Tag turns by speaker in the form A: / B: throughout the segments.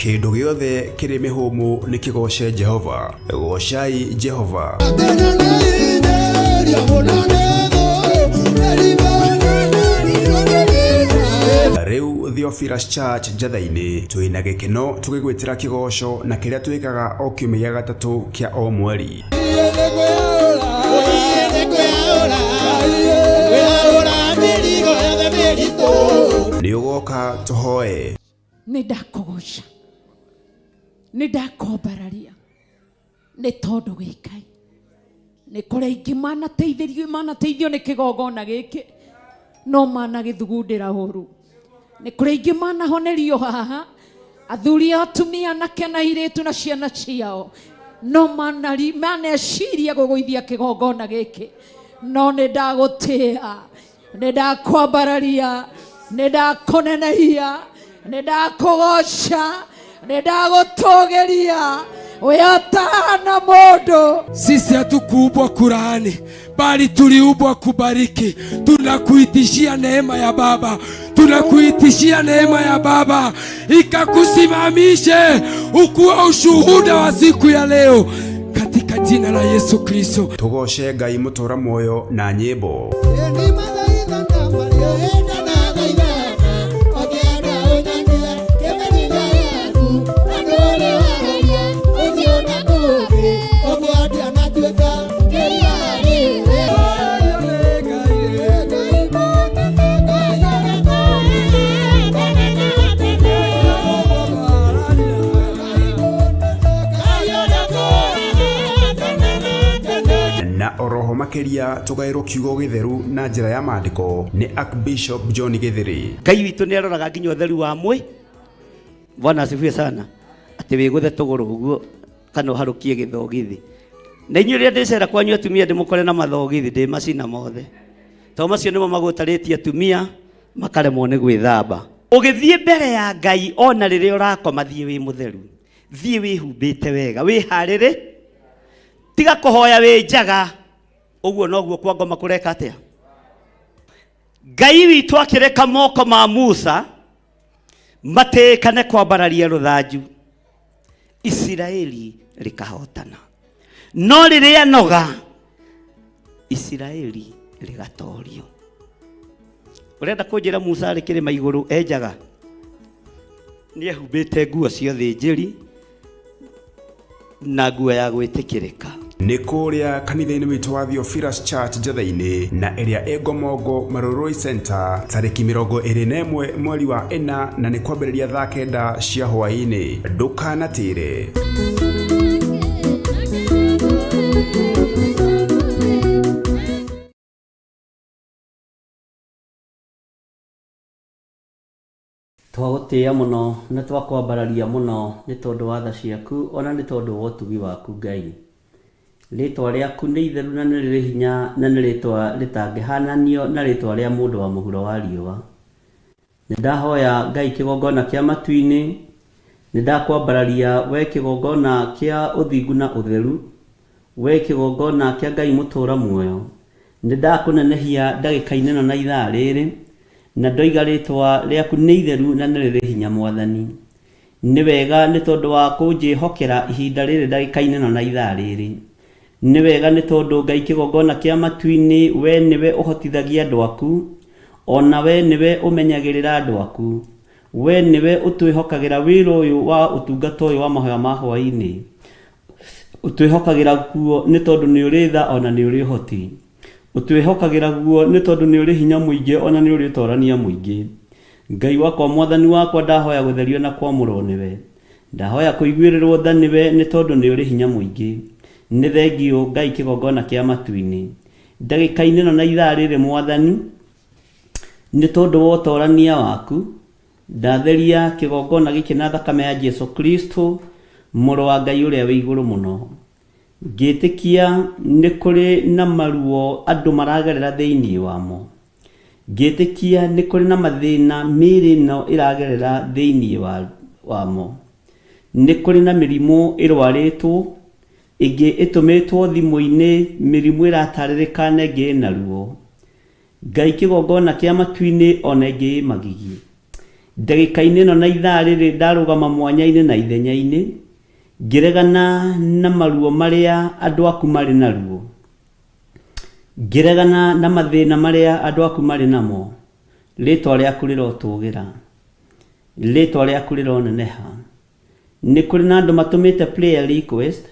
A: Kĩndũ gĩothe kĩrĩ mĩhũmũ nĩ kĩgooce Jehova. Goocai Jehova. Rĩu Theophilus Church Njatha-inĩ twĩna gĩkeno tũgĩgwĩtĩra kĩgoco na kĩrĩa twĩkaga o kiumia gĩa gatatũ kĩa o mweri. Nĩ ũgoka tũhoe.
B: Nĩ ndakũgoca, nĩ ndakwambararia, nĩ tondũ wĩ Ngai. Nĩ kũrĩ aingĩ manateithĩrio manateithio nĩ kĩgongona gĩkĩ no managĩthugundĩra ũru. Nĩ kũrĩ aingĩ manahonerio haha, athuri a atumia, anake na airĩtu na ciana ciao, no maneciria gũgũithia kĩgongona gĩkĩ, no nĩ ndagũtĩa, nĩ ndakwambararia, nĩ ndakũnenehia, nĩ ndakũgoca, nĩ ndagũtũgĩria, we ũtahana mũndũ.
C: Sisi hatukuumbwa kulaani, bali tuliumbwa kubariki. Tunakuitishia neema ya Baba, tunakuitishia neema ya Baba ikakusimamishe ukuwa ushuhuda wa siku ya leo, katika jina la Yesu Kristo.
A: Tũgooce Ngai mũtũra muoyo na nyĩmbo. Na oroho makĩria tũgaĩrwo kiugo gĩtheru na njĩra ya maandĩko nĩ Archbishop John Gĩthĩrĩ.
D: Ngai witũ nĩ aroraga nginya ũtheru wa mwĩ. Bwana asifiwe sana. Atĩ wĩgũthe tũgũrũ ũguo kana ũharũkie gĩthogithi. Na inyuĩ rĩrĩa ndĩcera kwanyu atumia ndĩmũkore na mathogithi ndĩmacina mothe. Tondũ macio nĩmo magũtarĩtie atumia makaremwo nĩ gwĩthamba. Ũgĩthiĩ mbere ya Ngai ona rĩrĩa ũrakoma thiĩ wĩ mũtheru. Thiĩ wĩhumbĩte wega, wĩharĩrĩ. Tiga kũhoya wĩ njaga. Ũguo noguo kwa ngoma kũreka atĩa? Ngai witũ akĩreka moko ma Musa matĩĩkane kwambararia rũthanju, Isiraeli rĩkahotana. No rĩrĩa noga, Isiraeli rĩgatorio. Ũrenda kũnjĩra Musa arĩ kĩrĩma igũrũ enjaga? Nĩ ehumbĩte nguo cia ũthĩnjĩri na nguo ya gwĩtĩkĩrĩka.
A: Nĩ kũrĩa kanitha-inĩ witũ wa Theophilus Church Njatha-inĩ na ĩrĩa ĩ Ngomongo Marurui Center tarĩki 21 mweri wa ĩna na nĩ kwambĩrĩria thaa kenda cia hwaĩ-inĩ. Ndũkanatĩre.
D: Twagũtĩĩa mũno na twakwambararia mũno nĩ tondũ wa tha ciaku o na nĩ tondũ wa ũtugi waku, Ngai. Rĩĩtwa rĩaku nĩ itheru na nĩ rĩrĩ hinya na nĩ rĩĩtwa rĩtangĩhaananio na rĩĩtwa rĩa mũndũ wa mũhuro wa riũa. Nĩ ndahoya, Ngai kĩgongona kĩa matu-inĩ, nĩ ndakwambararia wee kĩgongona kĩa ũthingu na ũtheru, wee kĩgongona kĩa Ngai mũtũũra muoyo. Nĩ ndakũnenehia ndagĩka-inĩ ĩno na ithaa rĩrĩ, Na ndoiga rĩĩtwa rĩaku nĩ itheru na nĩ rĩrĩ hinya, Mwathani. Nĩ wega nĩ tondũ wa kũnjĩhokera ihinda rĩrĩ ndagĩka-inĩ ĩno na ithaa rĩrĩ. Nĩ wega nĩ tondũ Ngai kĩgongona kĩa matu-inĩ wee nĩwe ũhotithagia andũ aku. Ona we nĩwe ũmenyagĩrĩra andũ aku. We nĩwe ũtwĩhokagĩra wĩra ũyũ wa ũtungata ũyũ wa mahoya ma hwaĩ-inĩ. Ũtwĩhokagĩra guo nĩ tondũ nĩ ũrĩ tha ona nĩ ũrĩ ũhoti. Ũtwĩhokagĩra guo nĩ tondũ nĩ ũrĩ hinya mũingĩ ona nĩ ũrĩ ũtorania mũingĩ. Ngai wakwa Mwathani wakwa ndahoya gũtherio na kwamũrwo nĩwe. Ndahoya kũiguĩrĩrwo tha nĩwe nĩ tondũ nĩ ũrĩ hinya mũingĩ. Nĩ thengiũ Ngai kĩgongona kĩa matu-inĩ. Ndagĩka-inĩ ĩno na ithaa rĩrĩ Mwathani, nĩ tondũ wa ũtorania waku, ndatheria kĩgongona gĩkĩ na thakame ya Jesu Kristo, mũrũ wa Ngai ũrĩa wĩ igũrũ mũno. Ngĩtĩkia nĩ kũrĩ na maruo andũ maragerera thĩinĩ wamo. Ngĩtĩkia nĩ kũrĩ na mathĩna mĩĩrĩ ĩno ĩragerera thĩinĩ wamo. Nĩ kũrĩ na mĩrimũ ĩrwarĩtwo, ĩngĩ ĩtũmĩtwo thimũ-inĩ, mĩrimũ ĩratarĩrĩka na ĩngĩ ĩna ruo. Ngai kĩgongona kĩa matu-inĩ ona ĩngĩ ĩ magigi. Ndagĩka-inĩ ĩno na ithaa rĩrĩ ndarũgama mwanya-inĩ na ithenya-inĩ, ngĩregana na maruo marĩa andũ aku marĩ naruo. Ngĩregana na mathĩna marĩa andũ aku marĩ namo. Rĩtwa rĩaku rĩrotũgĩra. Rĩtwa rĩaku rĩroneneha. Nĩ kũrĩ na andũ matũmĩte prayer request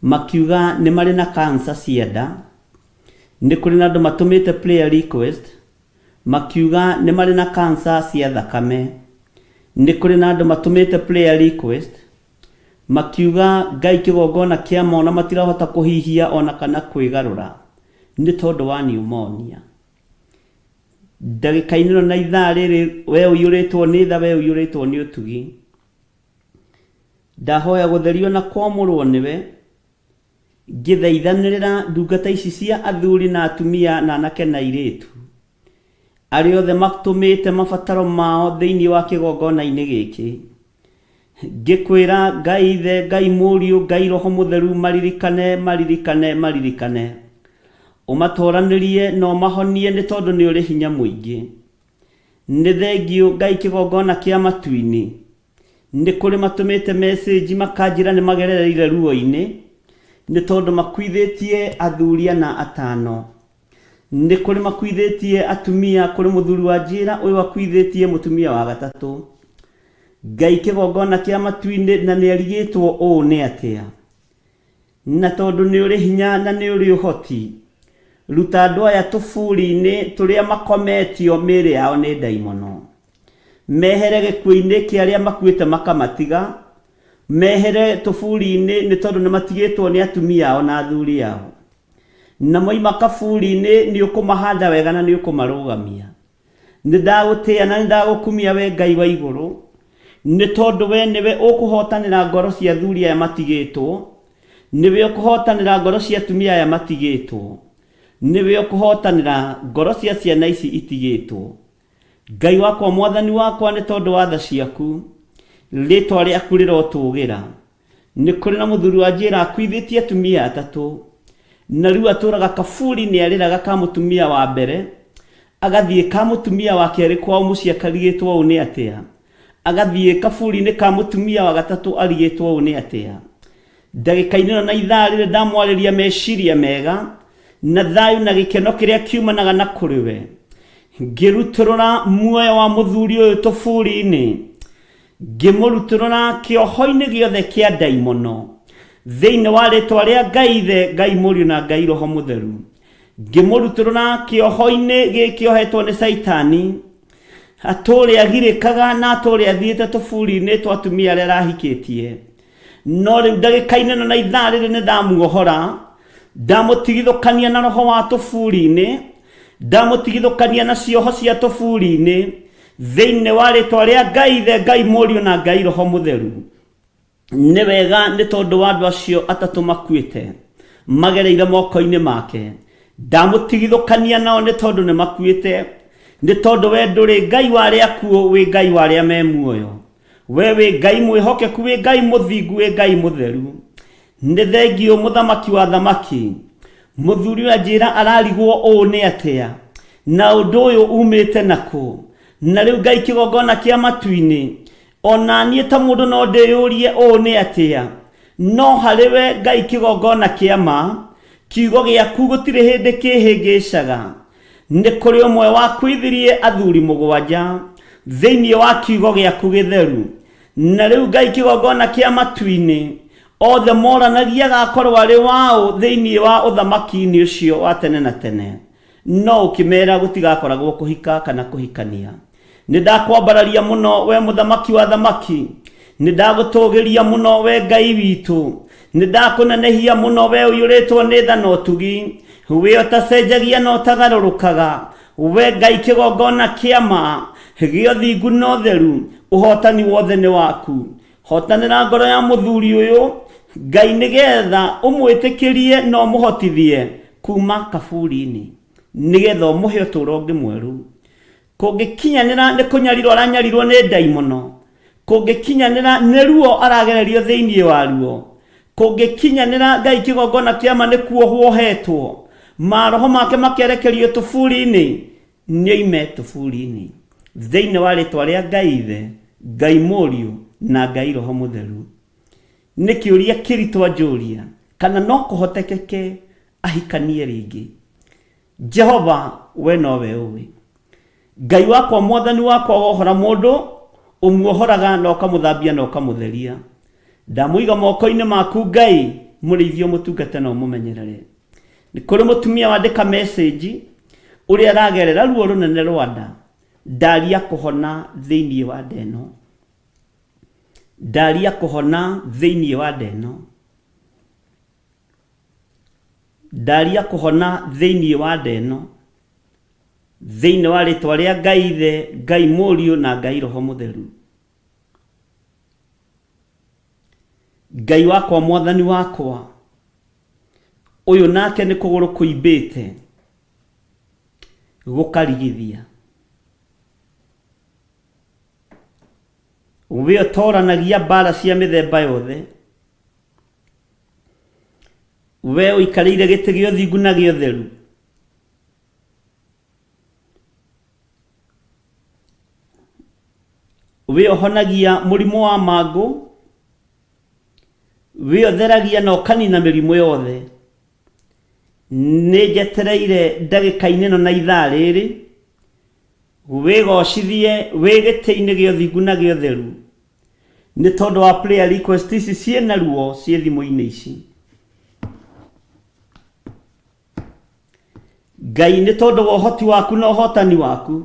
D: makiuga nĩ marĩ na cancer cia nda. Nĩ kũrĩ na andũ matũmĩte prayer request makiuga nĩ marĩ na cancer cia thakame. Nĩ kũrĩ na andũ matũmĩte prayer request makiuga Ngai kĩgongona kĩa mona matirahota kũhihia ona kana kwĩgarũra nĩ tondũ wa pneumonia. Ndagĩka-inĩ ĩno na ithaa rĩrĩ we ũiyũrĩtwo nĩ tha, we ũiyũrĩtwo nĩ ũtugi. Ndahoya gũtherio na kwamũrwo nĩwe, ngĩthaithanĩrĩra ndungata ici cia athuri na atumia na anake na airĩtu, arĩa othe matũmĩte mabataro mao thĩinĩ wa kĩgongona-inĩ gĩkĩ. Ngĩkwĩra Ngai Ithe, Ngai Mũriũ, Ngai Roho Mũtheru maririkane, maririkane, maririkane. Ũmatoranĩrie na ũmahonie nĩ tondũ nĩ ũrĩ hinya mũingĩ. Nĩ thengiũ Ngai kĩgongona kĩa matu-inĩ. Nĩ kũrĩ matũmĩte message makanjĩra nĩ magerereire ruo-inĩ nĩ tondũ makuithĩtie athuri ana atano. Nĩ kũrĩ makuithĩtie atumia, kũrĩ mũthuri wa njĩra ũyũ akuithĩtie mũtumia wa gatatũ. Ngai kĩgongona kĩa matu-inĩ na nĩ arigĩtwo ũũ nĩ atĩa. Na tondũ nĩ ũrĩ hinya na nĩ ũrĩ ũhoti, ruta andũ aya tũburi-inĩ tũrĩa makometio mĩĩrĩ yao nĩ ndaimono. Mehere gĩkuũ-inĩ kĩa arĩa makuĩte makamatiga, mehere tũburi-inĩ nĩ tondũ nĩ matigĩtwo nĩ atumia ao na athuri ao. Na moima kaburi-inĩ nĩ ũkũmahanda wega na nĩ ũkũmarũgamia. Nĩ ndagũtĩĩa na nĩ ndagũkumia we Ngai wa igũrũ, nĩ tondũ we nĩwe ũkũhotanĩra ngoro cia athuri aya matigĩtwo, nĩwe ũkũhotanĩra ngoro cia atumia aya matigĩtwo, nĩwe ũkũhotanĩra ngoro cia ciana ici itigĩtwo. Ngai wakwa Mwathani wakwa nĩ tondũ wa tha ciaku, rĩtwa rĩaku rĩrotũgĩra. Nĩ kũrĩ na mũthuri wa njĩra akuithĩtie atumia atatũ, na rĩu atũraga kaburi nĩ arĩraga ka mũtumia wa mbere, agathiĩ ka mũtumia wa kerĩ kwao mũciĩ akarigĩtwo ũũ nĩ atĩa, agathiĩ kaburi-inĩ ka mũtumia wa gatatũ arigĩtwo ũũ nĩ atĩa. Ndagĩka-inĩ ĩno na ithaa rĩrĩ ndamwarĩria meciria mega na thayũ na gĩkeno kĩrĩa kiumanaga na kũrĩ we, ngĩrutũrũra muoyo wa mũthuri ũyũ tũburi-inĩ, ngĩmũrutũrũra kĩoho-inĩ gĩothe kĩa ndaimono, thĩinĩ wa rĩtwa rĩa Ngai Ithe, Ngai Mũriũ na Ngai Roho Mũtheru. Ngĩmũrutũrũra kĩoho-inĩ gĩkĩohetwo nĩ Caitani, atũũre agirĩkaga na atũũre athiĩte tũburi-inĩ twa atumia arĩa arahikĩtie. No rĩu ndagĩka-inĩ ĩno na ithaa rĩrĩ nĩ ndamuohora, ndamũtigithũkania na roho wa tũburi-inĩ, ndamũtigithũkania na cioho cia tũburi-inĩ, thĩinĩ wa rĩtwa rĩa Ngai Ithe, Ngai Mũriũ na Ngai Roho Mũtheru. Nĩ wega nĩ tondũ wa andũ acio atatũ makuĩte magereire moko-inĩ make, ndamũtigithũkania nao nĩ tondũ nĩ makuĩte, nĩ tondũ we ndũrĩ Ngai wa arĩa akuũ, wĩ Ngai wa arĩa me muoyo. We wĩ Ngai mwĩhokeku, wĩ Ngai mũthingu, wĩ Ngai mũtheru. Nĩ thengiũ mũthamaki wa thamaki. Mũthuri ũyũ anjĩra ararigwo ũũ nĩ atĩa, na ũndũ ũyũ umĩte nakũ. Na rĩu Ngai kĩgongona kĩa matu-inĩ, ona niĩ ta mũndũ no ndĩyũrie ũũ nĩ atĩa. No harĩ we Ngai kĩgongona kĩa ma, kiugo gĩaku gũtirĩ hĩndĩ kĩhĩngĩcaga. Nĩ kũrĩ ũmwe wakuithirie athuri mũgwanja thĩinĩ wa kiugo gĩaku gĩtheru. Na rĩu Ngai kĩgongona kĩa matu-inĩ, othe moranagia agakorwo arĩ waũ thĩinĩ wa ũthamaki-inĩ ũcio wa tene na tene. No ũkĩmera gũtigakoragwo kũhika kana kũhikania. Nĩ ndakwambararia mũno we mũthamaki wa thamaki, nĩ ndagũtũgĩria mũno we Ngai witũ, nĩ ndakũnenehia mũno we ũiyũrĩtwo nĩ tha na ũtugi, we ũtacenjagia na ũtagarũrũkaga, we Ngai kĩgongona kĩa ma gĩa ũthingu na ũtheru, ũhotani wothe nĩ waku. Hotanĩra ngoro ya mũthuri ũyũ Ngai nĩgetha ũmwĩtĩkĩrie na ũmũhotithie kuma kaburi-inĩ, nĩgetha ũmũhe ũtũũro ũngĩ mwerũ. Kũngĩkinyanĩra nĩ kũnyarirwo aranyarirwo nĩ ndaimono, kũngĩkinyanĩra nĩ ruo aragererio thĩinĩ waruo, kũngĩkinyanĩra Ngai kĩgongona kĩa ma nĩ kuohwo ohetwo, maroho make makerekerio tũburi-inĩ, nĩoime tũburi-inĩ. Thĩinĩ wa rĩtwa rĩa Ngai Ithe, Ngai Mũriũ, na Ngai Roho Mũtheru. Nĩ kĩũria kĩritũ anjũria kana no kũhotekeke ahikanie rĩngĩ. Jehova, we nowe ũĩ. Ngai wakwa, Mwathani wakwa, wohora mũndũ, ũmuohoraga na ũkamũthambia na ũkamũtheria. Ndamũiga moko-inĩ maku, Ngai, mũrĩithie ũmũtungate na ũmũmenyerere. Nĩ kũrĩ mũtumia wandĩka message ũrĩa aragerera ruo rũnene rwa nda, ndaria kũhona thĩinĩ wa nda ĩno. Ndaria kũhona thĩinĩ wa nda ĩno. Ndaria kũhona thĩinĩ wa nda ĩno, thĩinĩ wa rĩtwa rĩa Ngai Ithe, Ngai Mũriũ na Ngai Roho Mũtheru. Ngai wakwa Mwathani wakwa, ũyũ nake nĩ kũgũrũ kũimbĩte gũkarigithia. We ũtoranagia mbara cia mĩthemba yothe, We ũikarĩire gĩtĩ gĩa ũthingu na gĩa ũtheru. We ũhonagia mũrimũ wa mangũ, we ũtheragia na ũkanina mĩrimũ yothe. Nĩ njetereire ndagĩka-inĩ ĩno na ithaa rĩrĩ, wĩgocithie wĩ gĩtĩ-inĩ gĩa ũthingu na gĩa ũtheru. Nĩ tondũ wa prayer request ici ciĩna ruo ciĩ thimũ-inĩ ici. Ngai nĩ tondũ wa ũhoti waku na ũhotani waku,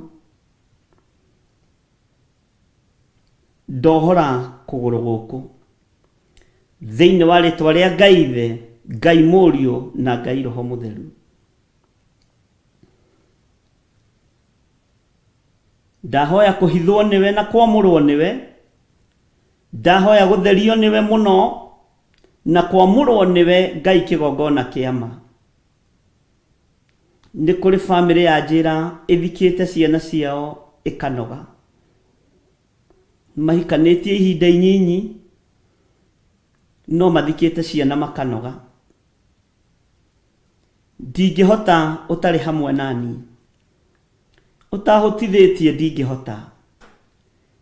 D: ndohora kũgũrũ gũkũ thĩinĩ wa rĩtwa rĩa Ngai Ithe, Ngai Mũriũ na Ngai Roho Mũtheru. Ndahoya kũhithwo nĩwe na kwamũrwo nĩwe, ndahoya gũtherio nĩwe mũno na kwamũrwo nĩwe Ngai kĩgongona kĩa ma. Nĩ kũrĩ famĩlĩ ya njĩra ĩthikĩte ciana ciao ĩkanoga. Mahikanĩtie ihinda inyinyi no mathikĩte ciana makanoga. Ndingĩhota ũtarĩ hamwe naniĩ. Ũtahotithĩtie ndingĩhota,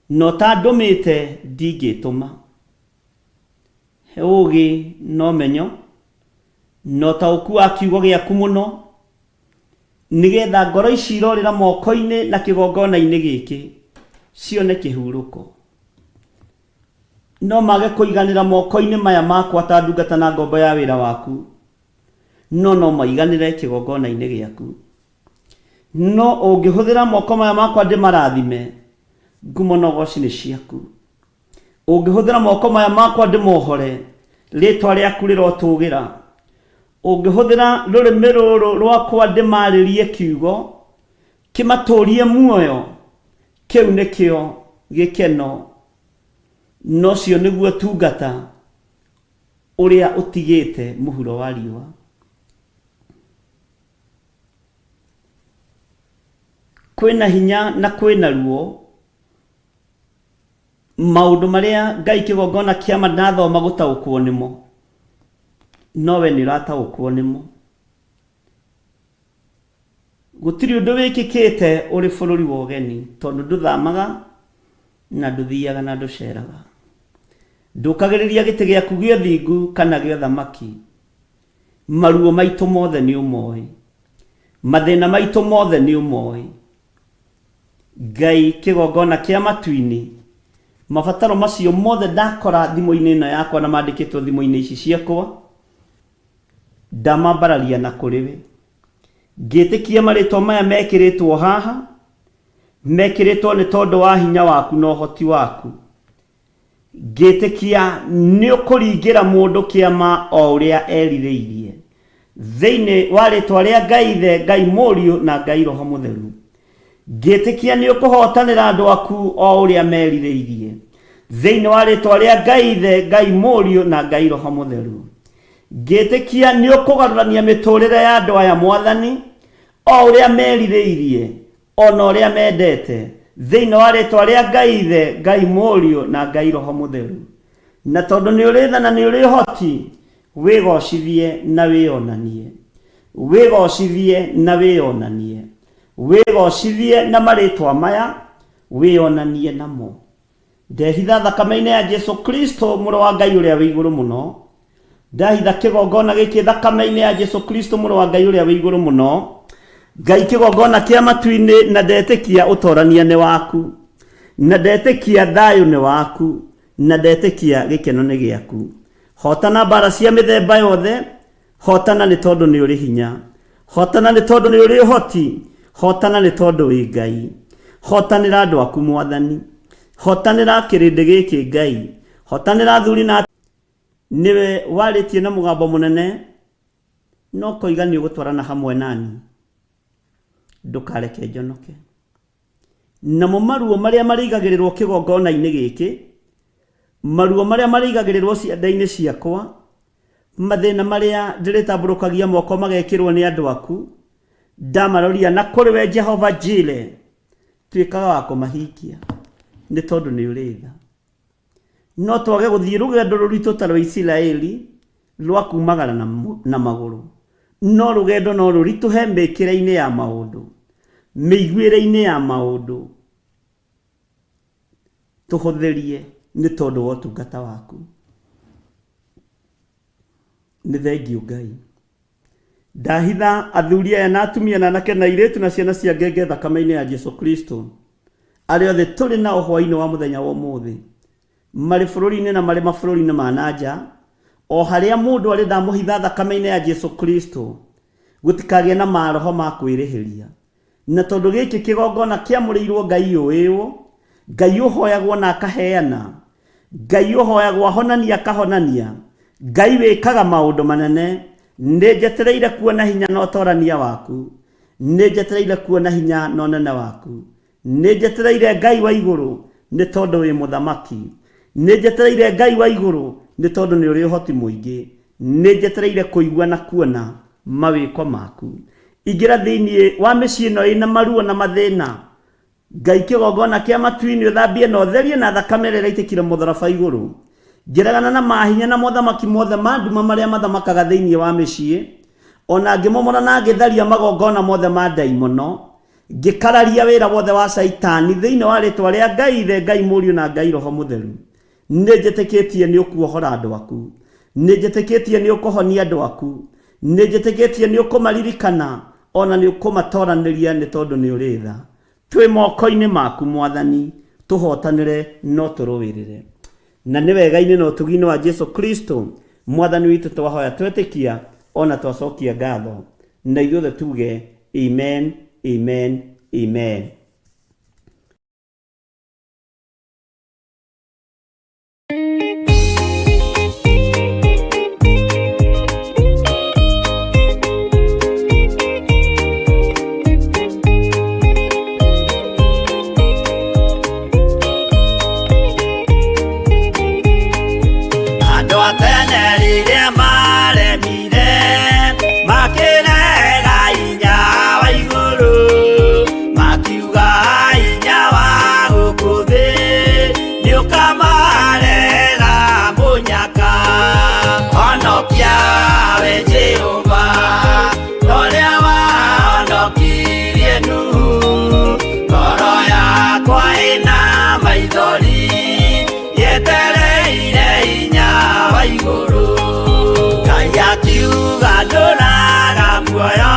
D: na ũtandũmĩte ndingĩtũma. He ũũgĩ na ũmenyo, na ũtaũku wa kiugo gĩaku mũno, nĩgetha ngoro ici irorĩra moko-inĩ na kĩgongona-inĩ gĩkĩ cione kĩhurũko. No mage kũiganĩra moko-inĩ maya makwa ta ndungata na ngombo ya wĩra waku, no no maiganĩre kĩgongona-inĩ gĩaku. No ũngĩhũthĩra moko maya makwa ndĩmarathime, ngumo na ũgoci nĩ ciaku. Ũngĩhũthĩra moko maya makwa ndĩmohore, rĩtwa rĩaku rĩrotũgĩra. Ũngĩhũthĩra rũrĩmĩ rũrũ rwakwa ndĩmarĩrie kiugo, kĩmatũrie muoyo, kĩu nĩkĩo gĩkeno, na ũcio nĩguo ũtungata ũrĩa ũtigĩte mũhuro wa riũa. Kwĩna hinya na kwĩna ruo, maũndũ marĩa Ngai kĩgongona kĩama ndathoma gũtaũkwo nĩmo, no we nĩ ũrataũkwo nĩmo. Gũtirĩ ũndũ wĩkĩkĩte ũrĩ bũrũri wa ũgeni, tondũ ndũthamaga na ndũthiaga na ndũceraga. Ndũkagĩrĩria gĩtĩ gĩaku gĩa ũthingu kana gĩa ũthamaki. Maruo maitũ mothe nĩ ũmoĩ. Mathĩna maitũ mothe nĩ ũmoĩ. Ngai kĩgongona kĩa matu-inĩ, mabataro macio mothe ndakora thimũ-inĩ ĩno yakwa na mandĩkĩtwo thimũ-inĩ ici ciakwa, ndamambararia na kũrĩ we. Ngĩtĩkia marĩtwa maya mekĩrĩtwo haha, mekĩrĩtwo nĩ tondũ wa hinya waku na ũhoti waku. Ngĩtĩkia nĩ ũkũringĩra mũndũ kĩama o ũrĩa erirĩirie. Thĩinĩ wa rĩtwa rĩa Ngai Ithe, Ngai Mũriũ na Ngai Roho Mũtheru. Ngĩtĩkia nĩ ũkũhotanĩra andũ aku o ũrĩa merirĩirie. Thĩinĩ wa rĩtwa rĩa Ngai Ithe, Ngai Mũriũ na Ngai Roho Mũtheru. Ngĩtĩkia nĩ ũkũgarũrania mĩtũrĩre ya andũ aya Mwathani, o ũrĩa merirĩirie, o na ũrĩa mendete. Thĩinĩ wa rĩtwa rĩa Ngai Ithe, Ngai Mũriũ na Ngai Roho Mũtheru. Na tondũ nĩ ũrĩ tha na nĩ ũrĩ ũhoti, wĩgocithie na wĩonanie. Wĩgocithie na wĩonanie. Wĩgocithie na marĩtwa maya, wĩonanie namo. Ndehitha thakame-inĩ ya Jesu Kristo mũrũ wa Ngai ũrĩa wĩ igũrũ mũno. Ndahitha kĩgongona gĩkĩ thakame-inĩ ya Jesu Kristo mũrũ wa Ngai ũrĩa wĩ igũrũ mũno. Ngai kĩgongona kĩa matu-inĩ na ndetĩkia ũtorania nĩ waku. Na ndetĩkia thayũ nĩ waku. Na ndetĩkia gĩkeno nĩ gĩaku. Hotana mbara cia mĩthemba yothe. Hotana nĩ tondũ nĩ ũrĩ hinya. Hotana nĩ tondũ nĩ ũrĩ ũhoti. Hotana nĩ tondũ wĩ Ngai. Hotanĩra andũ aku Mwathani. Hotanĩra kĩrĩndĩ gĩkĩ Ngai. Hotanĩra athuri na nĩwe warĩtie na mũgambo mũnene no koiga nĩ ũgũtwarana hamwe nani. Ndũkareke njonoke. Namo maruo marĩa marĩigagĩrĩrwo kĩgongona-inĩ gĩkĩ, maruo marĩa marĩigagĩrĩrwo ciande-inĩ ciakwa, mathĩna marĩa ndĩrĩtambũrũkagia moko magekĩrwo nĩ andũ aku, ndamaroria na kũrĩ we Jehova Jire, tuĩkaga wa kũmahingia nĩ tondũ nĩ ũrĩ tha. No twage gũthiĩ rũgendo rũritũ ta rwa Isiraeli rwa kumagara na magũrũ, no rũgendo no rũritũhe mĩkĩre-inĩ ya maũndũ, mĩiguĩre-inĩ ya maũndũ. Tũhũthĩrie nĩ tondũ wa ũtungata waku. Nĩ thengiũ Ngai. Ndahitha athuri aya na atumia na anake na airĩtu na ciana cia ngenge thakame-inĩ ya Jesu Kristo. Arĩa othe tũrĩ nao hwaĩ-inĩ wa mũthenya wa ũmũthĩ, marĩ bũrũri-inĩ na marĩ mabũrũri-inĩ ma na nja, o harĩa mũndũ arĩ ndamũhitha thakame-inĩ ya Jesu Kristo, gũtikagĩe na maroho ma kwĩrĩhĩria. Na tondũ gĩkĩ kĩgongona kĩamũrĩirwo Ngai ũĩwo, Ngai ũhoyagwo na akaheana, Ngai ũhoyagwo ahonania akahonania, Ngai wĩkaga maũndũ manene, nĩ njetereire kuona hinya na ũtorania waku, nĩ njetereire kuona hinya na ũnene waku. Nĩ njetereire Ngai wa igũrũ nĩ tondũ wĩ mũthamaki. Nĩ njetereire Ngai wa igũrũ nĩ tondũ nĩ ũrĩ ũhoti mũingĩ. Nĩ njetereire kũigua na kuona mawĩko maku. Ingĩra thĩinĩ wa mĩciĩ ĩno ĩna maruo na mathĩna. Ngai kĩgongona kĩa matu-inĩ ũthambie na ũtherie na thakame ĩrĩa ĩraitĩkire mũtharaba igũrũ. Ngĩregana na mahinya na mothamaki mothe ma nduma marĩa mathamakaga thĩinĩ wa mĩciĩ, ona ngĩmomora na ngĩtharia magongona mothe ma ndaimono. Ngĩkararia wĩra wothe wa Caitani thĩinĩ wa rĩtwa rĩa Ngai Ithe, Ngai Mũriũ na Ngai Roho Mũtheru. Nĩ njĩtĩkĩtie nĩ ũkuohora andũ aku. Nĩ njĩtĩkĩtie nĩ ũkũhonia andũ aku. Nĩ njĩtĩkĩtie nĩ ũkũmaririkana ona nĩ ũkũmatoranĩria nĩ tondũ nĩ ũrĩ tha. Twĩ moko-inĩ maku Mwathani, tũhotanĩre no tũrũĩrĩre. Na nĩ wega-inĩ na ũtugi-inĩ wa Jesu Kristo Mwathani witũ twahoya twetĩkia ona twacokia ngatho. Na ithuothe tuge amen, amen, amen.
E: Andũ a tene rĩrĩa maremire makĩrega hinya wa igũrũ, makiuga hinya wa gũkũ thĩ nĩũkamarehera mũnyaka. Honokia we Jehova, ta ũrĩa wahonokirie Nuhu. Ngoro yakwa ĩna maithori yetereire hinya wa igũrũ. Ngai akiuga ndũraga muoyo,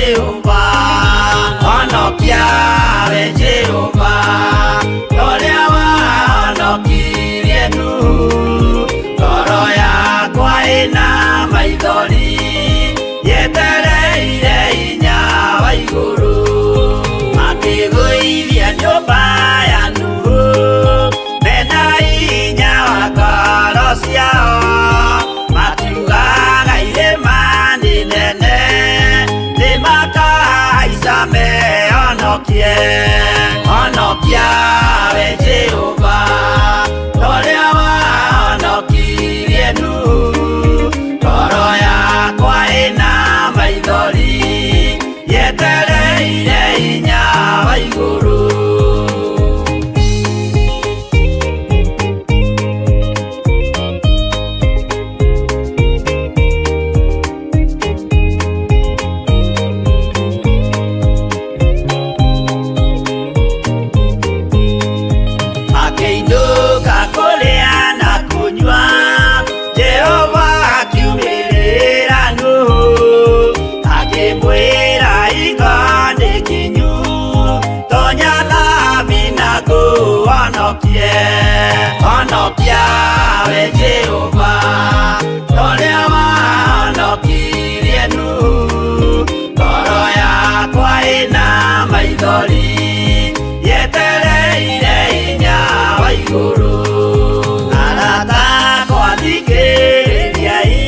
E: Jehova, honokia we Jehova, ũrĩa wahonokirie Nuhu. Ngoro yakwa ĩna maithori, yetereire hinya wa igũrũ. Makĩgũithia nyũmba ya Nuhu, mena hinya wa ngoro ciao. Makiugaga irĩma nĩ nene, nĩmakahaica mehonokie. Honokia we Jehova, ũrĩa wahonokirie Nuhu. Ngoro yakwa ĩna maithori, yetereire hinya wa igũrũ. Makĩinũka kũrĩa na kũnyua, Jehova akiumĩrĩra Nuhu, akĩmwĩra hingo nĩ kinyu, tonya thabina ngũhonokie. Honokia we Jehova, ũrĩa wahonokirie Nuhu. Ngoro yakwa ĩna maithori, yetereire hinya wa igũrũ. Arata akwa thikĩrĩriai,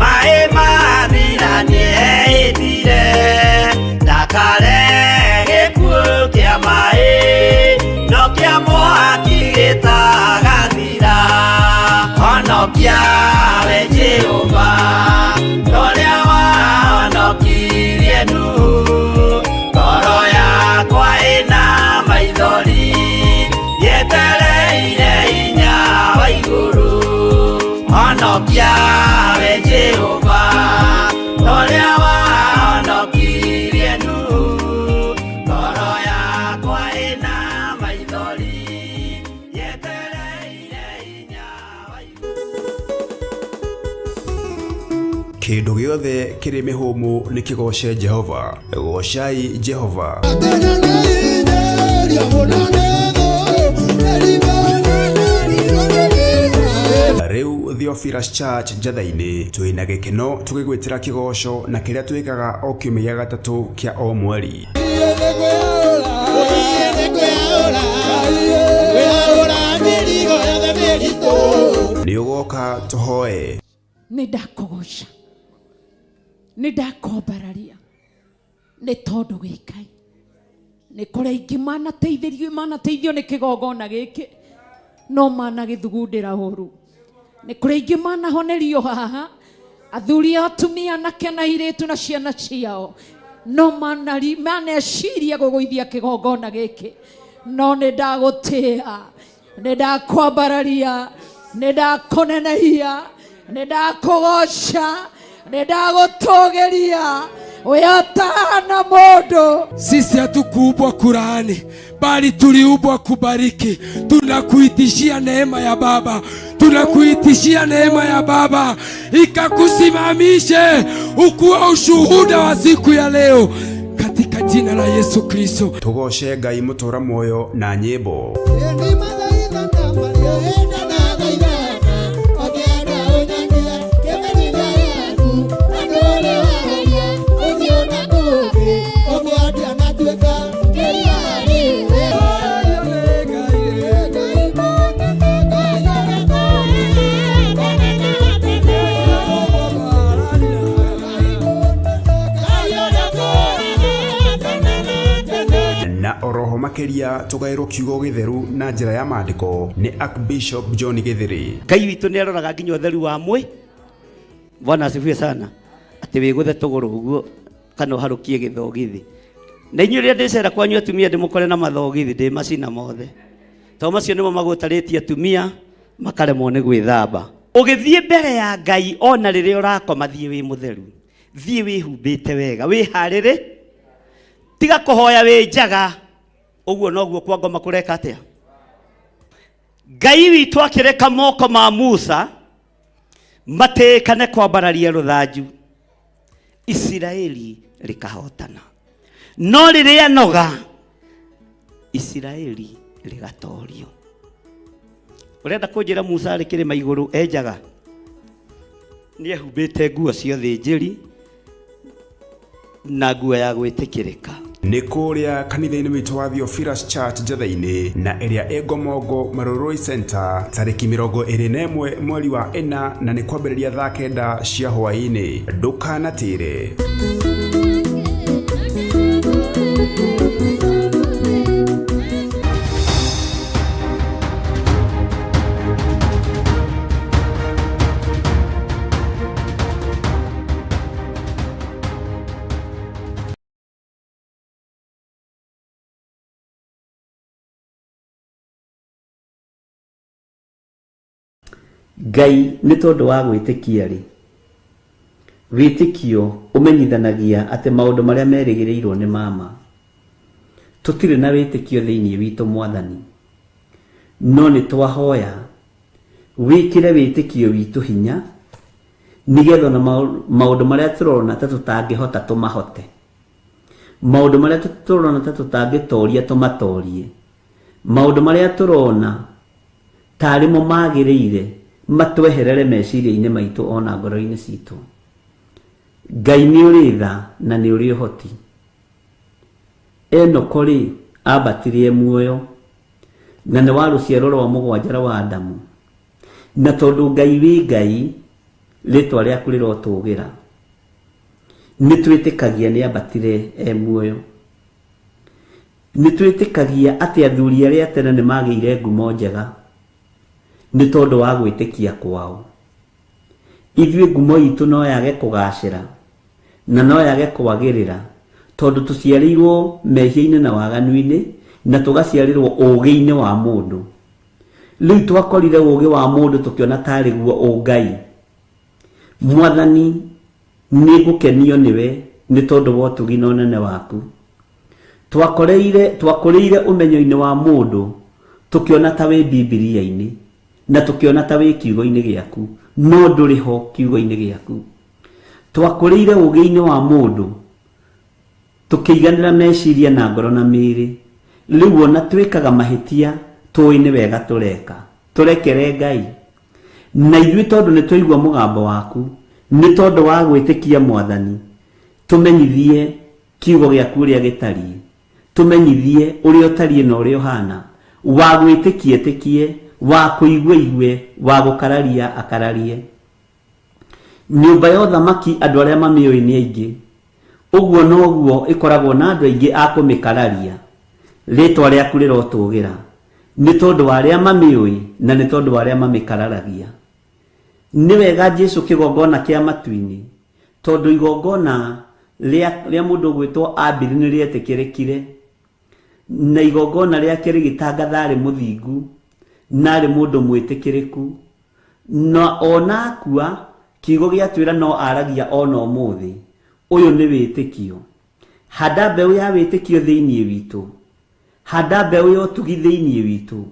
E: maĩ mathira nĩehĩtire, ndakare gĩkuũ kĩa maĩ, no kĩa mwaki gĩtagathira. Honokia we Jehova, ũrĩa wahonokirie Nuhu. Ngoro yakwa ĩna maithori, yetereire hinya wa igũrũ. Honokia we Jehova, ũrĩa wahonokirie Nuhu. Ngoro yakwa ĩna maithori, yetereire hinya wa igũrũ.
A: Kĩndũ gĩothe kĩrĩ mĩhũmũ nĩ kĩgooce Jehova. Goocai Jehova. Rĩu Theophilus Church Njatha-inĩ twĩna gĩkeno tũgĩgwĩtĩra kĩgoco na kĩrĩa twĩkaga o kiumia gĩa gatatũ kĩa o mweri. Nĩ ũgoka tũhoe.
B: Nĩ ndakũgoca, nĩ ndakwambararia, nĩ tondũ wĩ Ngai. Nĩ kũrĩ aingĩ manateithĩrio, manateithio nĩ kĩgongona gĩkĩ, no managĩthugundĩra ũru. Nĩ kũrĩ aingĩ manahonerio haha, athuri, atumia, anake na airĩtu na ciana ciao, no maneciria gũgũithia kĩgongona gĩkĩ. No nĩ ndagũtĩa, nĩ ndakwambararia, nĩ ndakũnenehia, nĩ ndakũgoca, nĩ ndagũtũgĩria, we atahana mũndũ.
C: Sisi hatukuumbwa kulaani, bali tuliumbwa kubariki. Tunakuitishia neema ya Baba, tunakuitishia neema ya Baba ikakusimamishe ukuwa ushuhuda wa siku ya leo, katika jina la Yesu Kristo.
A: Tũgooce Ngai mũtũra muoyo na nyĩmbo. Na oroho makĩria tũgaĩrwo kiugo gĩtheru na njĩra ya maandĩko nĩ Archbishop John Gĩthĩrĩ.
D: Ngai witũ nĩ aroraga nginya ũtheru wa mwĩ. Bwana asifiwe sana. Atĩ wĩgũthe tũgũrũ ũguo kana ũharũkie gĩthogithi. Na inyuĩ rĩrĩa ndĩcera kwanyu atumia ndĩmũkore na mathogithi ndĩmacina mothe. Tondũ macio nĩmo magũtarĩtie atumia makaremwo nĩ gwĩthamba. Ũgĩthiĩ mbere ya Ngai ona rĩrĩa ũrakoma thiĩ wĩ mũtheru. Thiĩ wĩhumbĩte wega, wĩharĩrĩ. Tiga kũhoya wĩ njaga. Ũguo noguo kwa ngoma kũreka atĩa? Ngai witũ akĩreka moko ma Musa matĩĩkane kwambararia rũthanju. Isiraeli Rĩkahotana. No rĩrĩa noga, Isiraeli rĩgatorio. Ũrenda kũnjĩra Musa arĩ kĩrĩma igũrũ enjaga? Nĩ ehumbĩte nguo cia ũthĩnjĩri na nguo ya gwĩtĩkĩrĩka.
A: Nĩ kũrĩa kanitha-inĩ witũ wa Theophilus Church Njetha-inĩ na ĩrĩa ĩ Ngomongo Marurui Center tarĩki 21 mweri wa ĩna na nĩ kwambĩrĩria thaa 9 cia hwaĩ-inĩ. Ndũkanatĩre.
D: Ngai nĩ tondũ wa gwĩtĩkia rĩ, wĩtĩkio ũmenyithanagia atĩ maũndũ marĩa merĩgĩrĩirwo nĩ mama. Tũtirĩ na wĩtĩkio thĩinĩ witũ Mwathani, no nĩ twahoya wĩkĩre wĩtĩkio witũ hinya nĩgetha ona maũndũ marĩa tũrona ta tũtangĩhota tũmahote, maũndũ marĩa tũrona ta tũtangĩtoria tũmatorie, maũndũ marĩa tũrona tarĩ mo magĩrĩire matweherere meciria-inĩ maitũ ona ngoro-inĩ citũ. Ngai nĩ ũrĩ tha na nĩ ũrĩ ũhoti. Enoko rĩ, ambatire muoyo na nĩ wa rũciaro rwa mũgwanja rwa Adamu. Na tondũ Ngai wĩ Ngai, rĩtwa rĩaku rĩrotũgĩra. Nĩ twĩtĩkagia nĩ ambatire e muoyo. Nĩ twĩtĩkagia atĩ athuri arĩa tene nĩ magĩire ngumo njega nĩ tondũ wa gwĩtĩkia kwao. Ithuĩ ngumo itũ no yage kũgacĩra na no yage kwagĩrĩra tondũ tũciarĩirwo mehia-inĩ na waganu-inĩ na tũgaciarĩrwo ũũgĩ-inĩ wa mũndũ. Rĩu twakorire ũũgĩ wa mũndũ tũkĩona tarĩ guo ũngai. Mwathani, nĩ ngũkenio nĩwe nĩ tondũ wa ũtugi na ũnene waku. Twakũrĩire ũmenyo-inĩ wa mũndũ tũkĩona ta wĩ Bibilia-inĩ na tũkĩona ta wĩ kiugo-inĩ gĩaku, no ndũrĩ ho kiugo-inĩ gĩaku. Twakũrĩire ũũgĩ-inĩ wa mũndũ tũkĩiganĩra meciria na ngoro na mĩĩrĩ. Rĩu ona twĩkaga mahĩtia tũĩ nĩ wega tũreka. Tũrekere Ngai. Na ithuĩ tondũ nĩ twaigua mũgambo waku, nĩ tondũ wa gwĩtĩkia Mwathani, tũmenyithie kiugo gĩaku ũrĩa gĩtariĩ, tũmenyithie ũrĩa ũtariĩ na ũrĩa ũhana. Wa gwĩtĩkia ĩtĩkie, wa kũigua igue, wa gũkararia akararie. Nyũmba ya ũthamaki andũ arĩa mamĩũĩ nĩ aingĩ. Ũguo noguo ĩkoragwo na andũ aingĩ a kũmĩkararia. Rĩtwa rĩaku rĩrotũgĩra nĩ tondũ wa arĩa mamĩũĩ na nĩ tondũ wa arĩa mamĩkararagia. Nĩ wega Jesu kĩgongona kĩa matu-inĩ, tondũ igongona rĩa mũndũ ũgwĩtwo Abili nĩ rĩetĩkĩrĩkire, na igongona rĩake rĩgĩtangatha arĩ mũthingu na arĩ mũndũ mwĩtĩkĩrĩku, na ona akua kiugo gĩatwĩra no aragia ona ũmũthĩ. Ũyũ nĩ wĩtĩkio. Handa mbeũ ya wĩtĩkio thĩinĩ witũ, handa mbeũ ya ũtugi thĩinĩ witũ,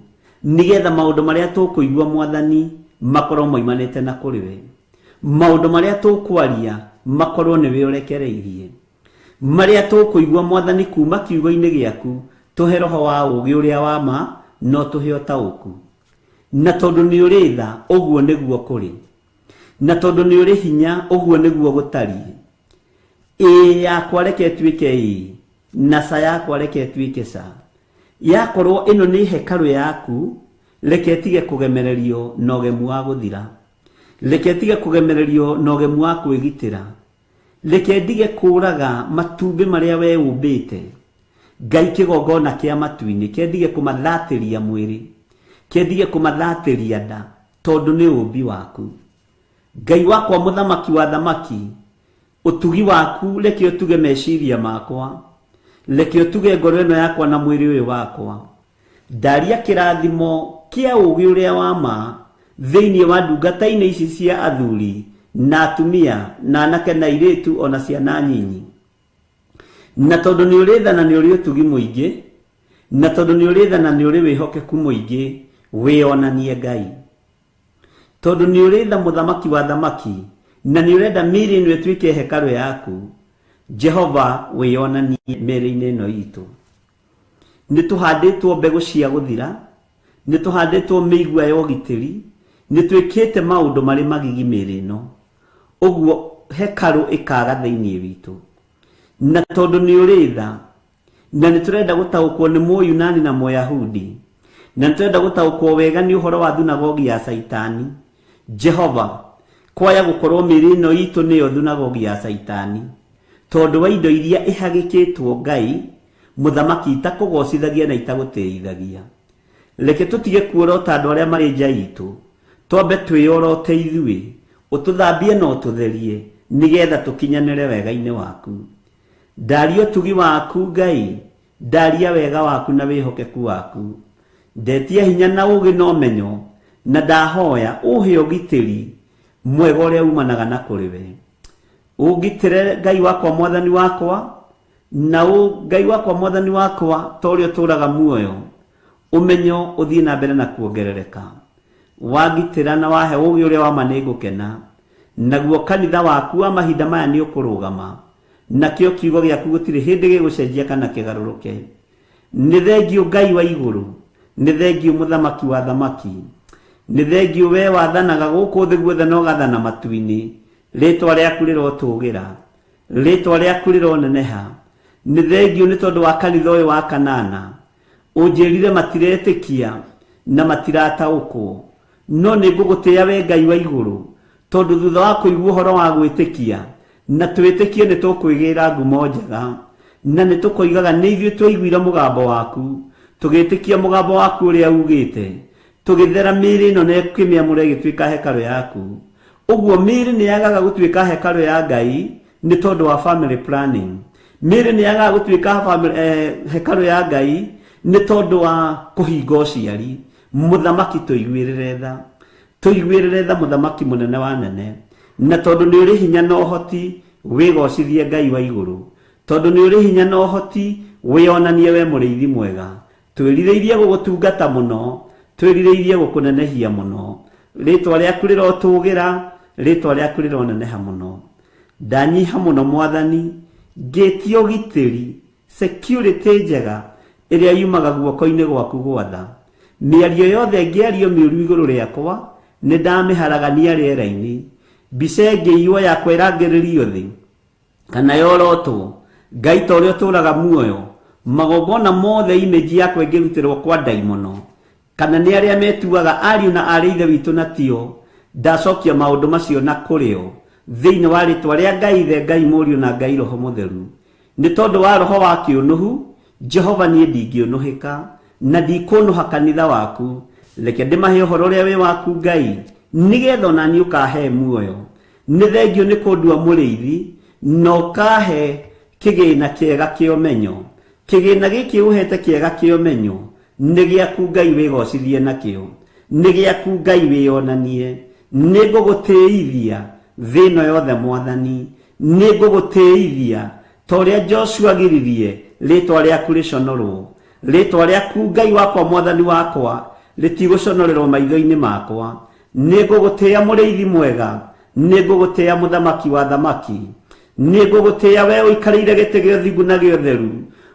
D: nĩgetha maũndũ marĩa tũkũigua Mwathani makorwo moimanĩte na kũrĩ we, maũndũ marĩa tũkwaria makorwo nĩwe ũrekereirie, marĩa tũkũigua Mwathani kuma kiugo-inĩ gĩaku, tũhe roho wa ũũgĩ ũrĩa wa ma no tũhe ũtaũku. Na tondũ nĩ ũrĩ tha, ũguo nĩguo kũrĩ, na tondũ nĩ ũrĩ hinya, ũguo nĩguo gũtariĩ. Ĩĩ yakwa reke ĩtuĩke ĩĩ, na ca yakwa reke ĩtuĩke ca. Yakorwo ĩno nĩ hekarũ yaku, reke ĩtige kũgemererio na ũgemu wa gũthira, reke ĩtige kũgemererio na ũgemu wa kwĩgitĩra, reke ndige kũraga matumbĩ marĩa we ũmbĩte. Ngai kĩgongona kĩa matu-inĩ, kendige kũmathatĩria mwĩrĩ, kendige kũmathatĩria nda, tondũ nĩ ũmbi waku. Ngai wakwa mũthamaki wa thamaki, ũtugi waku reke ũtuge meciria makwa, reke ũtuge ngoro ĩno yakwa na mwĩrĩ ũyũ wakwa. Ndaria kĩrathimo kĩa ũũgĩ ũrĩa wa ma thĩinĩ wa ndungata-inĩ ici cia athuri na atumia na anake na airĩtu ona ciana nyinyi. Na tondũ nĩ ũrĩ tha na nĩ ũrĩ ũtugi mũingĩ, na tondũ nĩ ũrĩ tha na nĩ ũrĩ wĩhokeku mũingĩ, wĩonanie Ngai. Tondũ nĩ ũrĩ tha mũthamaki wa thamaki, na nĩ ũrenda mĩĩrĩ ĩno ĩtuĩke hekarũ yaku, Jehova wĩyonanie mĩĩrĩ-inĩ ĩno itũ. Nĩ tũhandĩtwo mbegũ cia gũthira, nĩ tũhandĩtwo mĩigua ya ũgitĩri, nĩ twĩkĩte maũndũ marĩ magigi mĩĩrĩ ĩno. Ũguo hekarũ ĩkaga thĩinĩ witũ. Na tondũ nĩ ũrĩ tha, na nĩ tũrenda gũtaũkwo nĩ Mũyunani na Mũyahudi, na nĩ tũrenda gũtaũkwo wega nĩ ũhoro wa thunagogi ya Caitani. Jehova, kwaya gũkorwo mĩĩrĩ ĩno itũ nĩyo thunagogi ya Caitani, tondũ wa indo iria ihagĩkĩtwo Ngai mũthamaki itakũgocithagia na itagũtĩithagia. Reke tũtige kuorota andũ arĩa marĩ nja itũ, twambe twĩyorote ithuĩ, ũtũthambie na ũtũtherie, nĩgetha tũkinyanĩre wega-inĩ waku. Ndaria ũtugi waku Ngai, ndaria wega waku na wĩhokeku waku. Ndetia hinya na ũũgĩ na ũmenyo, na ndahoya ũhe ũgitĩri mwega ũrĩa umanaga na kũrĩ we. Ũngitĩre Ngai wakwa mwathani wakwa, na Ngai wakwa mwathani wakwa ta ũrĩa ũtũũraga muoyo, ũmenyo ũthiĩ na mbere na kuongerereka. Wangitĩra na wahe ũũgĩ ũrĩa wa ma nĩngũkena, naguo kanitha waku wa mahinda maya nĩ ũkũrũgama, nakĩo kiugo gĩaku gũtirĩ hĩndĩ gĩgũcenjia kana kĩgarũrũke. Nĩ thengiũ Ngai wa igũrũ, nĩ thengiũ mũthamaki wa thamaki, nĩ thengiũ we wathanaga gũkũ thĩ guothe na ũgathana matu-inĩ. Rĩtwa rĩaku rĩrotũgĩra, rĩtwa rĩaku rĩroneneha. Nĩ thengiũ nĩ tondũ wa kanitha ũyũ wa Kanana, ũnjĩrire matiretĩkia na matirataũkwo, no nĩ ngũgũtĩĩa we Ngai wa igũrũ, tondũ thutha wa kũigua ũhoro wa gwĩtĩkia na twĩtĩkie nĩ tũkwĩgĩra ngumo njega, na nĩ tũkoigaga nĩ ithuĩ twaiguire mũgambo waku, tũgĩtĩkia mũgambo waku ũrĩa ugĩte, tũgĩthera mĩĩrĩ ĩno na ĩkĩmĩamũra ĩgĩtuĩka hekarũ yaku. Ũguo mĩĩrĩ nĩ yagaga gũtuĩka hekarũ ya Ngai nĩ tondũ wa family planning. Mĩĩrĩ nĩ yagaga gũtuĩka hekarũ ya Ngai nĩ tondũ wa kũhinga ũciari. Mũthamaki tũiguĩrĩre tha, tũiguĩrĩre tha mũthamaki mũnene wa nene, na tondũ nĩ ũrĩ hinya na ũhoti wĩgocithie Ngai wa igũrũ, tondũ nĩ ũrĩ hinya na ũhoti wĩonanie we mũrĩithi mwega. Twĩrirĩirie gũgũtungata mũno, twĩrirĩirie gũkũnenehia mũno. Rĩtwa rĩaku rĩrotũgĩra, rĩtwa rĩaku rĩroneneha mũno. Ndanyiha mũno mwathani, ngĩtie ũgitĩri, security njega ĩrĩa yumaga guoko-inĩ gwaku gwatha. Mĩario yothe ĩngĩario mĩũru igũrũ rĩakwa nĩ ndamĩharagania rĩera-inĩ. Mbica ĩngĩiywo yakwa ĩrangĩrĩrio thĩ kana yorotwo, Ngai ta ũrĩa ũtũũraga muoyo, magongona mothe image yakwa ĩngĩrutĩrwo kwa ndaimono, kana nĩ arĩa metuaga ariũ na aarĩ ithe witũ na tio, ndacokia maũndũ macio na kũrĩo thĩinĩ wa rĩtwa rĩa Ngai Ithe, Ngai Mũriũ na Ngai Roho Mũtheru. Nĩ tondũ wa roho wa kĩũnũhu, Jehova niĩ ndingĩũnũhĩka na ndikũnũha kanitha waku. Reke ndĩmahe ũhoro ũrĩa wĩ waku Ngai, nĩgetha ona niĩ ũkahe muoyo. Nĩ thengiũ nĩ kũndua mũrĩithi, na ũkahe kĩgĩna kĩega kĩa ũmenyo. Kĩgĩna gĩkĩ ũhete kĩega kĩa ũmenyo nĩ gĩaku Ngai wĩgocithie nakĩo, nĩ gĩaku Ngai wĩyonanie. Nĩ ngũgũtĩithia thĩ ĩno yothe mwathani, nĩ ngũgũtĩithia ta ũrĩa Joshua agiririe rĩtwa rĩaku rĩconorwo. Rĩtwa rĩaku Ngai wakwa mwathani wakwa rĩtigũconorerwo maitho-inĩ makwa. Nĩ ngũgũtĩĩa mũrĩithi mwega, nĩ ngũgũtĩĩa mũthamaki wa thamaki, nĩ ngũgũtĩĩa we ũikarĩire gĩtĩ gĩa ũthingu na gĩa ũtheru,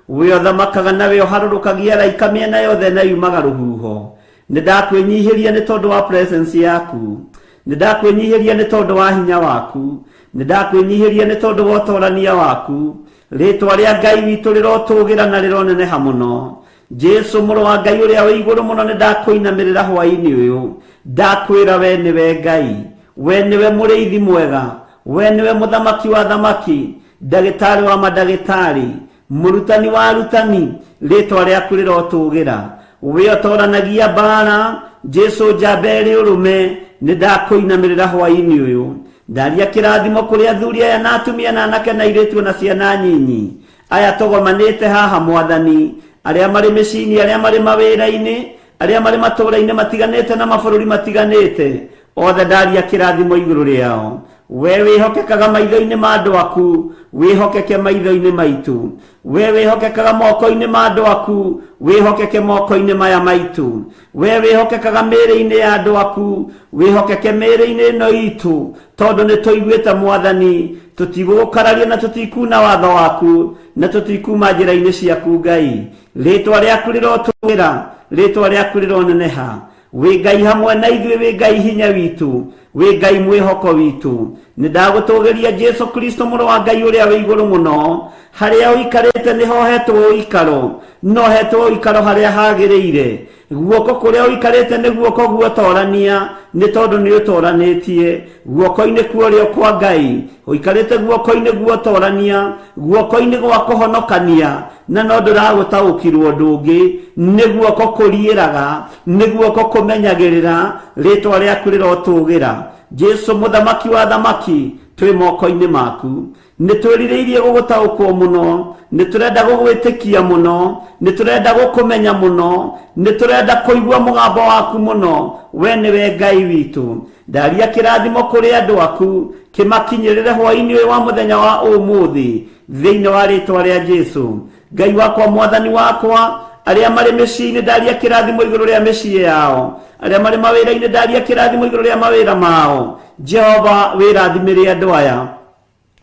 D: we ũthamakaga na we ũharũrũkagia araika mĩena yothe na yumaga rũhuho. Nĩ ndakwĩnyihĩria nĩ tondũ wa presence yaku, nĩ ndakwĩnyihĩria nĩ tondũ wa hinya waku, nĩ ndakwĩnyihĩria nĩ tondũ wa ũtorania waku. Rĩtwa rĩa Ngai witũ rĩrotũgĩra na rĩroneneha mũno. Jesu mũrũ wa Ngai ũrĩa wĩ igũrũ mũno, nĩ ndakũinamĩrĩra hwaĩ-inĩ ũyũ, ndakwĩra we nĩwe Ngai, we nĩwe mũrĩithi mwega, we nĩwe mũthamaki wa thamaki, ndagĩtarĩ wa mandagĩtarĩ, mũrutani wa arutani. Rĩtwa rĩaku rĩrotũgĩra, we ũtoranagia mbara. Jesu njamba ĩrĩ ũrũme, nĩ ndakũinamĩrĩra hwaĩ-inĩ ũyũ. Ndaria kĩrathimo kũrĩ athuri aya na atumia na anake na airĩtu na ciana nyinyi aya tũgomanĩte haha mwathani, arĩa marĩ mĩciĩ-inĩ, arĩa marĩ mawĩra-inĩ, arĩa marĩ matũũra-inĩ matiganĩte na mabũrũri matiganĩte, othe ndaria kĩrathimo igũrũ rĩao. We wĩhokekaga maitho-inĩ ma andũ aku, wĩhokeke maitho-inĩ maitũ. We wĩhokekaga moko-inĩ ma andũ aku, wĩhokeke moko-inĩ maya maitũ. We wĩhokekaga mĩĩrĩ-inĩ ya andũ aku, wĩhokeke mĩĩrĩ-inĩ ĩno itũ, tondũ nĩ tũiguĩte Mwathani, tũtigũgũkararia na tũtikuna watho waku, na tũtikuma njĩra-inĩ ciaku Ngai. Rĩtwa rĩaku rĩrotũgĩra, rĩtwa rĩaku rĩroneneha. Wĩ Ngai hamwe na ithuĩ, wĩ Ngai hinya witũ, wĩ Ngai mwĩhoko witũ. Nĩ ndagũtũgĩria Jesu Kristo mũrũ wa Ngai ũrĩa wĩ igũrũ mũno. Harĩa ũikarĩte nĩho hetwo ũikaro, no hetwo ũikaro harĩa hagĩrĩire. Guoko kũrĩa ũikarĩte nĩ guoko guotorania, nĩ tondũ nĩ ũtoranĩtie. Guoko-inĩ kuorĩo kwa Ngai ũikarĩte guoko-inĩ guotorania, guoko-inĩ gwa kũhonokania, na no ndũragũtaũkĩrwo ũndũ ũngĩ. Nĩ guoko kũriĩraga, nĩ guoko kũmenyagĩrĩra, rĩtwa rĩaku rĩrotũgĩra. Jesu mũthamaki wa thamaki, twĩ moko-inĩ maku. Nĩ twĩrirĩirie gũgũtaũkwo mũno, nĩ tũrenda gũgwĩtĩkia mũno, nĩ tũrenda gũkũmenya mũno, nĩ tũrenda kũigua mũgambo waku mũno. We nĩwe Ngai witũ. Ndaria kĩrathimo kũrĩ andũ aku, kĩmakinyĩrĩre hwaĩ-inĩ ũyũ wa mũthenya wa ũmũthĩ, thĩinĩ wa rĩtwa rĩa Jesu. Ngai wakwa, Mwathani wakwa, arĩa marĩ mĩciĩ-inĩ ndaria kĩrathimo igũrũ rĩa mĩciĩ yao, arĩa marĩ mawĩra-inĩ ndaria kĩrathimo igũrũ rĩa mawĩra mao. Jehova, wĩrathimĩre andũ aya.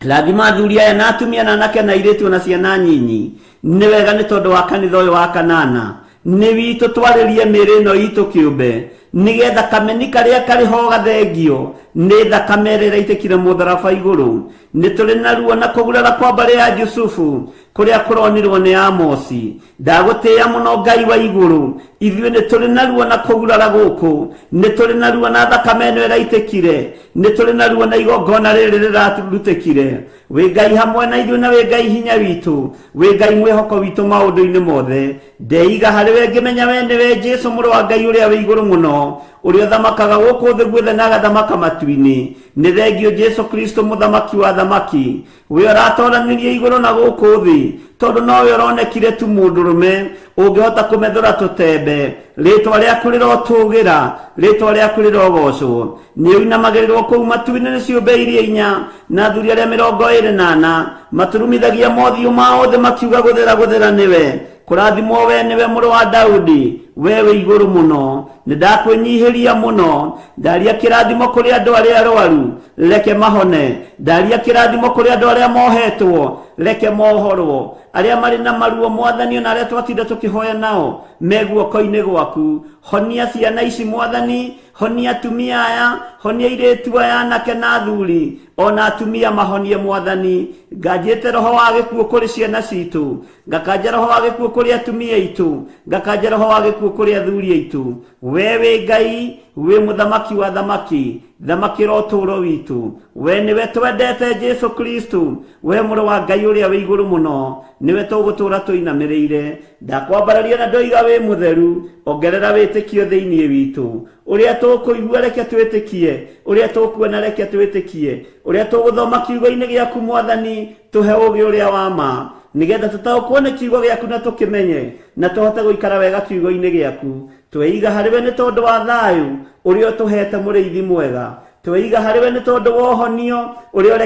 D: Rathima athuri aya na atumia na anake na airĩtu na ciana nyinyi. Nĩ wega nĩ tondũ wa kanitha ũyũ wa Kanana. Nĩ witũ twarĩrie mĩĩrĩ ĩno itũ kĩũmbe, nĩgetha kameni karĩa karĩ ho gathengio nĩ thakame ĩrĩa ĩraitĩkire mũtharaba igũrũ. Nĩ tũrĩ na ruo na kũgurara kwa mbarĩ ya Jusufu kũrĩa kũronirwo nĩ Amosi. Ndagũtĩĩa mũno Ngai wa igũrũ, ithuĩ nĩ tũrĩ na ruo na kũgurara gũkũ, nĩ tũrĩ na ruo na thakame ĩno ĩraitĩkire, nĩ tũrĩ na ruo na igongona rĩrĩ rĩrarutĩkire. Wĩ Ngai hamwe na ithuĩ na wĩ Ngai hinya witũ, wĩ Ngai mwĩhoko witũ maũndũ-inĩ mothe. Ndeiga harĩ we ngĩmenya we nĩwe Jesu mũrũ wa Ngai ũrĩa wĩ igũrũ mũno, ũrĩa ũthamakaga gũkũ thĩ guothe na agathamaka matu-inĩ. Nĩ thengio Jesu Kristo mũthamaki wa thamaki, we ũratoranirie igũrũ na gũkũ thĩ, tondũ nowe ũronekire tu mũndũrũme ũngĩhota kũmethũra tũtembe. Rĩtwa rĩaku rĩrotũgĩra, rĩtwa rĩaku rĩrogocwo. Nĩ ũinamagĩrĩrwo kũu matu-inĩ nĩ ciũmbe iria inya na athuri arĩa 24, maturumithagia mothiũ mao thĩ makiuga gũthera gũthera nĩwe. Kũrathimwo we nĩwe mũrũ wa Daudi, we wĩ igũrũ mũno. Nĩ ndakwĩnyihĩria mũno. Ndaria kĩrathimo kũrĩ andũ arĩa arwaru, reke mahone. Ndaria kĩrathimo kũrĩ andũ arĩa mohetwo, reke mohorwo. Arĩa marĩ na maruo Mwathani, ona arĩa twatinda tũkĩhoya nao me guoko-inĩ gwaku. Honia ciana ici Mwathani, honia atumia aya, honia airĩtu aya anake na athuri, ona atumia mahonie Mwathani. Nganjĩte roho wa gĩkuũ kũrĩ ciana citũ, ngakanja roho wa gĩkuũ kũrĩ atumia aitũ, ngakanja roho wa gĩkuũ kũrĩ athuri aitũ. We wĩ Ngai, wĩ mũthamaki wa thamaki, thamakĩra ũtũũro witũ. We nĩwe twendete Jesu Kristo, we mũrũ wa Ngai ũrĩa wĩ igũrũ mũno, nĩwe tũgũtũũra tũinamĩrĩire. Ndakwambararia na ndoiga wĩ mũtheru, ongerera wĩtĩkio thĩinĩ witũ. Ũrĩa tũkũigua reke twĩtĩkie, ũrĩa tũkuona reke twĩtĩkie, ũrĩa tũgũthoma kiugo-inĩ gĩaku Mwathani, tũhe ũũgĩ ũrĩa wa ma, nĩgetha tũtaũkwo nĩ kiugo gĩaku na tũkĩmenye, na tũhote gũikara wega kiugo-inĩ gĩaku. Tweiga harĩ we nĩ tondũ wa thayũ ũrĩa ũtũhete mũrĩithi mwega. Tweiga harĩ we nĩ tondũ wa ũhonio ũrĩa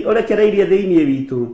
D: ũrekereirie thĩinĩ witũ.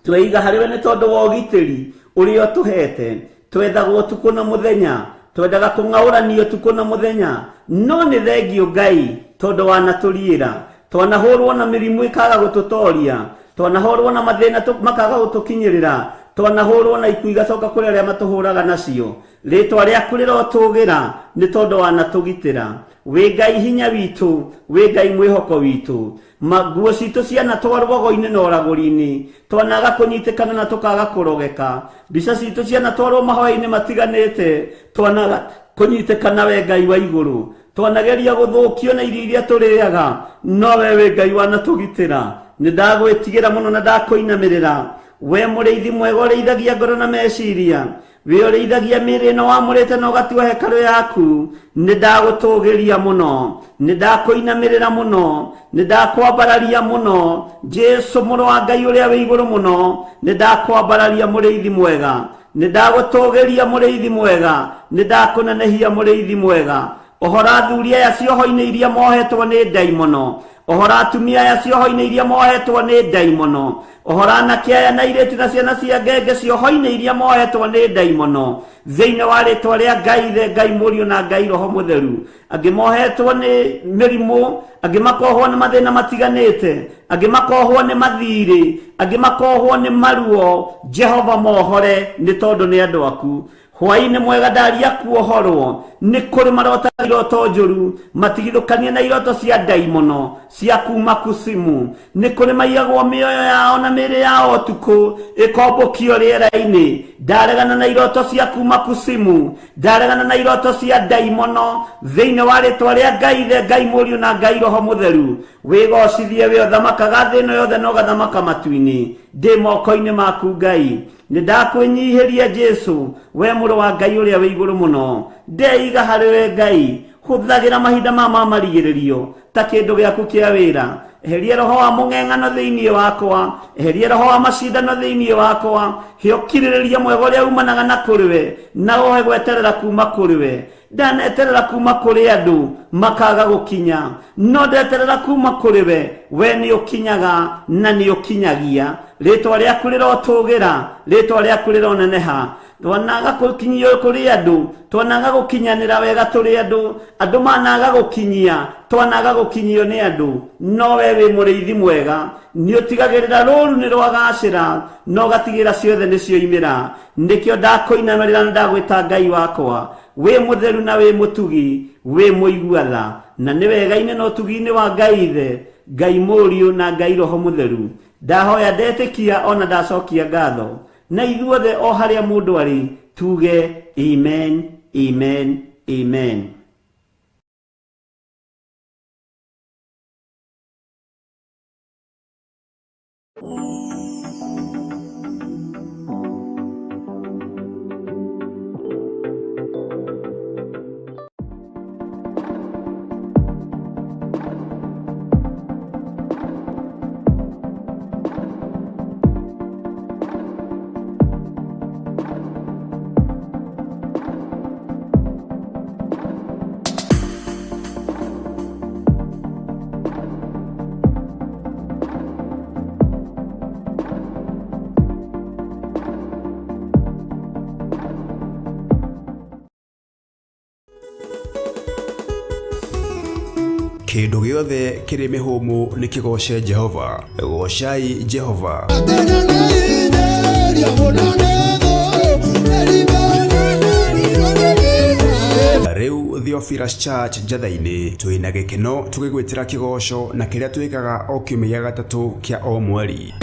D: Tweiga harĩ we nĩ tondũ wa ũgitĩri ũrĩa ũtũhete. Twethagwo ũtukũ na mũthenya, twendaga kũng'aũranio ũtukũ na mũthenya, no nĩ thengio Ngai tondũ wanatũriĩra. Twanahũrwo na mĩrimũ ĩkaga gũtũtoria, twanahũrwo na mathĩna makaga gũtũkinyĩrĩra, twanahũrwo na ikuũ igacoka kũrĩ arĩa matũhũraga nacio. Rĩtwa rĩaku rĩrotũgĩra nĩ tondũ wanatũgitĩra. Wĩ Ngai hinya witũ, wĩ Ngai mwĩhoko witũ. Nguo citũ cianatwarwo rwago-inĩ na ũragũri-inĩ, twanaga kũnyitĩkana na tũkaga kũrogeka. Mbica citũ cianatwarwo mahoya-inĩ matiganĩte, twanaga kũnyitĩkana we Ngai wa igũrũ. Twanageria gũthũkio na irio iria tũrĩaga, no we wĩ Ngai wanatũgitĩra. Nĩ ndagwĩtigĩra mũno na ndakũinamĩrĩra. We mũrĩithi mwega ũrĩithagia ngoro na meciria, wĩ ũrĩithagia mĩĩrĩ ĩno wamũrĩte na ũgatua hekarũ yaku. Nĩ ndagũtũgĩria mũno, nĩ ndakũinamĩrĩra mũno, nĩ ndakwambararia mũno. Jesu mũrũ wa Ngai ũrĩa wĩ igũrũ mũno, nĩ ndakwambararia mũrĩithi mwega, nĩ ndagũtũgĩria mũrĩithi mwega, nĩ ndakũnenehia mũrĩithi mwega. Ohora athuri aya cioho-inĩ iria mohetwo nĩ ndaimono, Ohora atumia aya cioho-inĩ iria mohetwo nĩ ndaimono. Ohora anake aya na airĩtu na ciana cia ngenge cioho-inĩ iria mohetwo nĩ ndaimono. Thĩinĩ wa rĩtwa rĩa Ngai Ithe, Ngai Mũriũ na Ngai Roho Mũtheru. Angĩ mohetwo nĩ mĩrimũ, angĩ makohwo nĩ mathĩna matiganĩte, angĩ makohwo nĩ mathirĩ, angĩ makohwo nĩ maruo. Jehova mohore nĩ tondũ nĩ andũ aku. Hwaĩ-inĩ mwega ndaria kuohorwo nĩ kũrĩ marotaga iroto njũru matigithũkanie na iroto cia ndaimono cia kuma kusimu. Nĩ kũrĩ maiyagwo mĩoyo yao na mĩĩrĩ yao ũtukũ ĩkombũkio rĩera-inĩ. Ndaregana na iroto cia kuma kusimu, ndaregana na iroto cia ndaimono thĩinĩ wa rĩtwa rĩa Ngai Ithe, Ngai Mũriũ na Ngai Roho Mũtheru. Wĩgocithie we ũthamakaga thĩ ĩno yothe na ũgathamaka matu-inĩ. Ndĩ moko-inĩ maku Ngai. Nĩ ndakwĩnyihĩria Jesu, we mũrũ wa Ngai ũrĩa wĩ igũrũ mũno. Ndeiga harĩ we Ngai. Hũthagĩra mahinda ma marigĩrĩrio ta kĩndũ gĩaku kĩa wĩra. Eheria roho wa mũng'eng'ano thĩinĩ wakwa, eheria roho wa macindano thĩinĩ wakwa. He ũkirĩrĩria mwega ũrĩa umanaga na kũrĩ we, na ũhe gweterera kuma kũrĩ we. Ndaneterera kuma kũrĩ andũ makaga gũkinya, no ndeterera kuma kũrĩ we. We nĩ ũkinyaga na nĩ ũkinyagia. Rĩtwa rĩaku rĩrotũgĩra, rĩtwa rĩaku rĩroneneha. Twanaga gũkinyio kũrĩ andũ, twanaga gũkinyanĩra wega tũrĩ andũ, andũ managa gũkinyia, twanaga gũkinyio nĩ andũ. No we wĩ mũrĩithi mwega, nĩ ũtigagĩrĩra rũru nĩ rwagacĩra, na ũgatigĩrĩra ciothe nĩ cioimĩra. Nĩkĩo ndakũinamĩrĩra na ndagwĩta Ngai wakwa. Wĩ mũtheru na wĩ mũtugi, wĩ mũigua tha, na nĩ wega-inĩ na ũtugi-inĩ wa Ngai Ithe, Ngai Mũriũ na Ngai Roho Mũtheru. Ndahoya ndetĩkia ona ndacokia ngatho. Na ithuothe o harĩa mũndũ arĩ tuge amen, amen, amen.
A: Kĩndũ gĩothe kĩrĩ mĩhũmũ nĩ kĩgooce Jehova. Goocai Jehova. Rĩu Theophilus Church Njatha-inĩ twĩna gĩkeno tũgĩgwĩtĩra kĩgoco na kĩrĩa twĩkaga o kiumia gĩa gatatũ kĩa o mweri.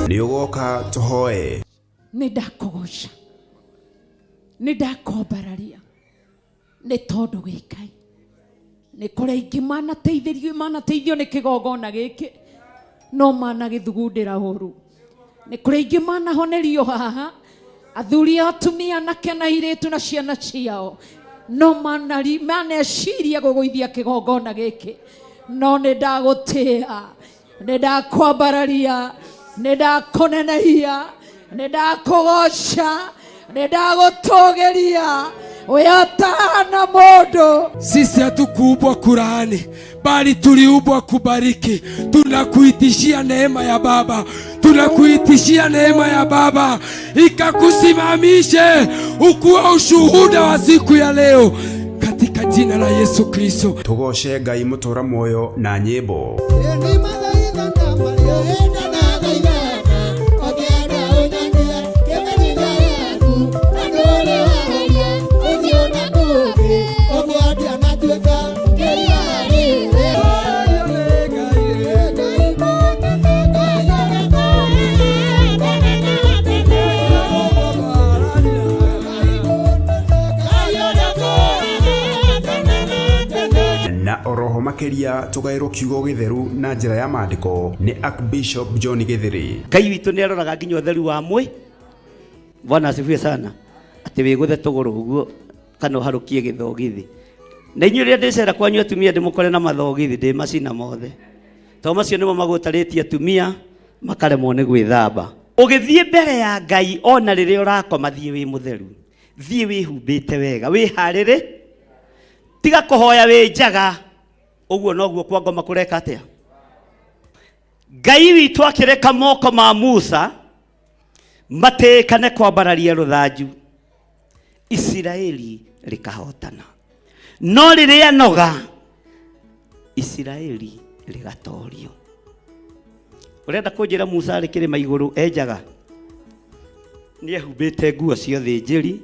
A: Nĩ ũgoka tũhoe.
B: Nĩ ndakũgoca, nĩ ndakwambararia, nĩ tondũ wĩ Ngai. Nĩ kũrĩ aingĩ manateithĩrio, manateithio nĩ kĩgongona gĩkĩ, no managĩthugundĩra ũru. Nĩ kũrĩ aingĩ manahonerio haha, athuri a atumia, anake na airĩtu na ciana ciao, no maneciria gũgũithia kĩgongona gĩkĩ. No nĩ ndagũtĩa, nĩ ndakwambararia, nĩ ndakũnenehia, nĩ ndakũgoca, nĩ ndagũtũgĩria. We ũtahana mũndũ.
C: Sisi hatukuumbwa kulaani, bali tuliumbwa kubariki. Tunakuitishia neema ya Baba, tunakuitishia neema ya Baba ikakusimamishe ukuwe ushuhuda wa siku ya leo katika jina la Yesu Kristo.
A: Tũgooce Ngai mũtũra muoyo na nyĩmbo. Na oroho makĩria tũgaĩrwo kiugo gĩtheru na njĩra ya maandĩko nĩ Archbishop John Gĩthĩrĩ.
D: Ngai witũ nĩ aroraga nginya ũtheru wa mwĩ. Bwana asifiwe sana. Atĩ wĩgũthe tũgũrũ ũguo kana ũharũkie gĩthogithi. Na inyuĩ rĩrĩa ndĩcera kwanyu atumia ndĩmũkore na mathogithi ndĩmacina mothe. Tondũ macio nĩmo magũtarĩtie atumia makaremwo nĩ gwĩthamba. Ũgĩthiĩ mbere ya Ngai ona rĩrĩa ũrakoma thiĩ wĩ mũtheru. Thiĩ wĩhumbĩte wega, wĩharĩrĩ, tiga kũhoya wĩ njaga. Ũguo noguo kwa ngoma kũreka atĩa? Ngai witũ akĩreka moko ma Musa matĩĩkane kwambararia rũthanju, Isiraeli rĩkahotana. No rĩrĩa noga, Isiraeli rĩgatorio. Ũrenda kũnjĩra Musa arĩ kĩrĩma igũrũ enjaga? Nĩ ehumbĩte nguo cia ũthĩnjĩri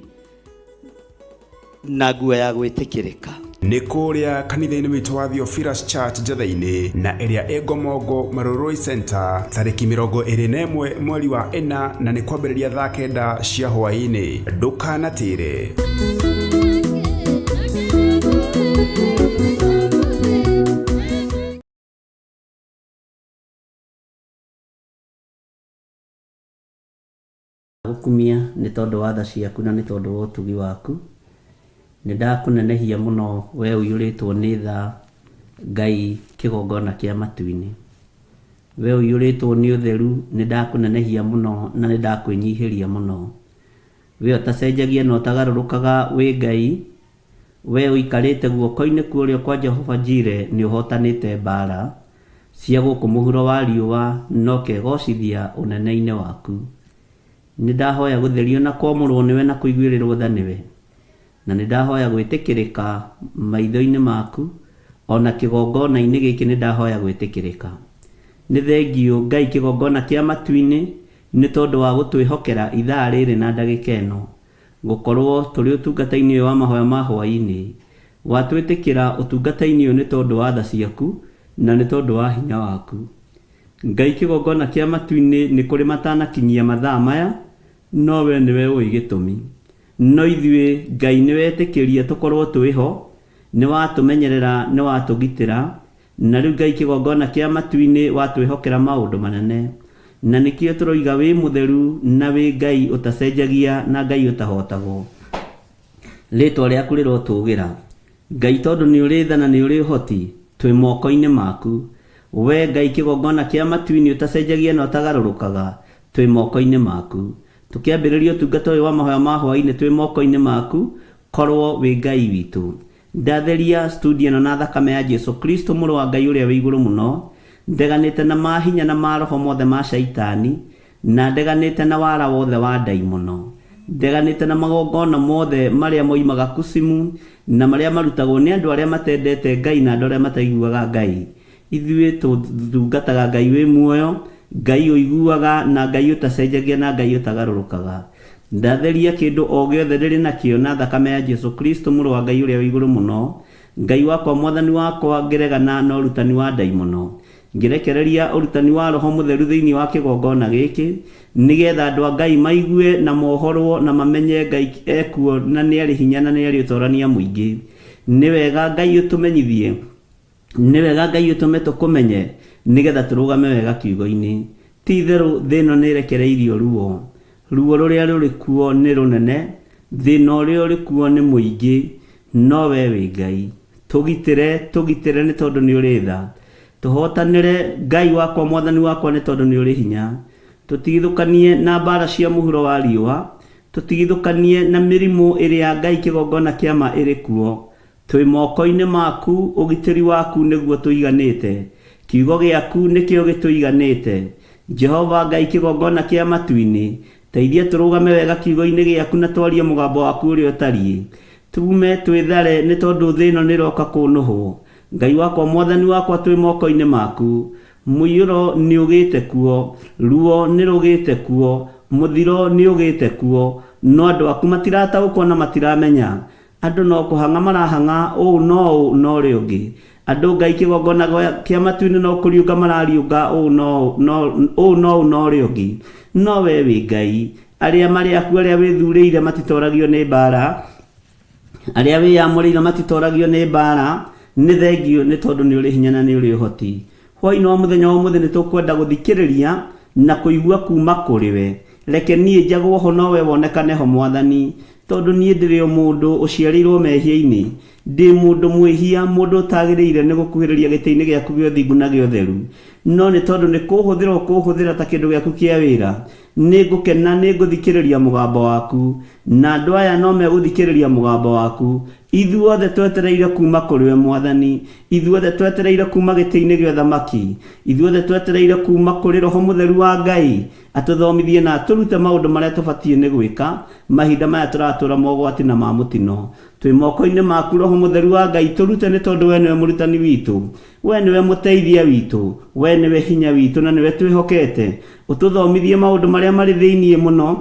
D: na nguo ya gwĩtĩkĩrĩka.
A: Nĩ kũrĩa kanitha-inĩ witũ wa Theophilus Church Njetha-inĩ na ĩrĩa ĩ Ngomongo Marurui Center tarĩki 21 mweri wa ĩna na nĩ kwambĩrĩria thaa kenda cia hwaĩ-inĩ. Ndũkanatĩre.
D: Ndagũkumia nĩ tondũ wa tha ciaku na nĩ tondũ wa ũtugi waku. Nĩ ndakũnenehia mũno wee ũiyũrĩtwo nĩ tha, Ngai kĩgongona kĩa matu-inĩ. Wee ũiyũrĩtwo nĩ ũtheru, nĩ ndakũnenehia mũno na nĩ ndakwĩnyihĩria mũno. Wee ũtacenjagia na ũtagarũrũkaga wĩ Ngai, wee ũikarĩte guoko-inĩ kwa ũrĩo kwa Jehova Jire nĩ ũhootanĩte mbaara cia gũkũ mũhuro wa riũa na ũkegocithia ũnene-inĩ waku. Nĩ ndahoya gũtherio na kwamũrwo nĩwe na kũiguĩrĩrwo tha nĩwe, na nĩ ndahoya gwĩtĩkĩrĩka maitho-inĩ maku, o na kĩgongona-inĩ gĩkĩ nĩ ndahoya gwĩtĩkĩrĩka. Nĩ thengiũ Ngai kĩgongona kĩa matu-inĩ nĩ tondũ wa gũtwĩhokera ithaa rĩrĩ na ndagĩka ĩno gũkorwo tũrĩ ũtungata-inĩ ũyũ wa mahoya ma hwaĩ-inĩ. Watwĩtĩkĩra ũtungata-inĩ ũyũ nĩ tondũ wa tha ciaku na nĩ tondũ wa hinya waku. Ngai kĩgongona kĩa matu-inĩ nĩ kũrĩ matanakinyia mathaa maya, no we nĩwe ũĩ gĩtũmi. No ithuĩ Ngai nĩwetĩkĩria tũkorwo twĩho, nĩwatũmenyerera, nĩwatũgitĩra, na rĩu Ngai kĩgongona kĩa matu-inĩ watwĩhokera maũndũ manene. Na nĩkĩo tũroiga wĩ mũtheru na wĩ Ngai ũtacenjagia na Ngai ũtahotagwo. Rĩtwa rĩaku rĩrotũgĩra. Ngai tondũ nĩ ũrĩ tha na nĩ ũrĩ ũhoti, twĩ moko-inĩ maku. Wee Ngai kĩgongona kĩa matu-inĩ ũtacenjagia na ũtagarũrũkaga, twĩ moko-inĩ maku. Tũkĩambĩrĩria ũtungata ũyũ wa mahoya ma hwaĩ-inĩ twĩ moko-inĩ maku, korwo wĩ Ngai witũ. Ndatheria studio ĩno na thakame ya Jesu Kristo mũrũ wa Ngai ũrĩa wĩ igũrũ mũno, ndeganĩte na mahinya na maroho mothe ma shaitani, Na ndeganĩte na wara wothe wa ndaimono. Ndeganĩte na magongona mothe marĩa moimaga Kusimu, na marĩa marutagwo nĩ andũ arĩa matendete Ngai na andũ arĩa mataiguaga Ngai. Ithuĩ tũtungataga Ngai wĩ muoyo, Ngai ũiguaga, na Ngai ũtacenjagia na Ngai ũtagarũrũkaga. Ndatheria kĩndũ o gĩothe ndĩrĩ nakĩo na thakame ya Jesu Kristo Mũrũ wa Ngai ũrĩa wĩ Igũrũ Mũno, Ngai wakwa Mwathani wakwa, ngĩregana na ũrutani wa ndaimono. Ngĩrekereria ũrutani wa Roho Mũtheru thĩinĩ wa kĩgongona gĩkĩ, nĩ getha andũ a Ngai maigue na mohorwo na mamenye Ngai ekuo na nĩarĩ hinya na nĩarĩ ũtorania mũingĩ. Nĩ wega Ngai ũtũmenyithie, nĩ wega Ngai ũtũme tũkũmenye, nĩ getha tũrũgame wega kiugo-inĩ. Ti itherũ thĩ ĩno nĩĩrekereirio ruo. Ruo rũrĩa rũrĩ kuo nĩ rũnene, thĩna ũrĩa ũrĩ kuo nĩ mũingĩ, no wee wĩ Ngai. Tũgitĩre, tũgitĩre nĩ tondũ nĩ ũrĩ tha. Tũhootanĩre, Ngai wakwa, Mwathani wakwa, nĩ tondũ nĩ ũrĩ hinya. Tũtigithũkanie na mbaara cia mũhuro wa riũa, tũtigithũkanie na mĩrimũ ĩrĩa Ngai kĩgongona kĩa ma ĩrĩ kuo. Twĩ moko-inĩ maku, ũgitĩri waku nĩguo tũiganĩte, Kiugo gĩaku nĩkĩo gĩtũiganĩte. Jehova Ngai kĩgongona kĩa matu-inĩ, teithia tũrũgame wega kiugo-inĩ gĩaku na twarie mũgambo waku ũrĩa ũtariĩ. Tuume twĩthare nĩ tondũ thĩ ĩno nĩroka kũnũhwo. Ngai wakwa Mwathani wakwa twĩ moko-inĩ maku. Mũiyũro nĩũgĩte kuo, ruo nĩrũgĩte kuo, mũthiro nĩũgĩte kuo, no andũ aku matirataũkwo na matiramenya. Andũ no kũhang'a marahang'a ũũ no ũũ na ũrĩa ũngĩ. Andũ Ngai kĩgongona kĩa matu-inĩ no kũriũnga marariũnga ũũ no no ũũ no ũũ na ũrĩa ũngĩ. No wee wĩ Ngai. Arĩa marĩ aku arĩa wĩthurĩire matitoragio nĩ mbaara. Arĩa wĩyamũrĩire matitoragio nĩ mbaara. Nĩ thengiũ nĩ tondũ nĩ ũrĩ hinya na nĩ ũrĩ ũhoti. Hwaĩ-inĩ wa mũthenya wa ũmũthĩ nĩ tũkwenda gũthikĩrĩria na kũigua kuuma kũrĩ we. Reke niĩ njagwo ho no we wonekane ho Mwathani. Tondũ niĩ ndĩrĩ o mũndũ ũciarĩirwo mehia-inĩ, ndĩ mũndũ mwĩhia, mũndũ ũtagĩrĩire nĩ gũkuhĩrĩria gĩtĩ-inĩ gĩaku gĩa ũthingu na gĩa ũtheru. No nĩ tondũ nĩ kũũhũthĩra ũkũũhũthĩra ta kĩndũ gĩaku kĩa wĩra, Nĩ ngũkena nĩ ngũthikĩrĩria mũgambo waku, na andũ aya no megũthikĩrĩria mũgambo waku. Ithuothe twetereire kuuma kũrĩ we Mwathani, ithuothe twetereire kuuma gĩtĩ-inĩ gĩa ũthamaki, ithuothe twetereire kuuma kũrĩ Roho Mũtheru wa Ngai, atũthomithie na atũrute maũndũ marĩa tũbatiĩ nĩ gwĩka mahinda maya tũratũra mogwati na ma mũtino. Twĩ moko-inĩ maku Roho Mũtheru wa Ngai, tũrute nĩ tondũ we nĩwe mũrutani witũ, we nĩwe mũteithia witũ, we nĩwe hinya witũ na nĩwe twĩhokete. Ũtũthomithie maũndũ marĩa marĩ thĩinĩ mũno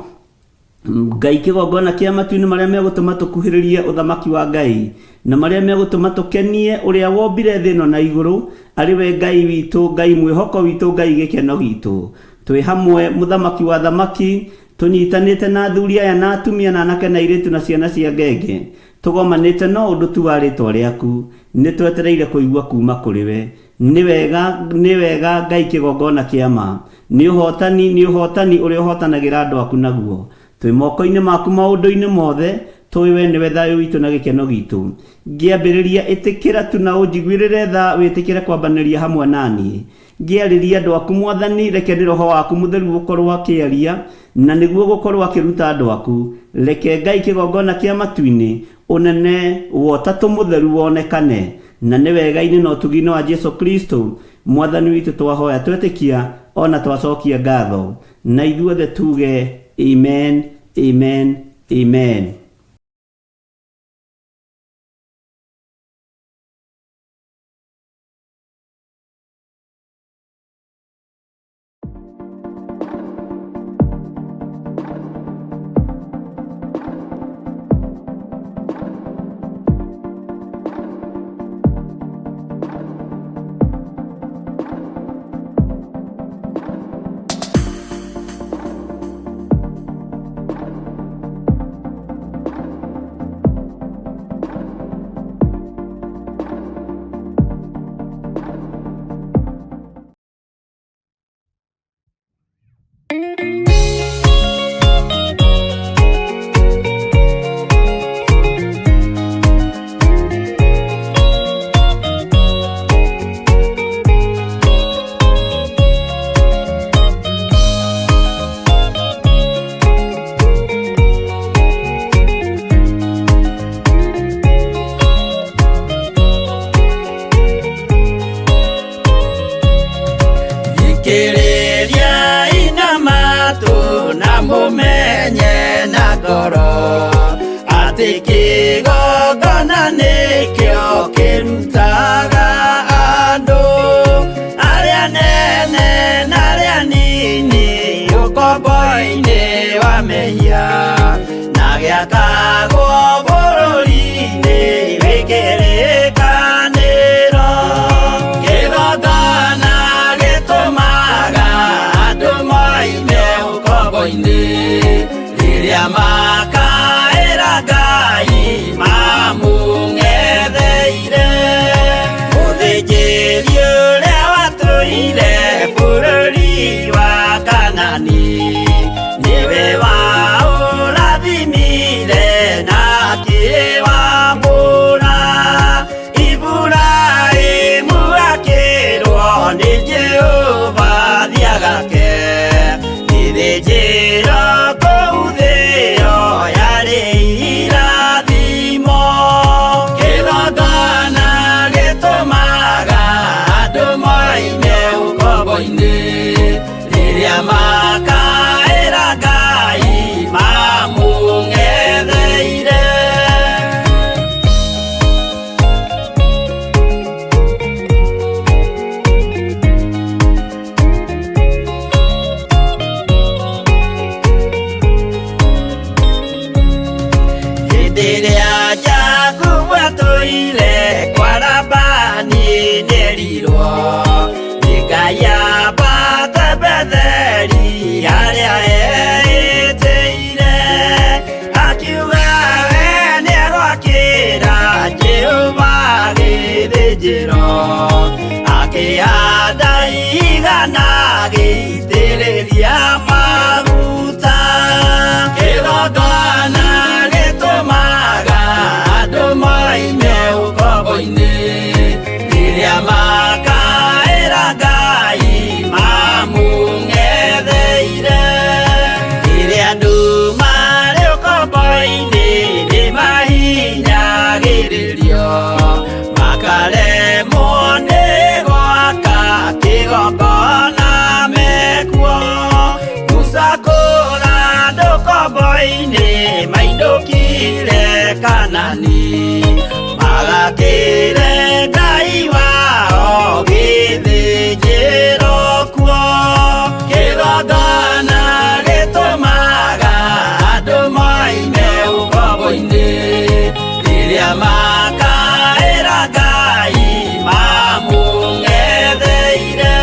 D: Ngai kĩgongona kĩa matu-inĩ marĩa megũtũma tũkuhĩrĩrie ũthamaki wa Ngai na marĩa megũtũma tũkenie ũrĩa wombire thĩ ĩno na igũrũ, arĩ we Ngai witũ, Ngai mwĩhoko witũ, Ngai gĩkeno gitũ. Twĩ hamwe mũthamaki wa athamaki, tũnyitanĩte na athuri aya na atumia na anake na airĩtu na ciana cia ngenge, tũgomanĩte no ũndũ tu wa rĩtwa rĩaku. Nĩ twetereire kũigua kuuma kũrĩ we. Nĩ wega, nĩ wega Ngai kĩgongona kĩa ma. Nĩ ũhootani, nĩ ũhootani ũrĩa ũhootanagĩra andũ aku naguo. Twĩ moko-inĩ maku maũndũ-inĩ mothe, tũĩ wee nĩwe thayũ witũ na gĩkeno gitũ. Ngĩambĩrĩria, ĩtĩkĩra tu na ũnjiguĩrĩre tha wĩtĩkĩre kwambanĩria hamwe na niĩ. Ngĩarĩria andũ aku Mwathani, reke nĩ Roho waku Mũtheru ũkorwo akĩaria, na nĩguo ũgũkorwo akĩruta andũ aku. Reke Ngai kĩgongona kĩa matu-inĩ, ũnene wa Ũtatũ Mũtheru wonekane. Na nĩ wega-inĩ na ũtugi-inĩ wa Jesu Kristo, Mwathani witũ twahoya twetĩkia o na twacokia ngatho. Na ithuothe tuge, Amen, Amen, Amen.
E: Thikĩrĩriai na matũ na mũmenye na ngoro atĩ kĩgongona nĩkĩo kĩrutaga andũ arĩa nene na arĩa nini ũkombo-inĩ wa mehia na gĩakagwo bũrũri-inĩ wĩ kĩrĩkanĩro. Kĩgongona gĩtũmaga andũ moime ũkombo-inĩ rĩrĩa makaĩra Ngai mamũng'etheire. Mũthĩnjĩri ũrĩa watũire bũrũri wa Kanani nĩwe waũrathimire na akĩwamũra. Iburahĩmu akĩrwo nĩ Jehova thiagake gĩthĩnjĩro kũu thĩo yarĩ irathimo. Kĩgongona gĩtũmaga andũ moime ũkombo-inĩ rĩrĩa makaĩra Ngai mamũng'etheire. Hĩndĩ ĩrĩa Jakubu atũire kwa Labani nĩerirwo nĩ Ngai ambate Betheli harĩa eĩtĩire, akiuga we nĩegwakĩra Jehova gĩthĩnjĩro, akĩhanda igana agĩitĩrĩria maguta. Kĩgongona gĩtũmaga andũ moime ũkombo-inĩ rĩrĩa makaĩra Ngai mamũng'etheire. ũkombo-inĩ mainũkire Kanani magakĩre Ngai wao gĩthĩnjĩro kuo kĩgongona gĩtũmaga andũ moime ũkombo-inĩ rĩrĩa makaĩra Ngai mamũng'etheire.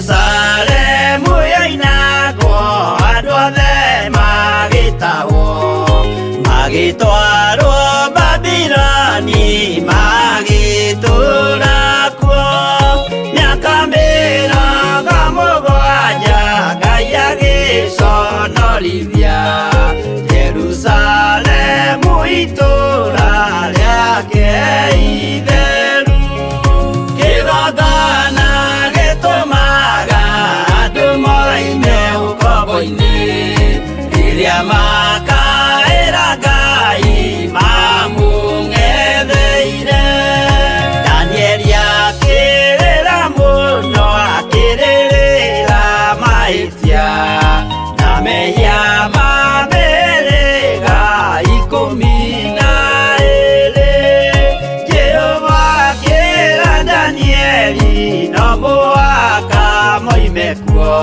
E: Jerusalemu yoinagwo andũ othe magĩtahwo magĩtwarwo Babiloni magĩtũũra kuo mĩaka 70 Ngai agĩconorithia Jerusalemu itũũra rĩake itheru kĩgongona gĩtũmaga andũ moime ũkombo-inĩ rĩrĩa makaĩra Ngai mamũng'etheire. Danieli akĩrĩra mũno akĩrĩrĩra mahĩtia na mehia ma mĩhĩrĩga 12. Jehova akĩra Danieli no mũhaka moime kuo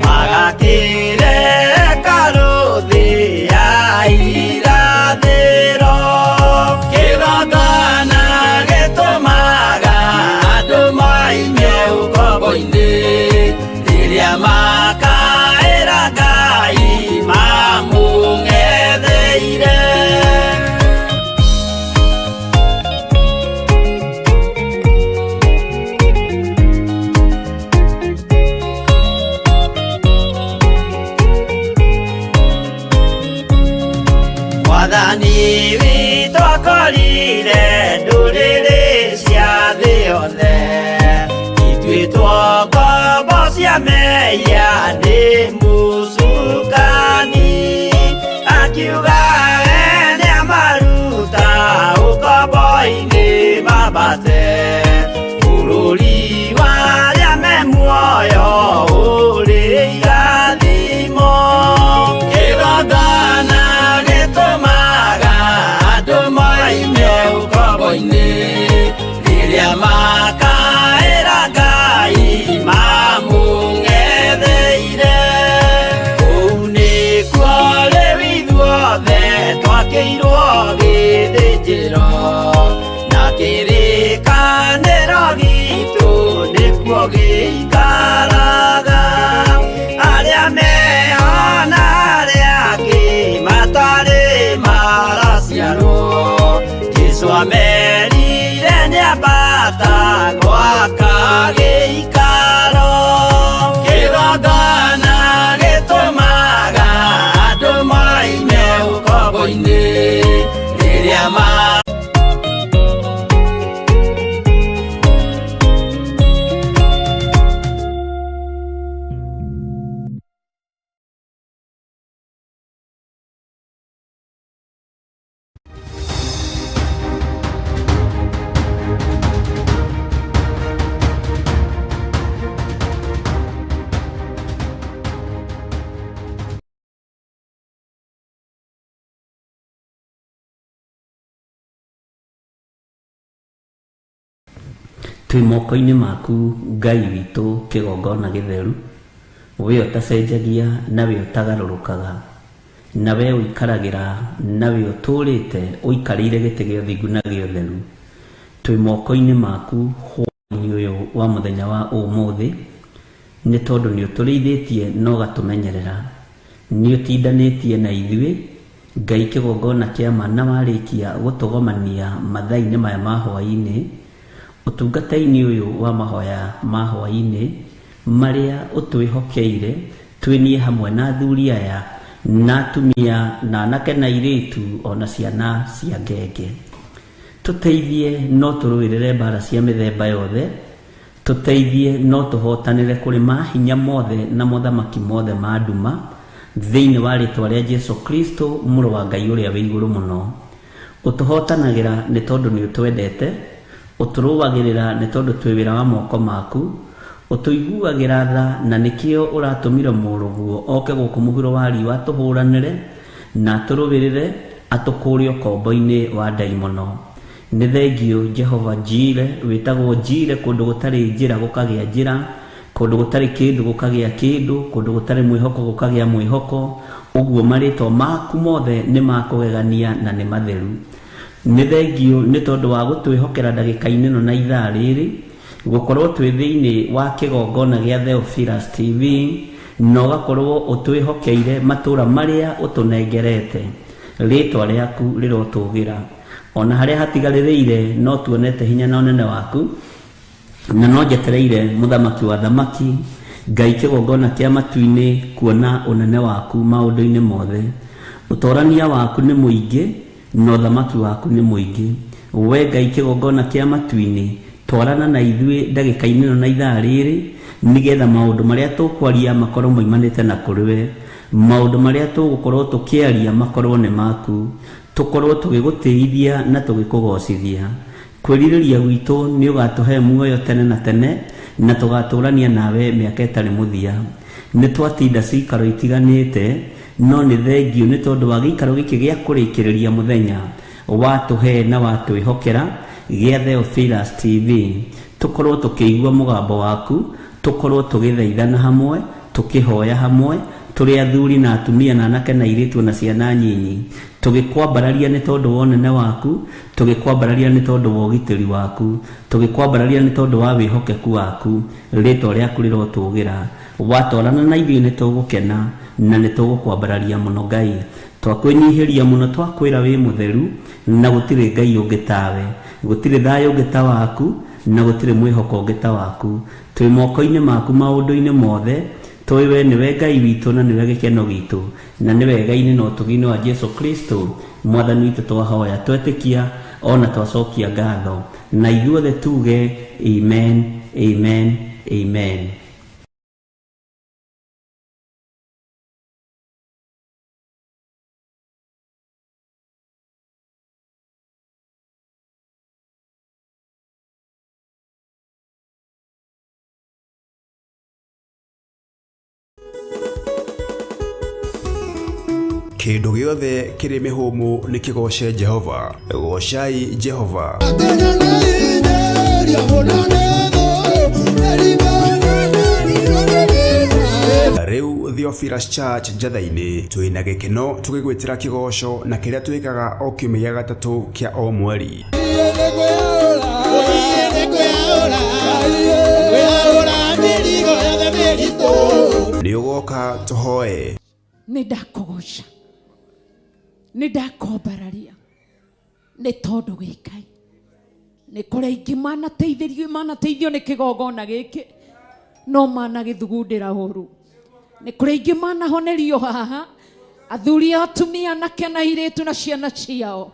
E: magakĩre hekarũ thĩ ya irathĩro. Kĩgongona gĩtũmaga andũ moime ũkombo-inĩ rĩrĩa makaĩra Ngai mamũng'etheire. Mwathani witũ akorire ndũrĩrĩ cia thĩ yothe ituĩtwo ngombo cia mehia nĩ mũcukani akiuga we nĩamaruta ũkombo-inĩ mambate bũrũri wa arĩa me muoyo ũrĩ irathimo. Kĩgongona gĩtũmaga andũ moime ũkombo-inĩ rĩrĩa makaĩra Ngai mamũng'etheire. Kũu nĩkuo rĩu ithuothe twakĩirwo gĩthĩnjĩro na kĩrĩkanĩro gitũ nĩkuo gĩikaraga. Arĩa meho na arĩa angĩ matarĩ maraciarwo Jesũ amerire nĩambata gwaka gĩikaro. Kĩgongona gĩtũmaga andũ moime ũkombo-inĩ rĩrĩa ma
D: Twĩ moko-inĩ maku Ngai witũ kĩgongona gĩtheru we ũtacenjagia na we ũtagarũrũkaga na we ũikaragĩra na we ũtũũrĩte ũikarĩire gĩtĩ gĩa ũthingu na gĩa ũtheru. Twĩ moko-inĩ maku hwaĩ-inĩ ũyũ wa mũthenya wa ũmũthĩ nĩ tondũ nĩ ũtũrĩithĩtie na ũgatũmenyerera nĩ ũtindanĩtie na ithuĩ Ngai kĩgongona kĩa ma na warĩkia gũtũgomania mathaa-inĩ maya ma hwaĩ-inĩ ũtungata-inĩ ũyũ wa mahoya ma hwaĩ-inĩ marĩa ũtwĩhokeire twĩnie hamwe na athuri aya na atumia na anake na airĩtu ona ciana cia ngenge. Tũteithie no tũrũĩrĩre mbara cia mĩthemba yothe, tũteithie no tũhotanĩre kũrĩ mahinya mothe na mothamaki mothe ma nduma, Thĩinĩ wa rĩtwa rĩa Jesu Kristo, mũrũ wa Ngai ũrĩa wĩ igũrũ mũno. Ũtũhotanagĩra nĩ tondũ nĩ ũtwendete, ũtũrũagĩrĩra nĩ tondũ twĩ wĩra wa moko maku, ũtũiguagĩra tha na nĩkĩo ũratũmire mũrũguo oke gũkũ mũhuro wa riũa atũhũranĩre na atũrũĩrĩre atũkũũre ũkombo-inĩ wa ndaimono. Nĩ thengiũ Jehova Jire, wĩtagwo Jire kũndũ gũtarĩ njĩra gũkagĩa njĩra, kũndũ gũtarĩ kĩndũ gũkagĩa kĩndũ, kũndũ gũtarĩ mwĩhoko gũkagĩa mwĩhoko, ũguo marĩtwa maku mothe nĩ ma kũgegania na nĩ matheru. Nĩ thengiũ nĩ tondũ wa gũtwĩhokera ndagĩka-inĩ ĩno na ithaa rĩrĩ, gũkorwo twĩ thĩinĩ wa kĩgongona gĩa Theophilus TV, na ũgakorwo ũtwĩhokeire matũra marĩa ũtũnengerete. Rĩtwa rĩaku rĩrotũgĩra. Ona harĩa hatigarĩrĩire no tuonete hinya na ũnene waku, na no njetereire mũthamaki wa thamaki, Ngai kĩgongona kĩa matu-inĩ, kuona ũnene waku maũndũ-inĩ mothe. Ũtorania waku nĩ mũingĩ na ũthamaki waku nĩ mũingĩ. We Ngai kĩgongona kĩa matu-inĩ, twarana na ithuĩ ndagĩka-inĩ ĩno na ithaa rĩrĩ, nĩgetha maũndũ marĩa tũkwaria makorwo moimanĩte na kũrĩ we, maũndũ marĩa tũgũkorwo tũkĩaria makorwo nĩ maku, tũkorwo tũgĩgũtĩithia na tũgĩkũgocithia. Kwĩrirĩria gwitũ nĩ ũgatũhe muoyo tene na tene, na tũgatũrania nawe mĩaka ĩtarĩ mũthia. Nĩ twatinda cikaro itiganĩte, no nĩ thengiũ nĩ tondũ wa gĩikaro gĩkĩ gĩa kũrĩkĩrĩria mũthenya watũhe na watwĩhokera gĩa Theophilus TV, tũkorwo tũkĩigua mũgambo waku, tũkorwo tũgĩthaithana hamwe, tũkĩhoya hamwe, tũrĩ athuri na atumia na anake na airĩtu na ciana nyinyi, tũgĩkwambararia nĩ tondũ wa ũnene waku, tũgĩkwambararia nĩ tondũ wa ũgitĩri waku, tũgĩkwambararia nĩ tondũ wa wĩhokeku waku. Rĩtwa rĩaku rĩrotũgĩra. Watwarana na ithuĩ nĩ tũgũkena na nĩ tũgũkwambararia mũno Ngai. Twakwĩnyihĩria mũno, twakwĩra wĩ mũtheru na gũtirĩ Ngai ũngĩ tawe, gũtirĩ thayũ ũngĩ ta waku, na gũtirĩ mwĩhoko ũngĩ ta waku. Twĩ moko-inĩ maku maũndũ-inĩ mothe, tũĩ we nĩwe Ngai witũ na nĩwe gĩkeno gitũ, na nĩ wega-inĩ na ũtugi-inĩ wa Jesu Kristo mwathani witũ twahoya, twetĩkia ona twacokia ngatho, na ithuothe tuge amen, amen, amen.
A: Kĩndũ gĩothe kĩrĩ mĩhũmũ nĩ kĩgooce Jehova. Goocai Jehova. Rĩu Theophilus Church Njatha-inĩ twĩna gĩkeno tũgĩgwĩtĩra kĩgoco na kĩrĩa twĩkaga o kiumia gĩa gatatũ kĩa o mweri. Nĩ ũgoka tũhoe.
B: Nĩ ndakũgoca, nĩ ndakwambararia, nĩ tondũ wĩ Ngai. Nĩ kũrĩ aingĩ manateithĩrio, manateithio nĩ kĩgongona gĩkĩ, no managĩthugundĩra ũru. Nĩ kũrĩ aingĩ manahonerio haha, athuri a atumia, anake na airĩtu na ciana ciao,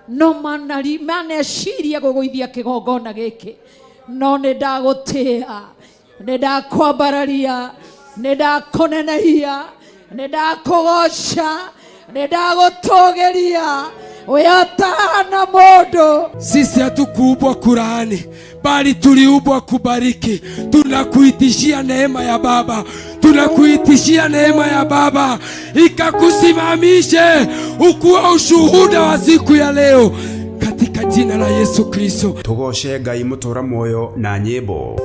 B: no maneciria gũgũithia kĩgongona gĩkĩ. No nĩ ndagũtĩa, nĩ ndakwambararia, nĩ ndakũnenehia, nĩ ndakũgoca, nĩ ndagũtũgĩria, we ũtahana mũndũ.
C: Sisi hatukuumbwa kulaani, bali tuliumbwa kubariki. Tunakuitishia neema ya Baba, tunakuitishia neema ya Baba ikakusimamishe ukuwa ushuhuda wa siku ya leo, katika jina la Yesu Kristo.
A: Tũgooce Ngai mũtũra muoyo na nyĩmbo.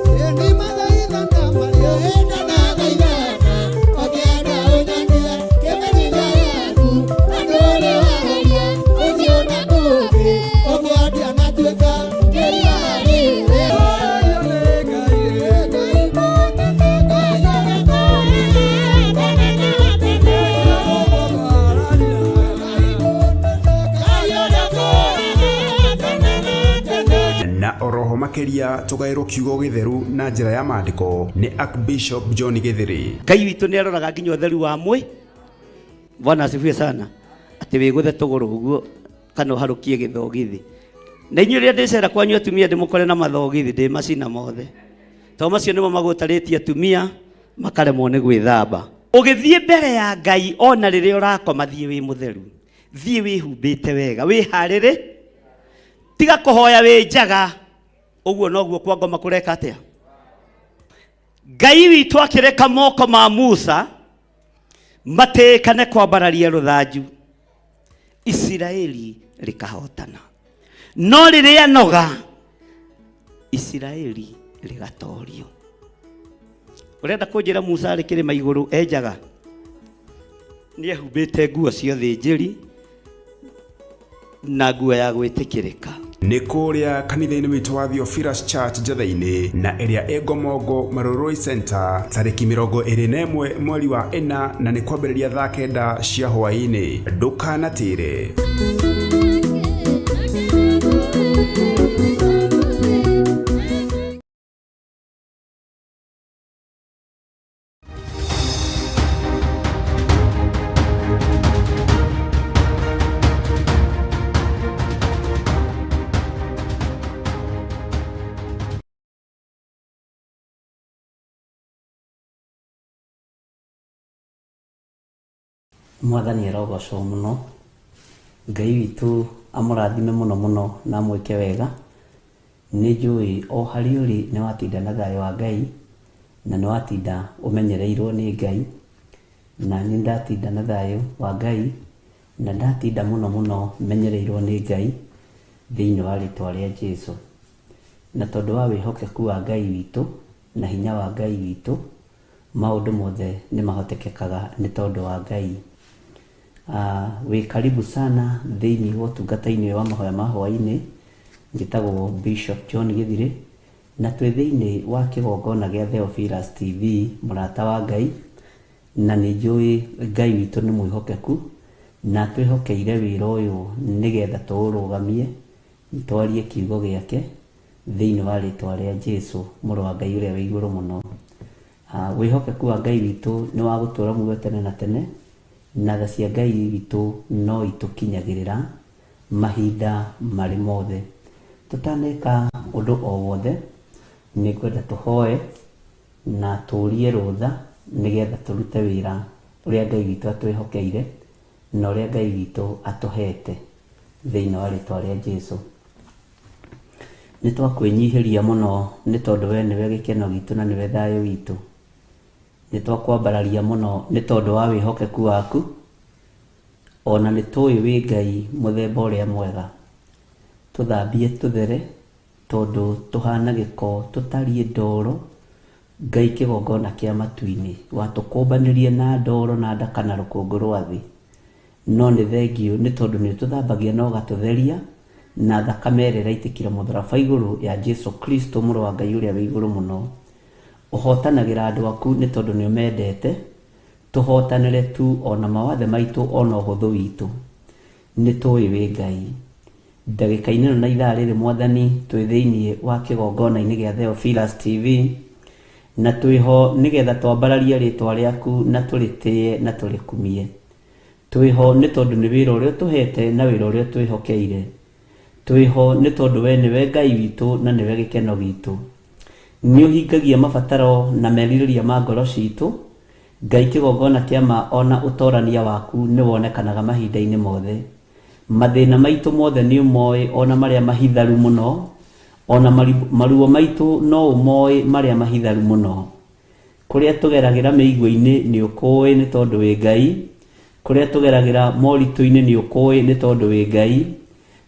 A: Na oroho makĩria tũgaĩrwo kiugo gĩtheru na njĩra ya maandĩko nĩ Archbishop John Gĩthĩrĩ.
D: Ngai witũ nĩ aroraga nginya ũtheru wa mwĩ. Bwana asifiwe sana. Atĩ wĩgũthe tũgũrũ ũguo kana ũharũkie gĩthogithi. Na inyuĩ rĩrĩa ndĩcera kwanyu atumia ndĩmũkore na mathogithi, ndĩmacina mothe. Tondũ macio nĩmo magũtarĩtie atumia makaremwo nĩ gwĩthamba. Ũgĩthiĩ mbere ya Ngai ona rĩrĩa ũrakoma, thiĩ wĩ mũtheru, thiĩ wĩhumbĩte wega, wĩharĩrĩ, tiga kũhoya wĩ njaga. Ũguo noguo kwa ngoma kũreka atĩa? Ngai witũ akĩreka moko ma Musa matĩĩkane kwambararia rũthanju, Isiraeli rĩkahotana. No rĩrĩa noga, Isiraeli rĩgatorio. Ũrenda kũnjĩra Musa arĩ kĩrĩma igũrũ enjaga? Nĩ ehumbĩte nguo cia ũthĩnjĩri na nguo ya gwĩtĩkĩrĩka.
A: Nĩ kũrĩa kanitha-inĩ witũ wa Theophilus Church Njetha-inĩ na ĩrĩa ĩ Ngomongo Marurui Center tarĩki 21 mweri wa ĩna na nĩ kwambĩrĩria thaa 9 cia hwaĩ-inĩ. Ndũkanatĩre.
D: Mwathani arogocwo mũno. Ngai witũ amũrathime mũno mũno na amwĩke wega. Nĩ njũĩ o harĩa ũrĩ nĩ watinda na thayũ wa Ngai, na nĩ watinda ũmenyereirwo nĩ Ngai. Na niĩ ndatinda na thayũ wa Ngai, na ndatinda mũno mũno menyereirwo nĩ Ngai thĩinĩ wa rĩtwa rĩa Jesu. Na tondũ wa wĩhokeku wa Ngai witũ na hinya wa Ngai witũ, Maũndũ mothe nĩ mahotekekaga nĩ tondũ wa Ngai. Wĩ karibu sana thĩinĩ wa ũtungata-inĩ ũyũ wa mahoya ma hwaĩ-inĩ. Njĩtagwo Bishop John Gĩthirĩ na twĩ thĩinĩ wa kĩgongona gĩa Theophilus TV, mũrata wa Ngai, na nĩ njũĩ Ngai witũ nĩ mwĩhokeku na atwĩhokeire wĩra ũyũ nĩgetha tũũrũgamie, twarie kiugo gĩake Thĩinĩ wa rĩĩtwa rĩa Jesu, Mũrũ wa Ngai ũrĩa wĩ igũrũ mũno. Wĩhokeku wa Ngai witũ nĩ wa gũtũũra muoyo tene na tene, na tha cia Ngai witũ no itũkinyagĩrĩra mahinda marĩ mothe. Tũtaneka ũndũ o wothe, nĩ ngwenda tũhoe na tũrie rũtha nĩgetha tũrute wĩra ũrĩa Ngai witũ atwĩhokeire na ũrĩa Ngai witũ atũhete thĩinĩ wa rĩĩtwa rĩa Jesu. Nĩ twakwĩnyihĩria mũno nĩ tondũ we nĩwe gĩkeno gitũ na nĩwe thayũ witũ. Nĩ twakwambararia mũno nĩ tondũ wa wĩhokeku waku, o na nĩ tũĩ wĩ Ngai mũthemba ũrĩa mwega. Tũthambie tũthere tondũ tũhana gĩko tũtariĩ ndoro, Ngai kĩgongona kĩa matu-inĩ. Watũkũmbanĩrie na ndoro na ndaka na rũkũngũ rwa thĩ. No nĩ thengiũ nĩ tondũ nĩ ũtũthambagia na ũgatũtheria na thakame ĩrĩa ĩraitĩkire mũtharaba igũrũ ya Jesu Kristo mũrũ wa Ngai ũrĩa wĩ igũrũ mũno. Ũhotanagĩra andũ aku nĩ tondũ nĩ ũmendete. Tũhotanĩre tu o na mawathe maitũ o na ũhũthũ witũ. Nĩ tũĩ wĩ Ngai. Ndagĩka-inĩ ĩno na ithaa rĩrĩ Mwathani twĩ thĩinĩ wa kĩgongona-inĩ gĩa Theophilus TV na twĩho nĩgetha twambararie rĩtwa rĩaku na tũrĩtĩe na tũrĩkumie. Twĩho nĩ tondũ nĩ wĩra ũrĩa ũtũhete na wĩra ũrĩa ũtwĩhokeire. Twĩho nĩ tondũ we nĩwe Ngai witũ na nĩwe gĩkeno gitũ. Nĩ ũhingagia mabataro na merirĩria ma ngoro citũ. Ngai kĩgongona kĩa ma ona ũtorania waku nĩ wonekanaga mahinda-inĩ mothe. Mathĩna maitũ mothe nĩ ũmoĩ ona marĩa mahitharu mũno, ona maruo maitũ no ũmoĩ marĩa mahitharu mũno. Kũrĩa tũgeragĩra mĩigua-inĩ nĩ ũkũũĩ nĩ tondũ wĩ Ngai, kũrĩa tũgeragĩra moritũ-inĩ nĩ ũkũũĩ nĩ tondũ wĩ Ngai,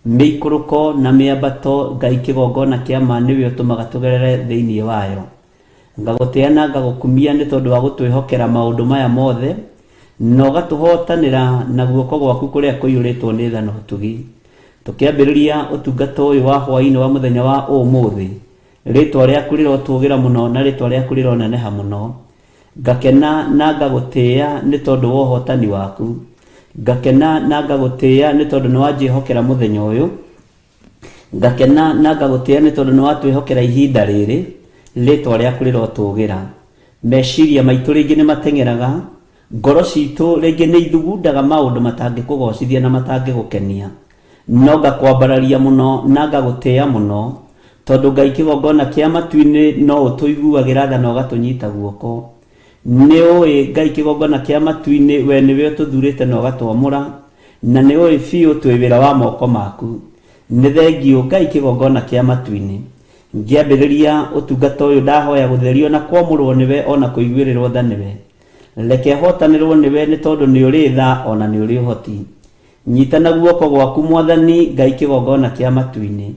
D: mĩikũrũko na mĩambato Ngai kĩgongona kĩa ma nĩwe ũtũmaga tũgerere thĩinĩ wayo. Ngagũtĩa na ngagũkumia nĩ tondũ wa gũtwĩhokera maũndũ maya mothe, na ũgatũhootanĩra na guoko gwaku kũrĩa kũiyũrĩtwo nĩ tha na ũtugi. Tũkĩambĩrĩria ũtungata ũyũ wa hwaĩ-inĩ wa mũthenya wa ũmũthĩ, Rĩĩtwa rĩaku rĩrotũũgĩra mũno na rĩĩtwa rĩaku rĩroneneha mũno. Ngakena na ngagũtĩĩa nĩ tondũ wa ũhootani waku. Ngakena na ngagũtĩĩa nĩ tondũ nĩ wanjĩhokera mũthenya ũyũ. Ngakena na ngagũtĩĩa nĩ tondũ nĩ watwĩhokera ihinda rĩrĩ. Rĩĩtwa rĩaku rĩrotũũgĩra. Meciria maitũ rĩngĩ nĩ mateng'eraga, ngoro citũ rĩngĩ nĩ ithugundaga maũndũ matangĩkũgocithia na matangĩgũkenia. No ngakwambararia mũno na ngagũtĩĩa mũno, tondũ Ngai kĩgongona kĩa matu-inĩ no ũtũiguagĩra tha na ũgatũnyita guoko. Nĩ ũĩ Ngai kĩgongona kĩa matu-inĩ, we nĩwe ũtũthurĩte na ũgatwamũra, na nĩ ũĩ biũ twĩ wĩra wa moko maku. Nĩ thengiũ Ngai kĩgongona kĩa matu-inĩ. Ngĩambĩrĩria ũtungata ũyũ ndahoya gũtherio na kwamũrwo nĩwe ona kũiguĩrĩrwo tha nĩwe. Reke hotanĩrwo nĩwe nĩ tondũ nĩ ũrĩ tha ona nĩ ũrĩ ũhoti. Nyita na guoko gwaku Mwathani Ngai kĩgongona kĩa matu-inĩ.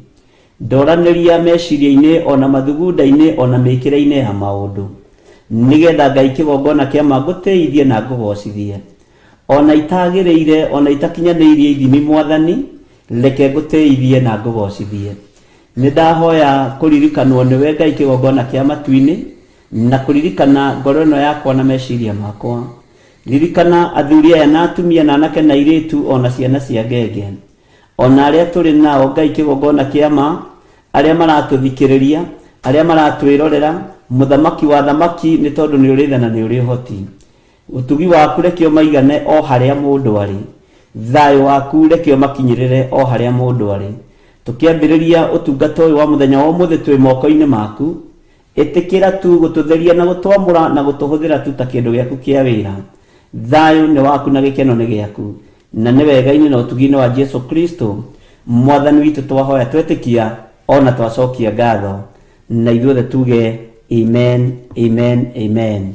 D: Ndoranĩria meciria-inĩ ona mathugunda-inĩ ona mĩkĩre-inĩ ya maũndũ. Nĩgetha Ngai kĩgongona kĩa ma ngũtĩithie na ngũgocithie. Ona itagĩrĩire ona itakinyanĩirie ithimi Mwathani, reke ngũtĩithie na ngũgocithie. Nĩ ndahoya kũririkanwo nĩwe Ngai kĩgongona kĩa matu-inĩ, na kũririkana ngoro ĩno yakwa na meciria makwa. Ririkana athuri aya na atumia na anake na airĩtu ona ciana cia ngenge. Ona arĩa tũrĩ nao Ngai kĩgongona kĩa ma, arĩa maratũthikĩrĩria, arĩa maratwĩrorera, mũthamaki wa thamaki nĩ tondũ nĩ ũrĩ tha na nĩ ũrĩ ũhoti. Ũtugi waku reke ũmaigane o harĩa mũndũ arĩ. Thayũ waku reke ũmakinyĩrĩre o harĩa mũndũ arĩ. Tũkĩambĩrĩria ũtungata ũyũ wa mũthenya wa ũmũthĩ twĩ moko-inĩ maku. Ĩtĩkĩra tu gũtũtheria na gũtwamũra na gũtũhũthĩra tu ta kĩndũ gĩaku kĩa wĩra. Thayũ nĩ waku na gĩkeno nĩ gĩaku. Na nĩ wega-inĩ na ũtugi-inĩ wa Jesu Kristo Mwathani witũ twahoya twetĩkia ona twacokia ngatho. Na ithuothe tuge amen, amen, amen.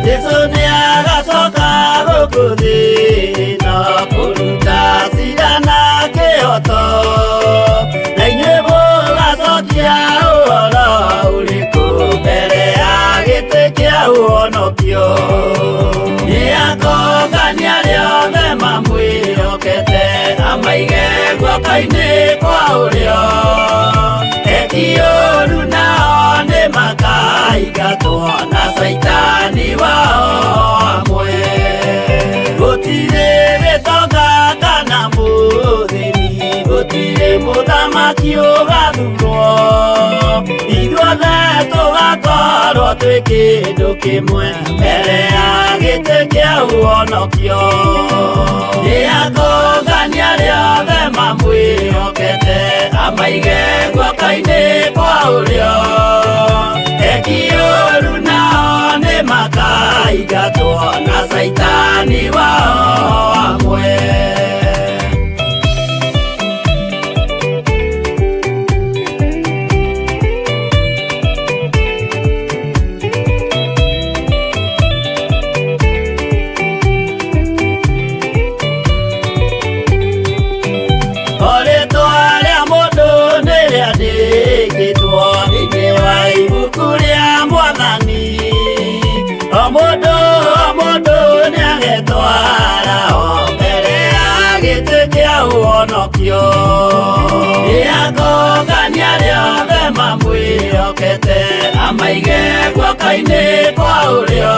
E: Jesu nĩ agacoka gũkũ thĩ na kũruta cira na kĩhoto, na inyuĩ mũgacokia ũhoro ũrĩkũ mbere ya gĩtĩ kĩa ũhonokio. Nĩ akongania arĩa othe mamwĩhokete, amaige guoko-inĩ kwa ũrĩo. Eki ũũru nao nĩ makaingatwo na caitani wao amwe. Gũtirĩ gĩtonga kana mũthĩni, gũtirĩ mũthamaki ũgathurwo. Ithuothe tũgakorwo twĩ kĩndũ kĩmwe mbere ya gĩtĩ kĩa ũhonokio. Nĩ akongania arĩa othe mamwĩhokete, amaige guoko-inĩ kwa ũrĩo. Eki ũũru nao nĩ makaingatwo na caitani wao amwe. O rĩtwa rĩa mũndũ nĩ rĩandĩkĩtwo thĩinĩ wa ibuku rĩa Mwathani. O mũndũ o mũndũ nĩagetwara o mbere ya gĩtĩ kĩa ũhonokio. Nĩ akongania arĩa othe mamwĩhokete, amaige guoko-inĩ kwa ũrĩo.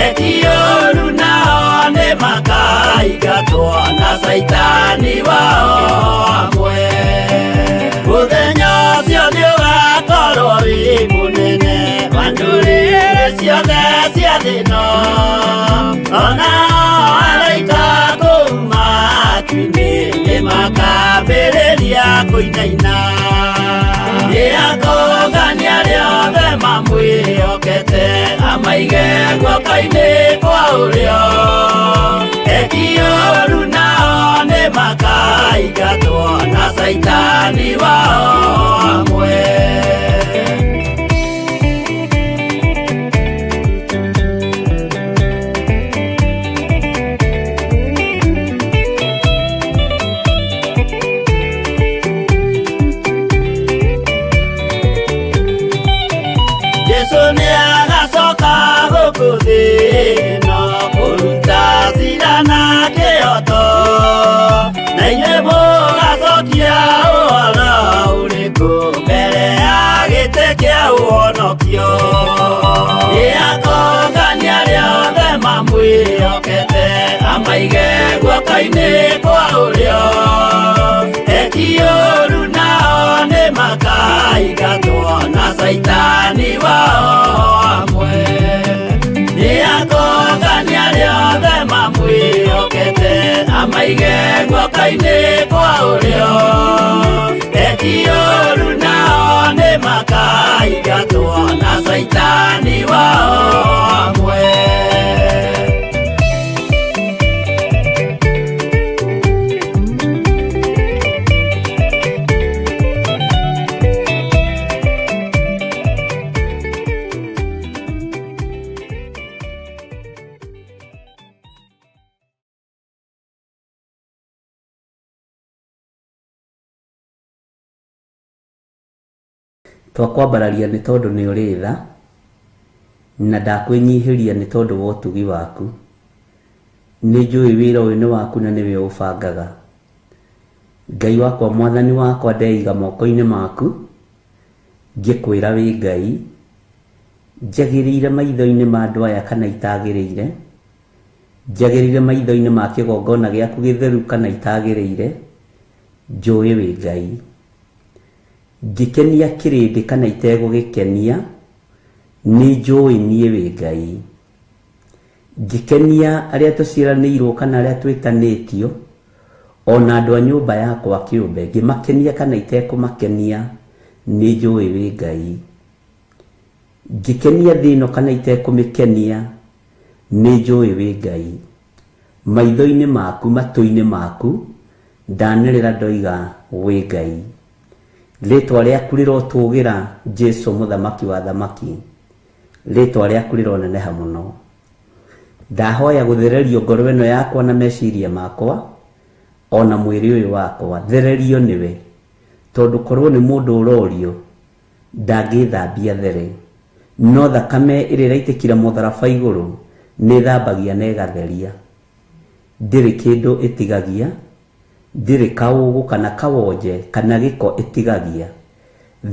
E: Eki ũũru nao nĩ makaingatwo na caitani wao amwe. Mũthenya ũcio nĩ ũgakorwo wĩ mũnene wa ndũrĩrĩ ciothe cia thĩ ĩno. Ona araika kũu matu-inĩ nĩ makambĩrĩria kũinaina. Nĩ akongania arĩa othe mamwĩhokete, amaige guoko-inĩ kwa ũrĩo. Eki ũũru nao nĩ makaingatwo na caitani wao amwe. Jesu nĩ agacoka gũkũ thĩ ĩno kũruta cira na kĩhoto, na inyuĩ mũgacokia ũhoro ũrĩkũ Mamwĩhokete amaige guoko-inĩ kwa ũrĩo. Eki ũru nao nĩ makaingatwo na caitani wao amwe. Nĩ akongania arĩa othe mamwĩhokete amaige guoko-inĩ kwa ũrĩo. Eki ũru nao nĩ makaingatwo na caitani wao amwe.
D: Twakwambararia nĩ tondũ nĩ ũrĩ tha, na ndakwĩnyihĩria nĩ tondũ wa ũtugi waku. Nĩ njũĩ wĩra ũyũ nĩ waku na nĩwe ũbangaga. Ngai wakwa, mwathani wakwa, ndeiga moko-inĩ maku, ngĩkwĩra wĩ Ngai, njagĩrĩire maitho-inĩ ma andũ aya kana itagĩrĩire, njagĩrĩire maitho-inĩ ma kĩgongona gĩaku gĩtheru kana itagĩrĩire, njũĩ wĩ Ngai. Ngĩkenia kĩrĩndĩ kana itegũgĩkenia, nĩ njũĩ niĩ wĩ Ngai. Ngĩkenia arĩa tũciaranĩirwo kana arĩa twĩtanĩtio, ona andũ a nyũmba yakwa kĩũmbe, ngĩmakenia kana itekũmakenia, nĩ njũĩ wĩ Ngai. Ngĩkenia thĩ ĩno kana itekũmĩkenia, nĩ njũĩ wĩ Ngai. Maitho-inĩ maku, matũ-inĩ maku, ndanĩrĩra ndoiga wĩ Ngai. Rĩtwa rĩaku rĩrotũgĩra Jesu mũthamaki wa thamaki. Rĩtwa rĩaku rĩroneneha mũno. Ndahoya gũthererio ngoro ĩno yakwa na meciria makwa, ona mwĩrĩ ũyũ wakwa, thererio nĩwe. Tondũ korwo nĩ mũndũ ũrorio, ndangĩthambia there. No thakame ĩrĩa ĩraitĩkire mũtharaba igũrũ, nĩ ĩthambagia na ĩgatheria. Ndĩrĩ kĩndũ ĩtigagia, ndĩrĩ kaũgũ kana kawonje kana gĩko ĩtigagia.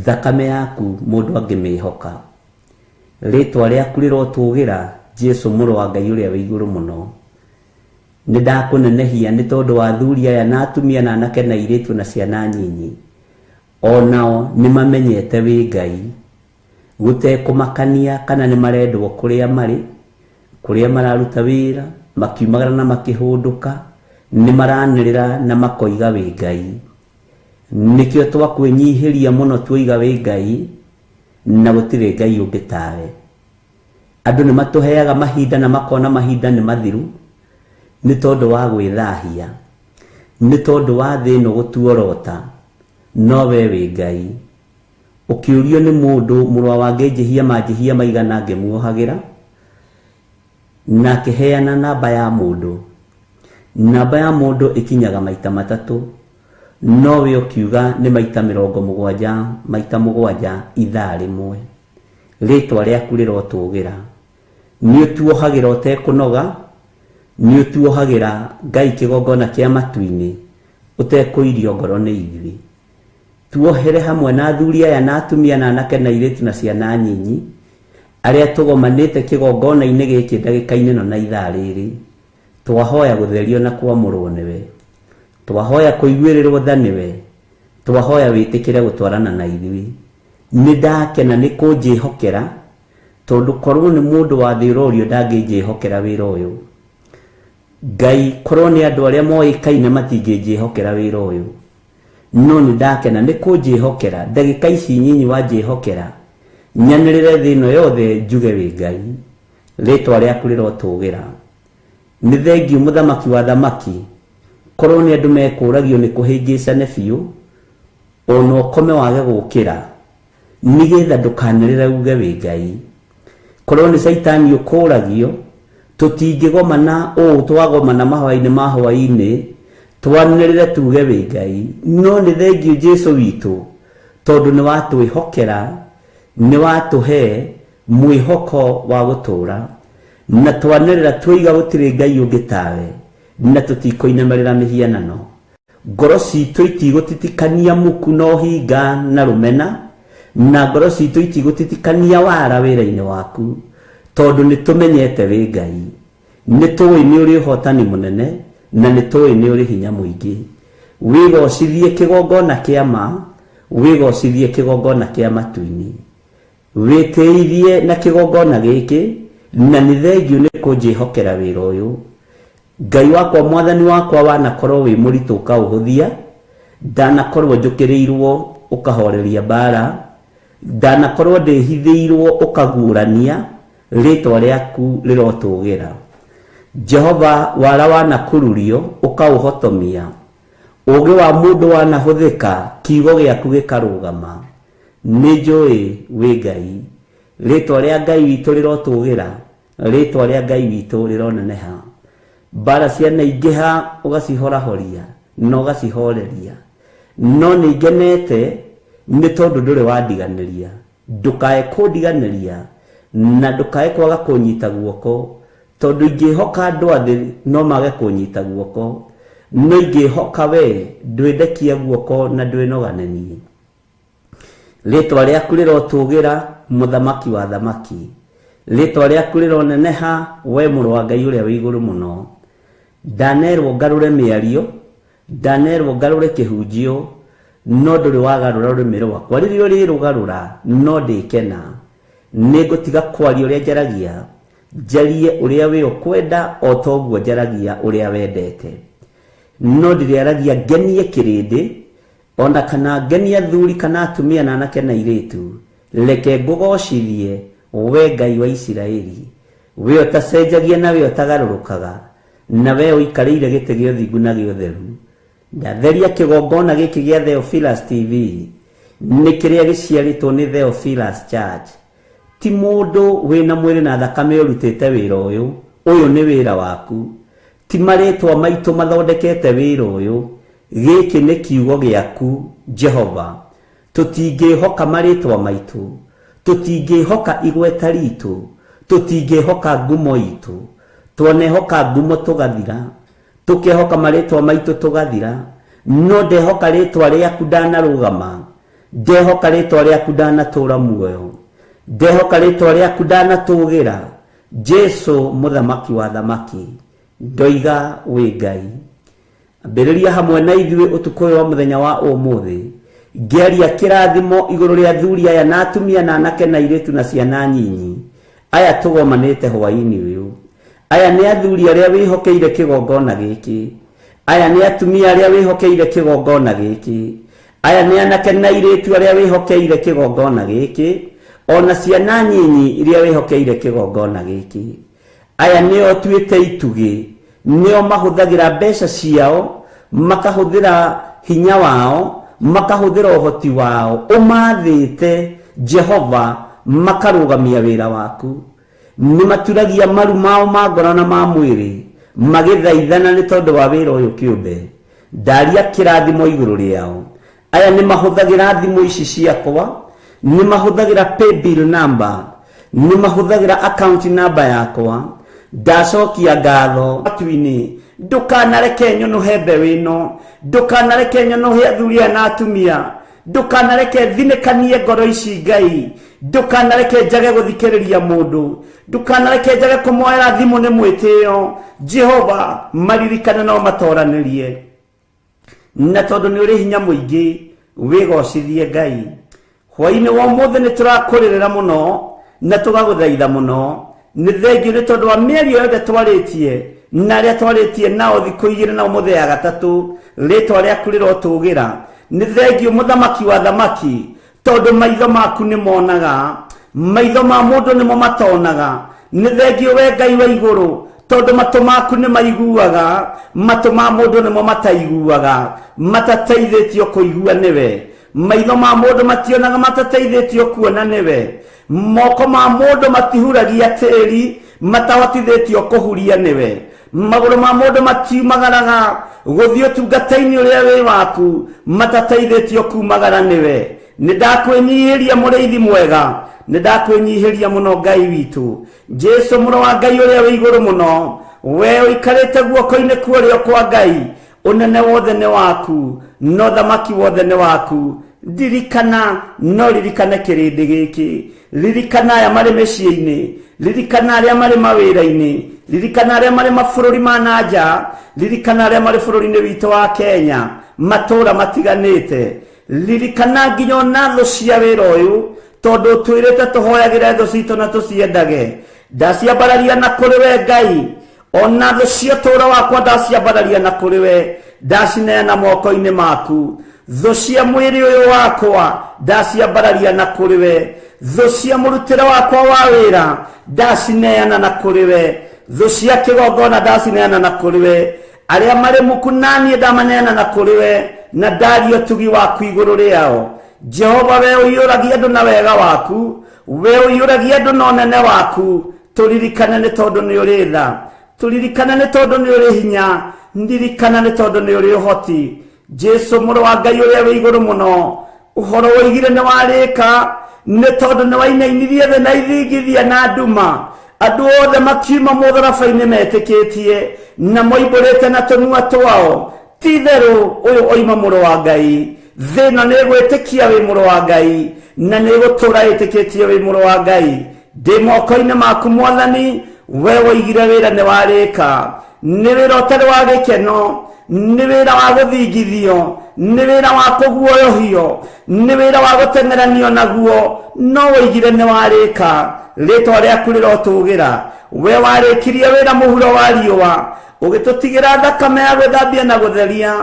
D: Thakame yaku mũndũ angĩmĩhoka. Rĩtwa rĩaku rĩrotũgĩra Jesu mũrũ wa Ngai ũrĩa wĩ igũrũ mũno. Nĩ ndakũnenehia nĩ tondũ wa athuri aya na atumia na anake na airĩtu na ciana nyinyi. Onao nĩ mamenyete wĩ Ngai. Gũtekũmakania kana nĩ marendwo kũrĩa marĩ, kũrĩa mararuta wĩra, makiumagara na makĩhũndũka, nĩ maranĩrĩra na makoiga wĩ Ngai. Nĩkĩo twakwĩnyihĩria mũno tuoiga wĩ Ngai, na gũtirĩ Ngai ũngĩ tawe. Andũ nĩ matũheaga mahinda na makona mahinda nĩ mathiru, nĩ tondũ wa gwĩthahia, nĩ tondũ wa thĩ ĩno gũtuorota, no we wĩ Ngai. Ũkĩũrio nĩ mũndũ mũrũ wa ngĩnjĩhia manjĩhia maigana ngĩmuohagĩra, na akĩheana namba ya mũndũ. Namba ya mũndũ ĩkinyaga maita matatũ, no we ũkiuga nĩ maita 70 maita 7 ithaa rĩmwe. Rĩtwa rĩaku rĩrotũgĩra. Nĩ ũtuohagĩra ũtekũnoga, nĩ ũtuohagĩra Ngai kĩgongona kĩa matu-inĩ, ũtekũirio ngoro nĩ ithuĩ. Tuohere hamwe na athuri aya na atumia na anake na airĩtu na ciana nyinyi, arĩa tũgomanĩte kĩgongona-inĩ gĩkĩ ndagĩka-inĩ ĩno na ithaa rĩrĩ. Twahoya gũtherio na kwamũrwo nĩwe. Twahoya kũiguĩrĩrwo tha nĩwe. Twahoya wĩtĩkĩre gũtwarana na ithuĩ. Nĩ ndakena nĩ kũnjĩhokera, tondũ korwo nĩ mũndũ wa thĩ ũrorio ndangĩnjĩhokera wĩra ũyũ. Ngai, korwo nĩ andũ arĩa moĩkaine matingĩnjĩhokera wĩra ũyũ. No nĩ ndakena nĩ kũnjĩhokera, ndagĩka ici nyinyi wanjĩhokera, nyanĩrĩre thĩ ĩno yothe njuge wĩ Ngai. Rĩtwa rĩaku rĩrotũgĩra. Nĩ thengiũ mũthamaki wa thamaki, korwo nĩ andũ mekũragio nĩ kũhĩngĩcane biũ, ona ũkome wage gũkĩra, nĩgetha ndũkanĩrĩre uge wĩ Ngai. Korwo nĩ caitani ũkũragio, tũtingĩgomana ũũ twagomana mahoya-inĩ ma hwaĩ-inĩ, twanĩrĩre tuge wĩ Ngai. No nĩ thengiũ Jesu witũ, tondũ nĩ watwĩhokera, nĩ watũhe mwĩhoko wa gũtũũra. Na twanĩrĩra tuoiga gũtirĩ Ngai ũngĩ tawe, na tũtikũinamĩrĩra mĩhianano. Ngoro citũ itigũtitikania muku na ũhinga na rũmena, na ngoro citũ itigũtitikania wara wĩra-inĩ waku, tondũ nĩ tũmenyete wĩ Ngai. Nĩ tũĩ nĩ ũrĩ ũhotani mũnene na nĩ tũĩ nĩ ũrĩ hinya mũingĩ. Wĩgocithie kĩgongona kĩa ma, wĩgocithie kĩgongona kĩa matu-inĩ. Wĩtĩithie na kĩgongona gĩkĩ, na nĩ thengiũ nĩ kũnjĩhokera wĩra ũyũ. Ngai wakwa, mwathani wakwa, wanakorwo wĩ mũritũ ũkaũhũthia, ndanakorwo njũkĩrĩirwo ũkahoreria mbara, ndanakorwo ndĩhithĩirwo ũkaguũrania, rĩtwa rĩaku rĩrotũgĩra. Jehova, wara wanakururio ũkaũhotomia, ũũgĩ wa mũndũ wanahũthĩka, kiugo gĩaku gĩkarũgama. Nĩ njũĩ wĩ Ngai. Rĩtwa rĩa Ngai witũ rĩrotũgĩra, rĩtwa rĩa Ngai witũ rĩroneneha. Mbara cianaingĩha ũgacihorahoria na ũgacihoreria. No nĩ ngenete nĩ tondũ ndũrĩ wandiganĩria. Ndũkae kũndiganĩria na ndũkae kwaga kũnyita guoko, tondũ ingĩhoka andũ a thĩ no mage kũnyita guoko, no ingĩhoka we ndwĩndekia guoko na ndwĩnogane niĩ. Rĩtwa rĩaku rĩrotũgĩra, mũthamaki wa thamaki. Rĩtwa rĩaku rĩroneneha, we mũrũ wa Ngai ũrĩa wĩ igũrũ mũno. Ndanerwo ngarũre mĩario, ndanerwo ngarũre kĩhunjio, no ndũrĩ wagarũra rũrĩmĩ rwakwa. Rĩrĩa ũrĩrũgarũra no ndĩkena. Nĩngũtiga kwaria ũrĩa njaragia, njarie ũrĩa we ũkwenda o ta ũguo njaragia ũrĩa wendete. No ndĩrĩaragia ngenie kĩrĩndĩ, ona kana ngenie athuri kana atumia na anake na airĩtu. Reke ngũgocithie we Ngai wa Isiraeli, we ũtacenjagia na we ũtagarũrũkaga, na we ũikarĩire gĩtĩ gĩa ũthingu na gĩa ũtheru. Ndatheria kĩgongona gĩkĩ gĩa Theophilus TV, nĩ kĩrĩa gĩciarĩtwo nĩ Theophilus Church. Ti mũndũ wĩna mwĩrĩ na thakame ũrutĩte wĩra ũyũ, ũyũ nĩ wĩra waku. Ti marĩtwa maitũ mathondekete wĩra ũyũ, gĩkĩ nĩ kiugo gĩaku Jehova. Tũtingĩhoka marĩtwa maitũ, tũtingĩhoka igweta ritũ, tũtingĩhoka ngumo itũ. Twanehoka ngumo tũgathira, tũkehoka marĩtwa maitũ tũgathira, no ndehoka rĩtwa rĩaku ndanarũgama, ndehoka rĩtwa rĩaku ndanatũra muoyo, ndehoka rĩtwa rĩaku ndanatũgĩra. Jesu mũthamaki wa thamaki, ndoiga wĩ Ngai. Ambĩrĩria hamwe na ithuĩ ũtukũ ũyũ wa mũthenya wa ũmũthĩ, ngĩaria kĩrathimo igũrũ rĩa athuri aya na atumia na anake na airĩtu na ciana nyinyi aya tũgomanĩte hwaĩ-inĩ ũyũ. Aya nĩ athuri arĩa wĩhokeire kĩgongona gĩkĩ, aya nĩ atumia arĩa wĩhokeire kĩgongona gĩkĩ, aya nĩ anake na airĩtu arĩa wĩhokeire kĩgongona gĩkĩ, ona ciana nyinyi iria wĩhokeire kĩgongona gĩkĩ. Aya nĩo tuĩte itugĩ, nĩo mahũthagĩra mbeca ciao, makahũthĩra hinya wao, makahũthĩra ũhoti wao, ũmathĩte Jehova, makarũgamia wĩra waku. Nĩ maturagia maru mao ma ngoro na ma mwĩrĩ, magĩthaithana nĩ tondũ wa wĩra ũyũ kĩũmbe. Ndaria kĩrathimo igũrũ rĩao. Aya nĩ mahũthagĩra thimũ ici ciakwa, nĩ mahũthagĩra paybill number, nĩ mahũthagĩra account number yakwa. Ndacokia ngatho matu-inĩ. Ndũkanareke nyũnũhe mbeũ ĩno, ndũkanareke nyũnũhe athuri aya na atumia, ndũkanareke thinĩkanie ngoro ici Ngai, ndũkanareke njage gũthikĩrĩria mũndũ, ndũkanareke njage kũmoera thimũ nĩ mwĩtĩo. Jehova, maririkane no matoranĩrie, na tondũ nĩ ũrĩ hinya mũingĩ, wĩgocithie Ngai. Hwaĩ-inĩ wa ũmũthĩ nĩ tũrakũrĩrĩra mũno na tũgagũthaitha mũno. Nĩ thengiũ nĩ tondũ wa mĩario yothe twarĩtie na arĩa twarĩtie nao thikũ igĩrĩ na ũmũthĩ ya gatatũ, rĩtwa rĩaku rĩrotũgĩra. Nĩ thengiũ mũthamaki wa thamaki, tondũ maitho maku nĩ monaga, maitho ma mũndũ nĩmo matonaga. Nĩ thengiũ we Ngai wa igũrũ, tondũ matũ maku nĩ maiguaga, matũ ma mũndũ nĩmo mataiguaga, matateithĩtio kũigua nĩwe. Maitho ma mũndũ mationaga, matateithĩtio kuona nĩwe. Moko ma mũndũ matihuragia tĩri, matahotithĩtio kũhuria nĩwe. Magũrũ ma mũndũ matiumagaraga gũthiĩ ũtungata-inĩ ũrĩa wĩ waku, matateithĩtio kumagara nĩwe. Nĩ ndakwĩnyihĩria mũrĩithi mwega, nĩ ndakwĩnyihĩria mũno Ngai witũ. Jesu mũrũ wa Ngai ũrĩa wĩ igũrũ mũno, we ũikarĩte guoko-inĩ kwa ũrĩo kwa Ngai, ũnene wothe nĩ waku, no thamaki wothe nĩ waku. Ndirikana, no ririkane kĩrĩndĩ gĩkĩ, ririkana aya marĩ mĩciĩ-inĩ, Ririkana arĩa marĩ mawĩra-inĩ, ririkana arĩa marĩ mabũrũri ma na nja, ririkana arĩa marĩ bũrũri-inĩ witũ wa Kenya, matũũra matiganĩte. Ririkana nginya ona thũ cia wĩra ũyũ, tondũ ũtwĩrĩte tũhoyagĩre thũ citũ na tũciendage. Ndaciambararia na kũrĩ we Ngai, ona thũ cia ũtũũro wakwa ndaciambararia na kũrĩ we, ndacineana moko-inĩ maku. Thũ cia mwĩrĩ ũyũ wakwa ndaciambararia na kũrĩ we, thũ cia mũrutĩre wakwa wa wĩra ndacineana na kũrĩ we, thũ cia kĩgongona ndacineana na kũrĩ we, arĩa marĩ muku naniĩ ndamaneana na kũrĩ we, na ndaria ũtugi waku igũrũ rĩao. Jehova, we ũiyũragia andũ na wega waku, we ũiyũragia andũ na ũnene waku, tũririkane nĩ tondũ nĩ ũrĩ tha, tũririkane nĩ tondũ nĩ ũrĩ hinya, ndirikana nĩ tondũ nĩ ũrĩ ũhoti. Jesu mũrũ wa Ngai ũrĩa wĩ igũrũ mũno, ũhoro woigire nĩ warĩka, nĩ tondũ nĩ wainainirie thĩ na ithingithia na nduma. Andũ othe makiuma mũtharaba-inĩ metĩkĩtie na moimbũrĩte na tũnua twao, ti itherũ ũyũ oima mũrũ wa Ngai. Thĩ ĩno nĩ ĩgwĩtĩkia wĩ mũrũ wa Ngai, na nĩ ĩgũtũũra ĩtĩkĩtie wĩ mũrũ wa Ngai. Ndĩ moko-inĩ maku Mwathani, we woigire wĩra nĩ warĩka. Nĩ wĩra ũtarĩ wa gĩkeno, nĩ wĩra wa gũthingithio, nĩ wĩra wa kũguoyohio, nĩ wĩra wa gũteng'eranio naguo, no woigire nĩ warĩka. Rĩtwa rĩaku rĩrotũgĩra. We warĩkirie wĩra mũhuro wa riũa, ũgĩtũtigĩra thakame ya gwĩthambia na gũtheria,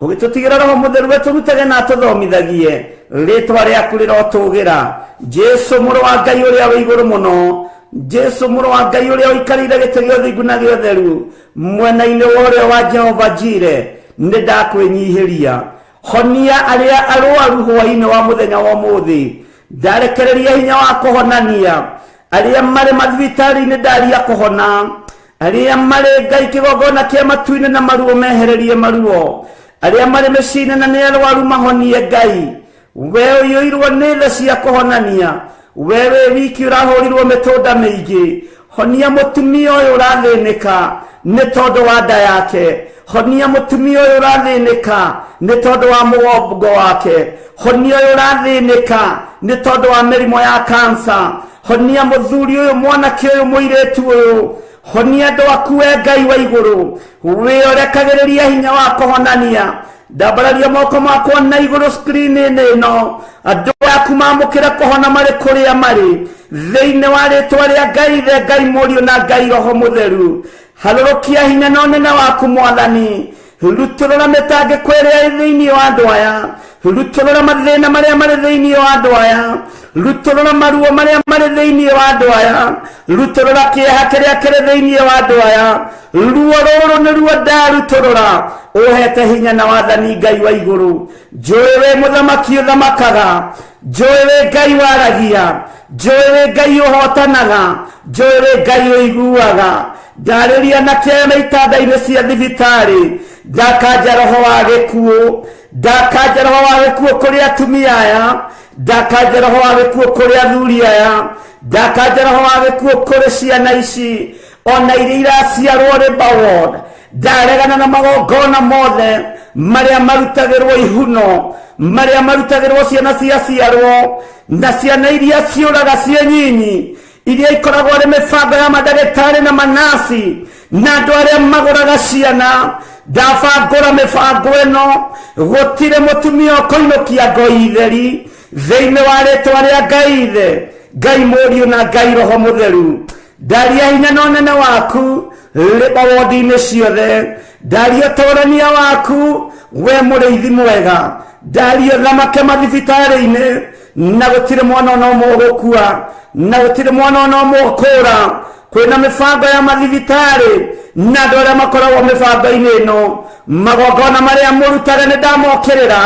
D: ũgĩtũtigĩra Roho Mũtheru we tũrutage na atũthomithagie. Rĩtwa rĩaku rĩrotũgĩra. Jesu mũrũ wa Ngai ũrĩa wĩ igũrũ mũno, Jesu mũrũ wa Ngai ũrĩa ũikarĩire gĩtĩ gĩa ũthingu na gĩa ũtheru, mwena-inĩ wa ũrĩo wa Jehova Jire, nĩ ndakwĩnyihĩria. Honia arĩa arwaru hwaĩ-inĩ wa mũthenya wa ũmũthĩ, ndarekereria hinya wa kũhonania arĩa marĩ mathibitarĩ-inĩ, ndaria kũhona arĩa marĩ Ngai kĩgongona kĩa matu-inĩ na maruo mehererie maruo, arĩa marĩ mĩciĩ-inĩ na nĩ arwaru mahonie Ngai. We ũiyũirwo nĩ tha cia kũhonania, we wĩ wiki ũrahũrirwo mĩtũnda mĩingĩ. Honia mũtumia ũyũ ũrathĩnĩka nĩ tondũ wa nda yake, honia mũtumia ũyũ ũrathĩnĩka nĩ tondũ wa mũgongo wake, honia ũyũ ũrathĩnĩka nĩ tondũ wa mĩrimũ ya kansa, honia mũthuri ũyũ, mwanake ũyũ, mũirĩtu ũyũ, honia andũ aku we Ngai wa igũrũ, wĩorekagĩrĩria hinya wa kũhonania. Ndambararia moko makwa na igũrũ screen-inĩ ĩno, andũ aku mamũkĩre kũhona marĩ kũrĩa marĩ, thĩinĩ wa rĩtwa rĩa Ngai Ithe, Ngai Mũriũ na Ngai Roho Mũtheru. Harũrũkia hinya na ũnene waku Mwathani, rutũrũra mĩtangĩko ĩrĩa ĩ thĩinĩ wa andũ aya, rutũrũra mathĩna marĩa marĩ thĩinĩ wa andũ aya, rutũrũra maruo marĩa marĩ thĩinĩ wa andũ aya, rutũrũra kĩeha kĩrĩa kĩrĩ thĩinĩ wa andũ aya. Ruo rũrũ nĩ ruo ndarutũrũra, ũhete hinya na wathani Ngai wa igũrũ. Njũĩ wĩ mũthamaki ũthamakaga, njũĩ wĩ Ngai waragia, njũĩ wĩ Ngai ũhotanaga, njũĩ wĩ Ngai ũiguaga. Ndarĩria na kĩama itanda-inĩ cia thibitarĩ, ndakanja roho wa gĩkuũ, ndakanja roho wa gĩkuũ kũrĩ atumia aya, ndakanja roho wa gĩkuũ kũrĩ athuri aya, ndakanja roho wa gĩkuũ kũrĩ ciana ici ona iria iraciarwo labour ward. Ndaregana na magongona mothe marĩa marutagĩrwo ihuno, marĩa marutagĩrwo ciana ciaciarwo, na ciana iria ciũraga ciĩ nyinyi, iria ikoragwo arĩ mĩbango ya mandagĩtarĩ na manasi na andũ arĩa magũraga ciana. Ndabangũra mĩbango ĩno, gũtirĩ mũtumia ũkũinũkia ngoi theri thĩinĩ wa rĩtwa rĩa Ngai Ithe, Ngai Mũriũ na Ngai Roho Mũtheru. Ndaria hinya na ũnene waku labour ward-inĩ ciothe, ndaria ũtũrania waku we mũrĩithi mwega, ndaria thamake mathibitarĩ-inĩ, na gũtirĩ mwana ona ũmwe ũgũkua, na gũtirĩ mwana ona ũmwe ũkũra. Kwĩna mĩbango ya mathibitarĩ na andũ arĩa makoragwo mĩbango-inĩ ĩno, magongona marĩa mũrutaga nĩ ndamokĩrĩra,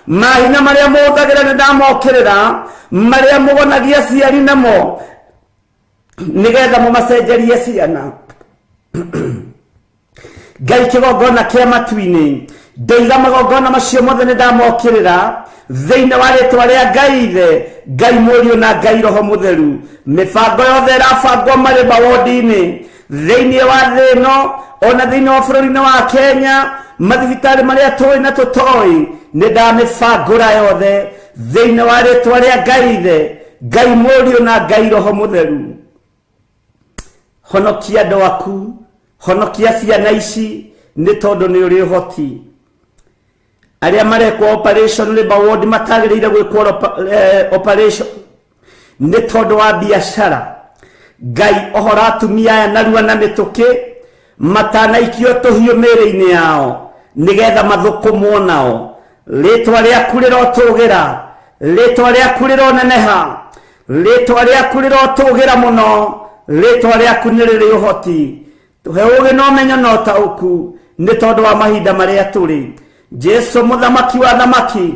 D: mahinya marĩa mũhũthagĩra nĩ ndamokĩrĩra, marĩa mũgonagia aciari namo nĩgetha mũmacenjerie ciana. Ngai kĩgongona kĩa matu-inĩ, ndoiga magongona macio mothe nĩ ndamokĩrĩra thĩinĩ wa rĩtwa rĩa Ngai Ithe, Ngai Mũriũ na Ngai Roho Mũtheru. Mĩbango yothe ĩrabangwo marĩ mawondi-inĩ thĩinĩ wa thĩ ĩno ona thĩinĩ wa bũrũri-inĩ wa Kenya, mathibitarĩ marĩa tũĩ na tũtoĩ, nĩ ndamĩbangũra yothe thĩinĩ wa rĩtwa rĩa Ngai Ithe, Ngai Mũriũ na Ngai Roho Mũtheru. Honokia andũ aku, honokia ciana ici, nĩ tondũ nĩ ũrĩ ũhoti. Arĩa marekwo operation labor ward matagĩrĩire gwĩkwo operation nĩ tondũ wa biacara. Ngai ohora atumia aya narua na mĩtũkĩ matanaikio tũhiũ mĩĩrĩ-inĩ yao nĩgetha mathũkũmwo nao. Rĩtwa rĩaku rĩrotũgĩra, rĩtwa rĩaku rĩroneneha, rĩtwa rĩaku rĩrotũgĩra mũno, rĩtwa rĩaku nĩ rĩrĩ ũhoti. Tũhe ũũgĩ na ũmenyo na ũtaũku nĩ tondũ wa mahinda marĩa tũrĩ. Jesu mũthamaki wa thamaki,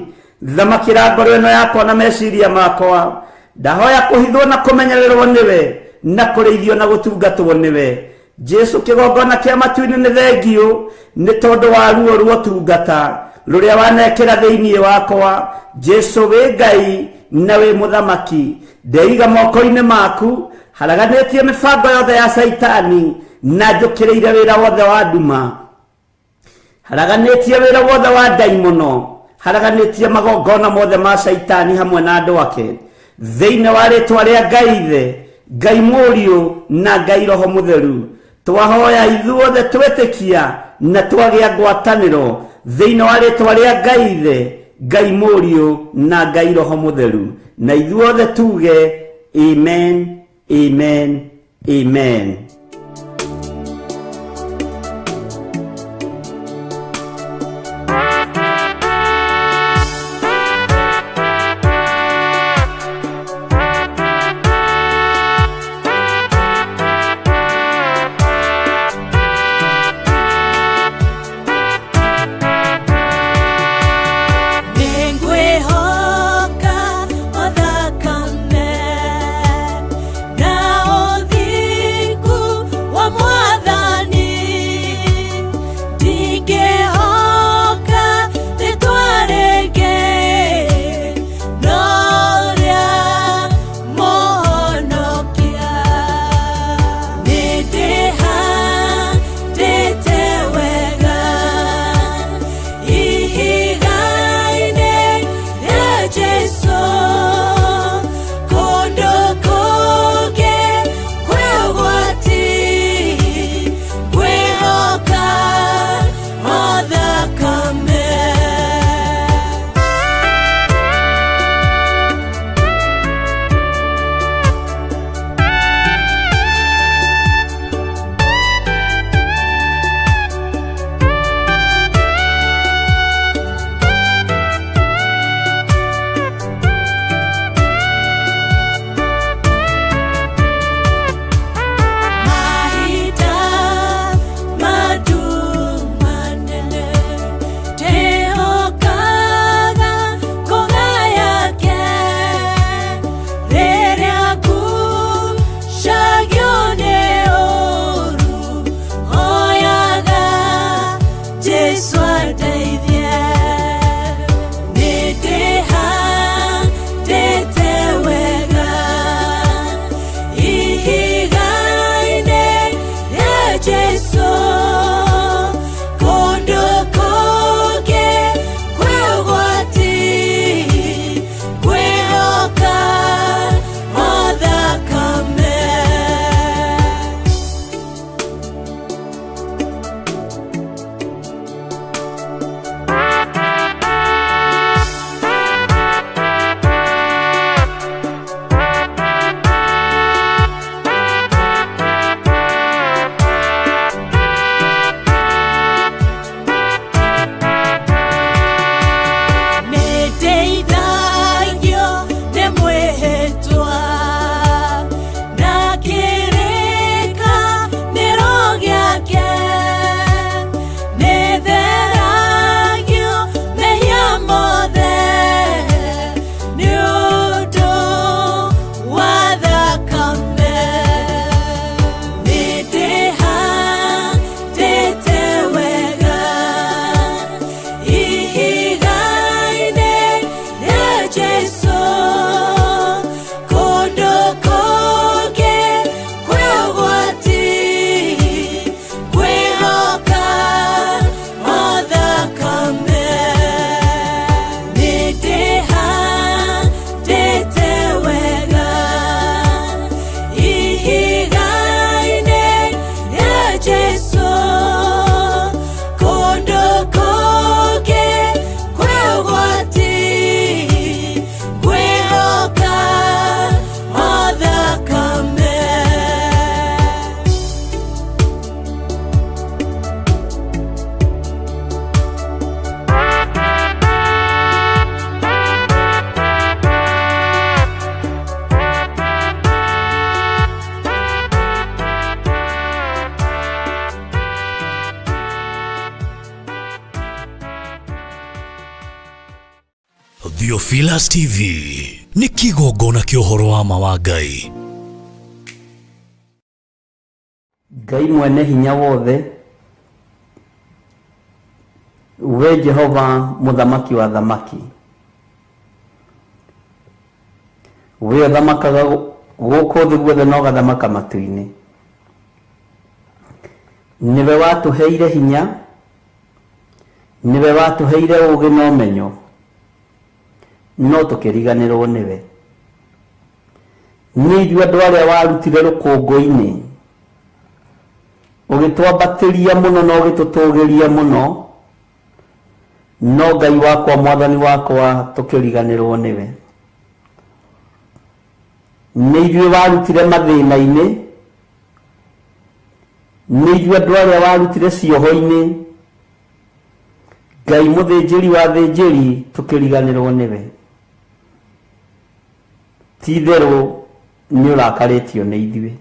D: thamakĩra ngoro ĩno yakwa na meciria makwa. Ndahoya kũhithwo na kũmenyererwo nĩwe, na kũrĩithio na gũtungatwo nĩwe. Jesu kĩgongona kĩa matu-inĩ nĩ thengiũ nĩ tondũ wa ruo rwa ũtungata rũrĩa wanekĩra thĩinĩ wakwa. Jesu wĩ Ngai na wĩ mũthamaki, ndeiga moko-inĩ maku, haraganĩtie mĩbango yothe ya Caitani na njũkĩrĩire wĩra wothe wa nduma, haraganĩtie wĩra wothe wa ndaimono, haraganĩtie magongona mothe ma Caitani hamwe na andũ ake, thĩinĩ wa rĩtwa rĩa Ngai Ithe, Ngai Mũriũ na Ngai Roho Mũtheru. Twahoya ithuothe twetĩkia na twagĩa ngwatanĩro thĩinĩ wa rĩtwa rĩa Ngai Ithe, Ngai Mũriũ na Ngai Roho Mũtheru, na ithuothe tuge amen, amen, amen.
F: Nĩngwĩhoka o thakame na ũthingu. Theophilus TV nĩ kĩgongona kĩa ũhoro wa ma wa Ngai.
D: Ngai mwene hinya wothe, we Jehova mũthamaki wa thamaki, we ũthamakaga gũkũ thĩ guothe na ũgathamaka matu-inĩ, nĩwe watũheire hinya, nĩwe watũheire ũũgĩ na ũmenyo, no tũkĩriganĩrwo nĩwe. Nĩ ithuĩ andũ arĩa warutire rũkũngũ-inĩ, ũgĩtwambatĩria mũno na ũgĩtũtũgĩria mũno, no Ngai wakwa mwathani wakwa tũkĩriganĩrwo nĩwe. Nĩ ithuĩ warutire mathĩna-inĩ, nĩ ithuĩ andũ arĩa warutire cioho-inĩ, Ngai mũthĩnjĩri wa thĩnjĩri tũkĩriganĩrwo nĩwe. Ti itherũ nĩ ũrakarĩtio nĩ ithuĩ,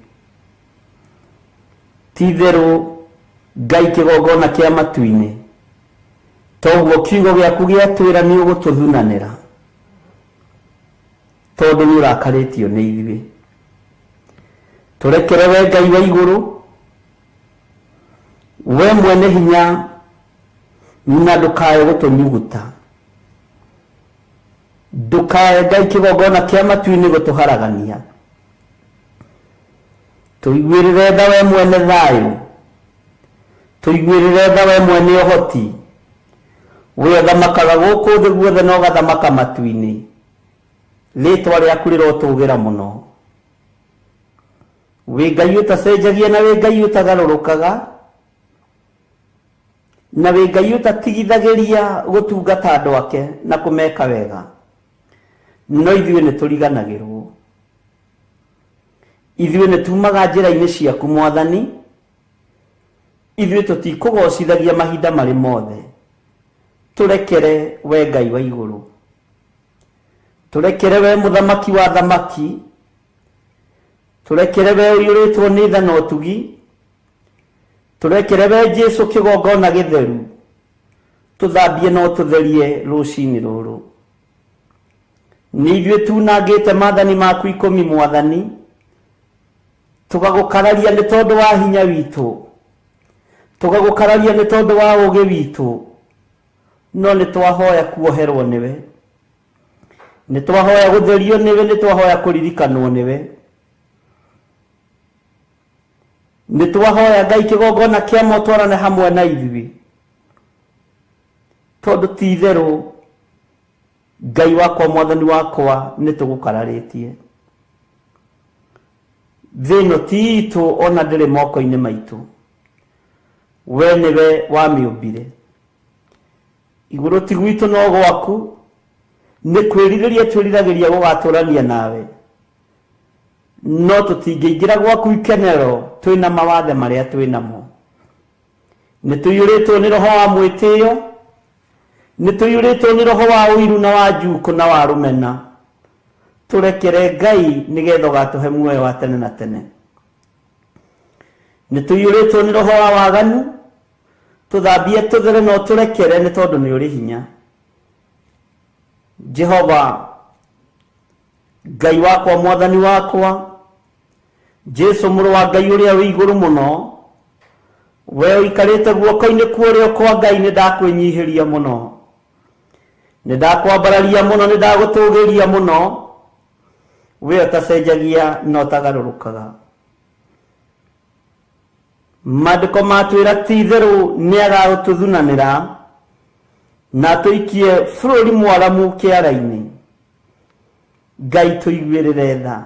D: ti itherũ Ngai kĩgongona kĩa matu-inĩ, toguo kiugo gĩaku gĩatwĩra nĩ ũgũtũthunanĩra, tondũ nĩ ũrakarĩtio nĩ ithuĩ. Tũrekere we Ngai wa igũrũ, we mwene hinya, na ndũkae gũtũnyuguta, ndũkae Ngai kĩgongona kĩa matu-inĩ gũtũharagania. Tũiguĩrĩre tha we mwene thayũ, tũiguĩrĩre tha we mwene ũhoti, we ũthamakaga gũkũ thĩ guothe na ũgathamaka matu-inĩ, rĩtwa rĩaku rĩrotũgĩra mũno. Wĩ Ngai ũtacenjagia na wĩ Ngai ũtagarũrũkaga, na wĩ Ngai ũtatigithagĩria gũtungata andũ ake na kũmeka wega, no ithuĩ nĩ tũriganagĩrwo. Ithuĩ nĩ tumaga njĩra-inĩ ciaku mwathani, ithuĩ tũtikũgocithagia mahinda marĩ mothe. Tũrekere we Ngai wa igũrũ, tũrekere we mũthamaki wa thamaki, tũrekere we ũiyũrĩtwo nĩ tha na ũtugi, tũrekere we Jesu kĩgongona gĩtheru, tũthambie na ũtũtherie rũcinĩ rũrũ. Nĩ ithuĩ tunangĩte maathani maku 10 mwathani, tũgagũkararia nĩ tondũ wa hinya witũ, tũgagũkararia nĩ tondũ wa ũũgĩ witũ, no nĩ twahoya kuoherwo nĩwe, nĩ twahoya gũtherio nĩwe, nĩ twahoya kũririkanwo nĩwe, nĩ twahoya Ngai kĩgongona kĩa motwarane hamwe na ithuĩ, tondũ ti itherũ Ngai wakwa mwathani wakwa nĩ tũgũkararĩtie. Thĩ ĩno ti itũ ona ndĩrĩ moko-inĩ maitũ, we nĩwe wamĩũmbire. Igũrũ ti gwitũ no gwaku, nĩ kwĩrirĩria twĩriragĩria gũgatũrania nawe, no tũtingĩingĩra gwaku ikenero twĩna mawathe marĩa twĩnamo. Nĩ tũiyũrĩtwo nĩ roho wa mwĩtĩo, nĩ tũiyũrĩtwo nĩ roho wa ũiru na wa njukũ na wa rũmena. Tũrekere Ngai nĩgetha ũgatũhe muoyo wa tene na tene. Nĩ tũiyũrĩtwo nĩ roho wa waganu, tũthambie tũthere na ũtũrekere nĩ tondũ nĩ ũrĩ hinya. Jehova Ngai wakwa mwathani wakwa, Jesu mũrũ wa Ngai ũrĩa wĩ igũrũ mũno, we ũikarĩte guoko-inĩ kwa ũrĩo kwa Ngai, nĩ ndakwĩnyihĩria mũno, nĩ ndakwambararia mũno, nĩ ndagũtũgĩria mũno, we ũtacenjagia na ũtagarũrũkaga. Maandĩko matwĩra ti itherũ nĩ agagũtũthunanĩra na atũikie bũrũri mwaramu kĩara-inĩ. Ngai tũiguĩrĩre tha.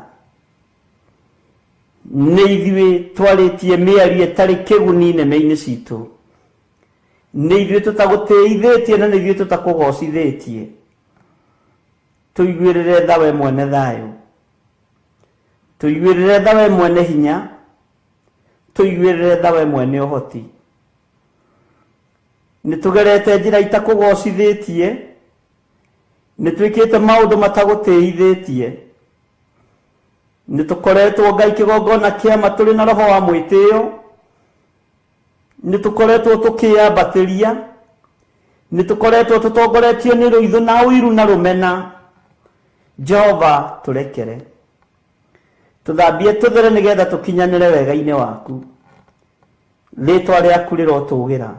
D: Nĩ ithuĩ twarĩtie mĩario ĩtarĩ kĩguni nĩmĩ-inĩ citũ, nĩ ithuĩ tũtagũtĩithĩtie na nĩ ithuĩ tũtakũgocithĩtie. Tũiguĩrĩre tha we mwene thayũ, tũiguĩrĩre tha we mwene hinya, tũiguĩrĩre tha we mwene ũhoti. Nĩ tũgerete njĩra itakũgocithĩtie, nĩ twĩkĩte maũndũ matagũtĩithĩtie, nĩ tũkoretwo Ngai kĩgongona kĩama tũrĩ na roho wa mwĩtĩo, nĩ tũkoretwo tũkĩyambatĩria, Nĩ tũkoretwo tũtongoretio nĩ rũithũ na ũiru na rũmena. Jehova tũrekere, tũthambie tũthere nĩgetha tũkinyanĩre wega-inĩ waku. Rĩtwa rĩaku rĩrotũgĩra.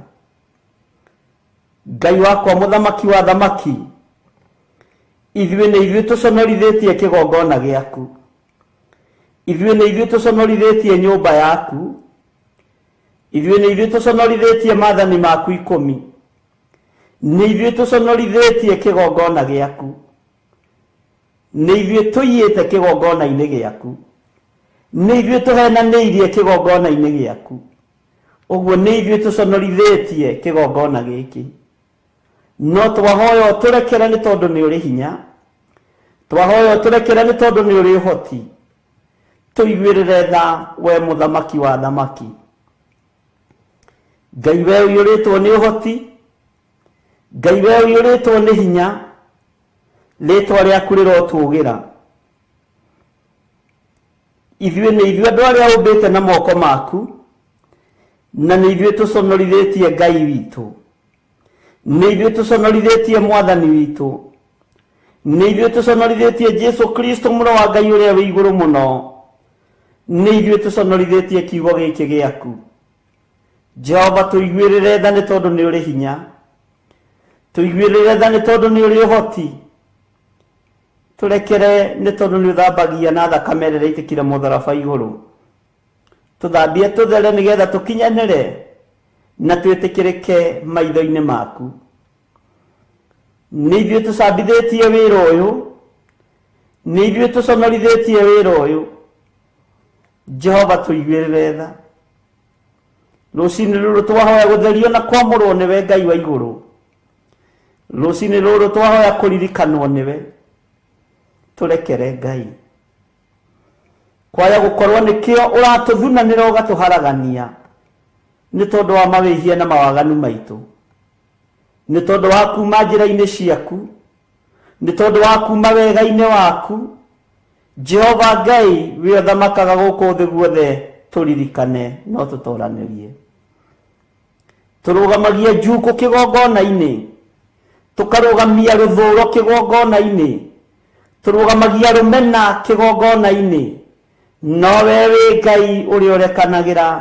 D: Ngai wakwa mũthamaki wa thamaki, ithuĩ nĩ ithuĩ tũconorithĩtie kĩgongona gĩaku, ithuĩ nĩ ithuĩ tũconorithĩtie nyũmba yaku, ithuĩ nĩ ithuĩ tũconorithĩtie maathani maku 10, nĩ ithuĩ tũconorithĩtie kĩgongona gĩaku, nĩ ithuĩ tũiyĩte kĩgongona-inĩ gĩaku, nĩ ithuĩ tũhenanĩirie kĩgongona-inĩ gĩaku. Ũguo nĩ ithuĩ tũconorithĩtie kĩgongona gĩkĩ. No twahoya ũtũrekere nĩ tondũ nĩ ũrĩ hinya, twahoya ũtũrekere nĩ tondũ nĩ ũrĩ ũhoti. Tũiguĩrĩre tha we mũthamaki wa thamaki. Ngai we ũiyũrĩtwo nĩ ũhoti, Ngai we ũiyũrĩtwo nĩ hinya, rĩtwa rĩaku rĩrotũgĩra. Ithuĩ nĩ ithuĩ andũ arĩa ũmbĩte na moko maku, na nĩ ithuĩ tũconorithĩtie Ngai witũ, nĩ ithuĩ tũconorithĩtie Mwathani witũ, nĩ ithuĩ tũconorithĩtie Jesu Kristo mũrũ wa Ngai ũrĩa wĩ igũrũ mũno, nĩ ithuĩ tũconorithĩtie kiugo gĩkĩ gĩaku. Jehova tũiguĩrĩre tha nĩ tondũ nĩ ũrĩ hinya, tũiguĩrĩre tha nĩ tondũ nĩ ũrĩ ũhoti, tũrekere nĩ tondũ nĩ ũthambagia na thakame ĩrĩa ĩitĩkire mũtharaba igũrũ. Tũthambie tũthere nĩgetha tũkinyanĩre na twĩtĩkĩrĩke maitho-inĩ maku. Nĩ ithuĩ tũcambithĩtie wĩra ũyũ, nĩ ithuĩ tũconorithĩtie wĩra ũyũ. Jehova tũiguĩrĩre tha. Rũcinĩ rũrũ twahoya gũtherio na kwamũrwo nĩwe Ngai wa igũrũ. Rũcinĩ rũrũ twahoya kũririkanwo nĩwe. Tũrekere Ngai. Kwaya gũkorwo nĩkĩo ũratũthunanĩra ũgatũharagania nĩ tondũ wa mawĩhia na mawaganu maitũ, nĩ tondũ wa kuma njĩra-inĩ ciaku, nĩ tondũ wa kuma wega-inĩ waku. Jehova Ngai wĩ ũthamakaga gũkũ thĩ guothe, tũririkane no tũtoranĩrie. Tũrũgamagia njukũ kĩgongona-inĩ, tũkarũgamia rũthũro kĩgongona-inĩ, tũrũgamagia rũmena kĩgongona-inĩ, no we wĩ Ngai ũrĩa ũrekanagĩra,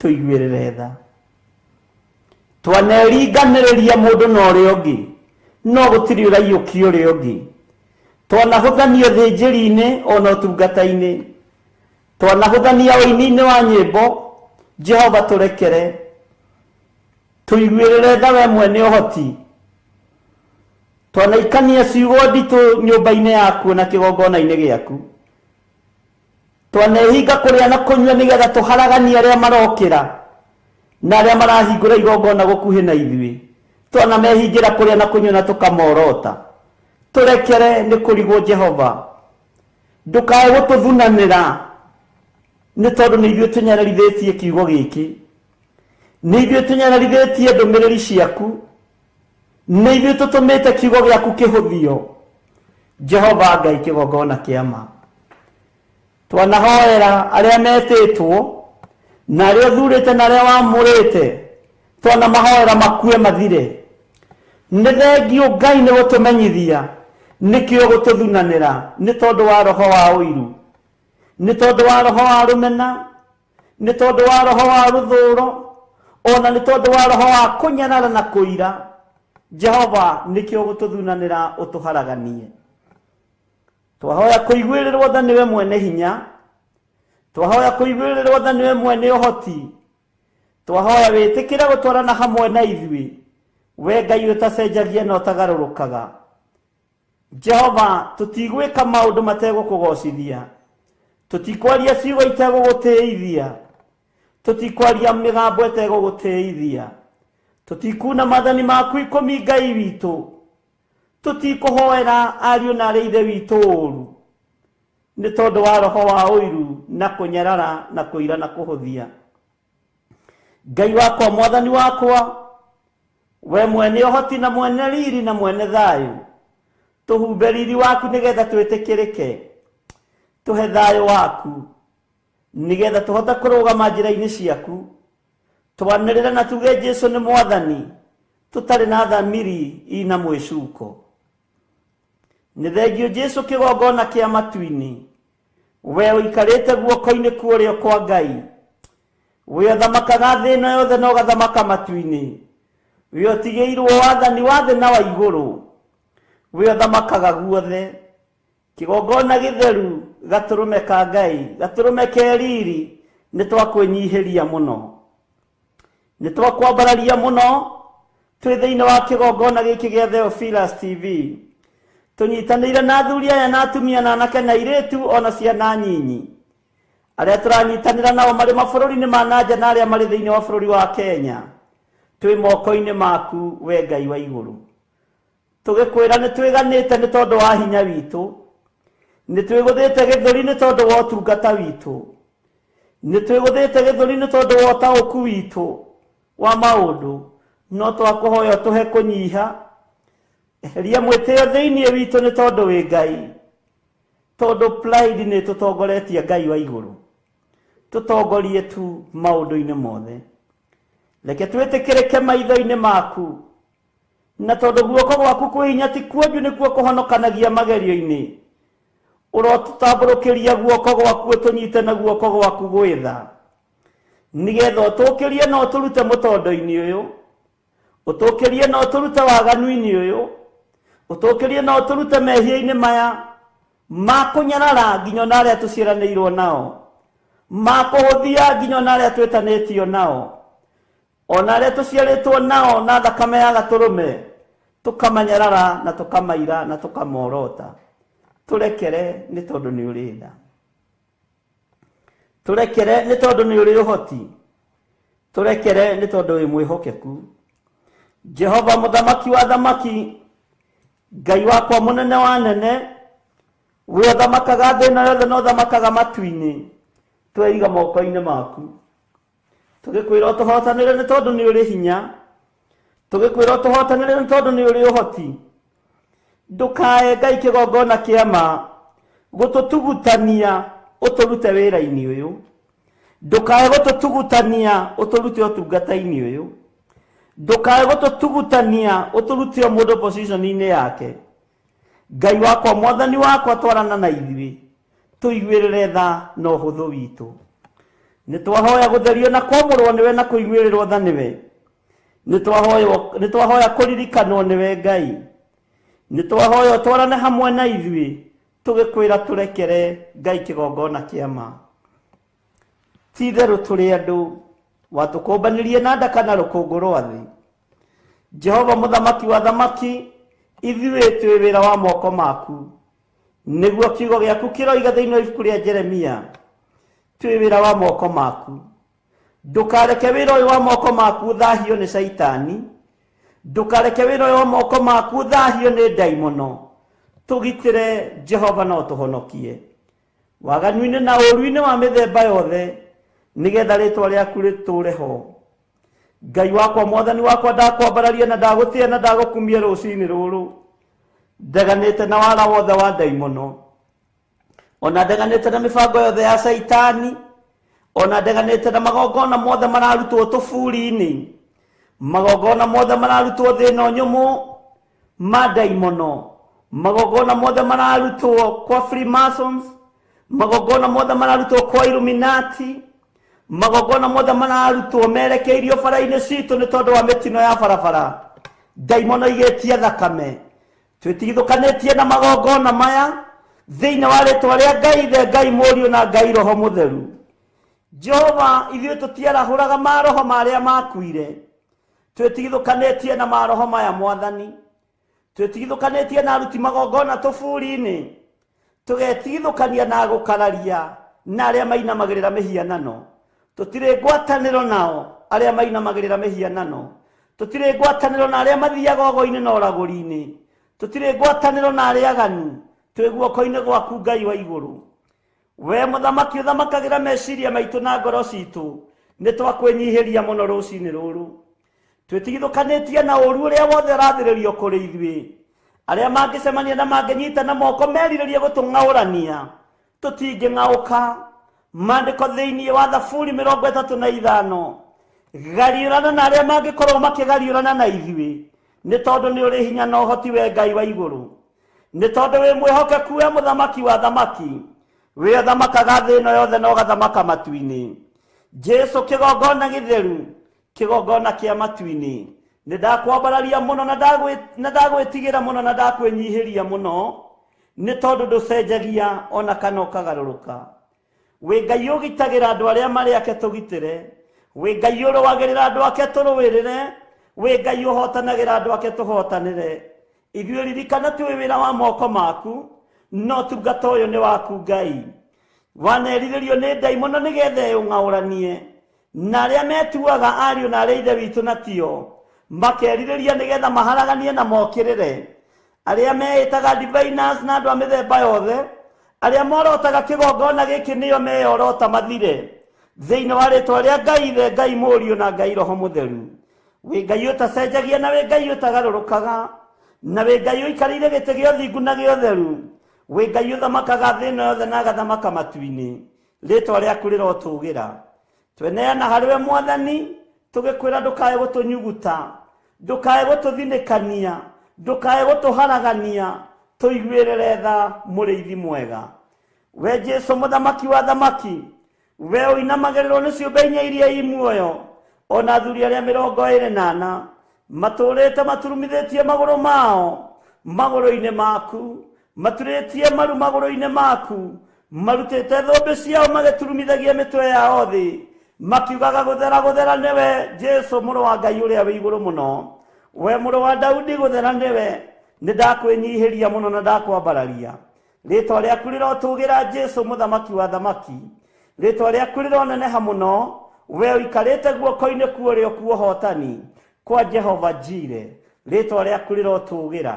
D: tũiguĩrĩre tha. Twaneringanĩrĩria mũndũ na ũrĩa ũngĩ, no gũtirĩ ũraiyũkia ũrĩa ũngĩ. Twanahũthania ũthĩnjĩri-inĩ ona ũtungata-inĩ, twanahũthania ũini-inĩ wa nyĩmbo. Jehova tũrekere, tũiguĩrĩre tha we mwene ũhoti. Twanaikania ciugo nditũ nyũmba-inĩ yaku na kĩgongona-inĩ gĩaku, twanehinga kũrĩa na kũnyua nĩgetha tũharaganie arĩa marokĩra na arĩa marahingũra igongona gũkuhĩ na ithuĩ. Twanamehingĩra kũrĩa na kũnyua na tũkamorota. Tũrekere nĩ kũrigwo Jehova, ndũkae gũtũthunanĩra nĩ tondũ nĩ ithuĩ tũnyararithĩtie kiugo gĩkĩ, nĩ ithuĩ tũnyararithĩtie ndũmĩrĩri ciaku, nĩ ithuĩ tũtũmĩte kiugo gĩaku kĩhũthio. Jehova Ngai kĩgongona kĩa ma, twanahoera arĩa metĩtwo na arĩa ũthurĩte na arĩa wamũrĩte, twanamahoera makue mathire. Nĩ thengio Ngai nĩ gũtũmenyithia nĩkĩo gũtũthunanĩra nĩ tondũ wa roho wa ũiru, nĩ tondũ wa roho wa rũmena, nĩ tondũ wa roho wa rũthũro, ona nĩ tondũ wa roho wa kũnyarara na kũira. Jehova nĩkĩo gũtũthunanĩra ũtũharaganie. Twahoya kũiguĩrĩrwo tha nĩwe mwene hinya, twahoya kũiguĩrĩrwo tha nĩwe mwene ũhoti, twahoya wĩtĩkĩre gũtwarana hamwe na ithuĩ, we Ngai ũtacenjagia na ũtagarũrũkaga. Jehova tũtigwĩka maũndũ mategũkũgocithia, tũtikwaria ciugo itegũgũtĩithia, tũtikwaria mĩgambo ĩtegũgũtĩithia, tũtikuna maathani maku 10 Ngai witũ, tũtikũhoera ariũ na arĩa ithe witũ ũru nĩ tondũ wa roho wa ũiru na kũnyarara na kũira na kũhũthia. Ngai wakwa, Mwathani wakwa, we mwene ũhoti na mwene riri na mwene thayũ, tũhumbe riri waku nĩgetha twĩtĩkĩrĩke, tũhe thayũ waku nĩgetha tũhote kũrũgama njĩra-inĩ ciaku, twanĩrĩre na tuge Jesu nĩ Mwathani, Tũtarĩ na thamiri ina mwĩcuko. Nĩ thengio Jesu kĩgongona kĩa matu-inĩ, we ũikarĩte guoko-inĩ kwa ũrĩo kwa Ngai, we ũthamakaga thĩ ĩno yothe na ũgathamaka matu-inĩ, we ũtigĩirwo wathani wa thĩ na wa igũrũ, we ũthamakaga guothe. Kĩgongona gĩtheru, gatũrũme ka Ngai, gatũrũme ke riri, nĩ twakwĩnyihĩria mũno, nĩ twakwambararia mũno twĩ thĩinĩ wa kĩgongona gĩkĩ gĩa Theophilus TV. Tũnyitanĩire na athuri aya na atumia na anake na airĩtu ona ciana nyinyi, arĩa tũranyitanĩra nao marĩ mabũrũri-inĩ ma na nja na arĩa marĩ thĩinĩ wa bũrũri wa Kenya. Twĩ moko-inĩ maku we Ngai wa igũrũ. Tũgĩkwĩra nĩ twĩganĩte nĩ tondũ wa hinya witũ, nĩ twĩgũthĩte gĩthũri nĩ tondũ wa ũtungata witũ, nĩ twĩgũthĩte gĩthũri nĩ tondũ wa ũtaũku witũ wa maũndũ, no twakũhoya ũtũhe kũnyiha. Eheria mwĩtĩo thĩinĩ witũ nĩ tondũ wĩ Ngai, tondũ pride nĩ tũtongoretie Ngai wa igũrũ. Tũtongorie tu maũndũ-inĩ mothe. Reke twĩtĩkĩrĩke maitho-inĩ maku, na tondũ guoko gwaku kwĩ hinya ti kuonju nĩkuo kũhonokanagia magerio-inĩ. Ũrotũtambũrũkĩria guoko gwaku ũtũnyite na guoko gwaku gwĩtha, nĩgetha ũtũkĩrie na ũtũrute mũtondo-inĩ ũyũ, ũtũkĩrie na ũtũrute waganu-inĩ ũyũ, ũtũkĩrie na ũtũrute mehia-inĩ maya ma kũnyarara nginya ona arĩa tũciaranĩirwo nao, ma kũhũthia nginya ona arĩa twĩtanĩtio nao, ona arĩa tũciarĩtwo nao na thakame ya gatũrũme, tũkamanyarara na tũkamaira na tũkamorota. Tũrekere nĩ tondũ nĩ ũrĩ tha, tũrekere nĩ tondũ nĩ ũrĩ ũhoti, tũrekere nĩ tondũ wĩ mwĩhokeku. Jehova mũthamaki wa thamaki, Ngai wakwa mũnene wa nene, we ũthamakaga thĩ ĩno yothe na ũthamakaga matu-inĩ, tweiga moko-inĩ maku. Tũgĩkwĩra ũtũhotanĩre nĩ tondũ nĩ ũrĩ hinya, tũgĩkwĩra ũtũhotanĩre nĩ tondũ nĩ ũrĩ ũhoti. Ndũkae Ngai kĩgongona kĩa ma gũtũtugutania ũtũrute wĩra-inĩ ũyũ, ndũkae gũtũtugutania ũtũrute ũtungata-inĩ ũyũ, ndũkae gũtũtugutania ũtũrute o mũndũ position-inĩ yake. Ngai wakwa, mwathani wakwa, twarana na ithuĩ, tũiguĩrĩre tha na ũhũthũ witũ. Nĩ twahoya gũtherio na kwamũrwo nĩwe na kũiguĩrĩrwo tha nĩwe. Nĩ twahoya kũririkanwo nĩwe Ngai. Nĩ twahoya ũtwarane hamwe na ithuĩ, tũgĩkwĩra tũrekere Ngai kĩgongona kĩa ma. Ti itherũ tũrĩ andũ, watũkũmbanĩrie na nda kana rũkũngũ rwa thĩ. Jehova mũthamaki wa thamaki, ithuĩ twĩ wĩra wa moko maku, nĩguo kiugo gĩaku kĩroiga thĩinĩ wa ibuku rĩa Jeremia, twĩ wĩra wa moko maku. Ndũkareke wĩra ũyũ wa moko maku ũthahio nĩ Caitani, ndũkareke wĩra ũyũ wa moko maku ũthahio nĩ ndaimono. Tũgitĩre Jehova na ũtũhonokie waganu-inĩ na ũũru-inĩ wa mĩthemba yothe, nĩgetha rĩtwa rĩaku rĩtũũre ho. Ngai wakwa, mwathani wakwa, ndakwambararia na ndagũtĩa na ndagũkumia rũcinĩ rũrũ. Ndeganĩte na wara wothe wa ndaimono, ona ndeganĩte na mĩbango yothe ya Caitani, ona ndeganĩte na magongona mothe mararutwo tũburi-inĩ, magongona mothe mararutwo thĩ ĩno nyũmũ ma ndaimono, magongona mothe mararutwo kwa Freemasons, magongona mothe mararutwo kwa Illuminati, magongona mothe mararutwo merekeirio bara-inĩ citũ nĩ tondũ wa mĩtino ya barabara. Ndaimono igĩtia thakame. Twĩtigithũkanĩtie na magongona maya thĩinĩ wa rĩtwa rĩa Ngai Ithe, Ngai Mũriũ na Ngai Roho Mũtheru. Jehova, ithuĩ tũtiarahũraga maroho marĩa makuire, twĩtigithũkanĩtie na maroho maya mwathani. Twĩtigithũkanĩtie na aruti magongona tũburi-inĩ, tũgetigithũkania na gũkararia na arĩa mainamagĩrĩra mĩhianano. Tũtirĩ ngwatanĩro nao arĩa mainamagĩrĩra mĩhianano, tũtirĩ ngwatanĩro na arĩa mathiaga ogo-inĩ na ũragũri-inĩ, tũtirĩ ngwatanĩro na arĩa aganu. Twĩ guoko-inĩ gwaku Ngai wa igũrũ. We mũthamaki ũthamakagĩra meciria maitũ na ngoro citũ, nĩ twakwĩnyihĩria mũno rũcinĩ rũrũ. Twĩtigithũkanĩtie na ũũru ũrĩa wothe ũrathĩrĩrio kũrĩ ithuĩ. Arĩa mangĩcemania na mangĩnyita na moko merirĩrie gũtũng'aũrania, tũtingĩng'aũka. Maandĩko thĩinĩ wa Thaburi 35 Gariũrana na arĩa mangĩkorwo makĩgariũrana na ithuĩ, nĩ tondũ nĩ ũrĩ hinya na ũhoti we Ngai wa igũrũ, nĩ tondũ wĩ mwĩhokeku we mũthamaki wa thamaki, wĩ ũthamakaga thĩ ĩno yothe na ũgathamaka matu-inĩ. Jesu kĩgongona gĩtheru, kĩgongona kĩa matu-inĩ, nĩ ndakwambararia mũno na ndagwĩtigĩra mũno na ndakwĩnyihĩria mũno, nĩ tondũ ndũcenjagia ona kana ũkagarũrũka. Wĩ Ngai ũgitagĩra andũ arĩa marĩ ake tũgitĩre, wĩ Ngai ũrũagĩrĩra andũ ake tũrũĩrĩre, wĩ Ngai ũhotanagĩra andũ ake tũhotanĩre. Ithuĩ ririkana twĩ wĩra wa moko maku, no tungata ũyũ nĩ waku Ngai. Wanerirĩrio nĩ ndaimono nĩgetha ĩũng'aũranie na arĩa metuaga ariũ na arĩa ithe witũ na tio, makerirĩria nĩgetha maharaganie na mokĩrĩre arĩa meĩtaga diviners na andũ a mĩthemba yothe, arĩa morotaga kĩgongona gĩkĩ nĩo meyorota mathire thĩinĩ wa rĩtwa rĩa Ngai Ithe, Ngai Mũriũ na Ngai Roho Mũtheru. Wĩ Ngai ũtacenjagia na wĩ Ngai ũtagarũrũkaga, na wĩ Ngai ũikarĩire gĩtĩ gĩa ũthingu na gĩa ũtheru, wĩ Ngai ũthamakaga thĩ ĩno yothe na agathamaka matu-inĩ. Rĩtwa rĩaku rĩrotũgĩra. Tweneana harĩ we Mwathani, tũgĩkwĩra ndũkae gũtũnyuguta, ndũkae gũtũthinĩkania, ndũkae gũtũharagania, tũiguĩrĩre tha mũrĩithi mwega. We Jesu mũthamaki wa thamaki, we ũinamagĩrĩrwo nĩ ciũmbe inya iria i muoyo, ona athuri arĩa 24 matũrĩte maturumithĩtie magũrũ mao magũrũ-inĩ maku, maturĩtie maru magũrũ-inĩ maku, marutĩte thũmbĩ ciao magĩturumithagia mĩtwe yao thĩ, makiugaga gũthera gũthera nĩwe Jesu mũrũ wa Ngai ũrĩa wĩ igũrũ mũno, we mũrũ wa Daudi gũthera nĩwe. Nĩ ndakwĩnyihĩria mũno na ndakwambararia. Rĩtwa rĩaku rĩrotũgĩra Jesu mũthamaki wa thamaki, rĩtwa rĩaku rĩroneneha mũno, we ũikarĩte guoko-inĩ kwa ũrĩo kwa ũhotani kwa Jehova Jire, rĩtwa rĩaku rĩrotũgĩra.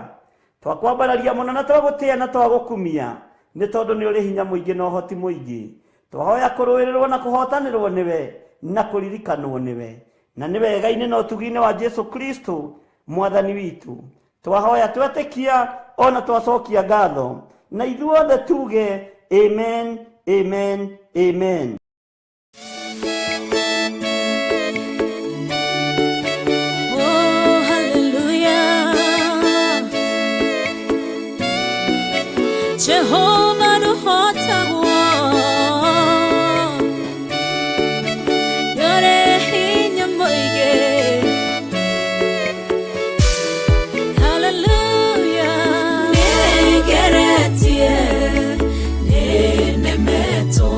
D: Twakwambararia mũno na twagũtĩa na twagũkumia, nĩ tondũ nĩ ũrĩ hinya mũingĩ na ũhoti mũingĩ. Twahoya kũrũĩrĩrwo na kũhotanĩrwo nĩwe na kũririkanwo nĩwe, na nĩ wega-inĩ na ũtugi-inĩ wa Jesu Kristo mwathani witũ. Twahoya twetĩkia ona twacokia ngatho, na ithuothe tuge amen, amen, amen.
G: Oh, hallelujah. Jehovah nũhotagwo, nĩũrĩ hinya mũingĩ. Hallelujah. Nĩngeretie, nĩnemetwo,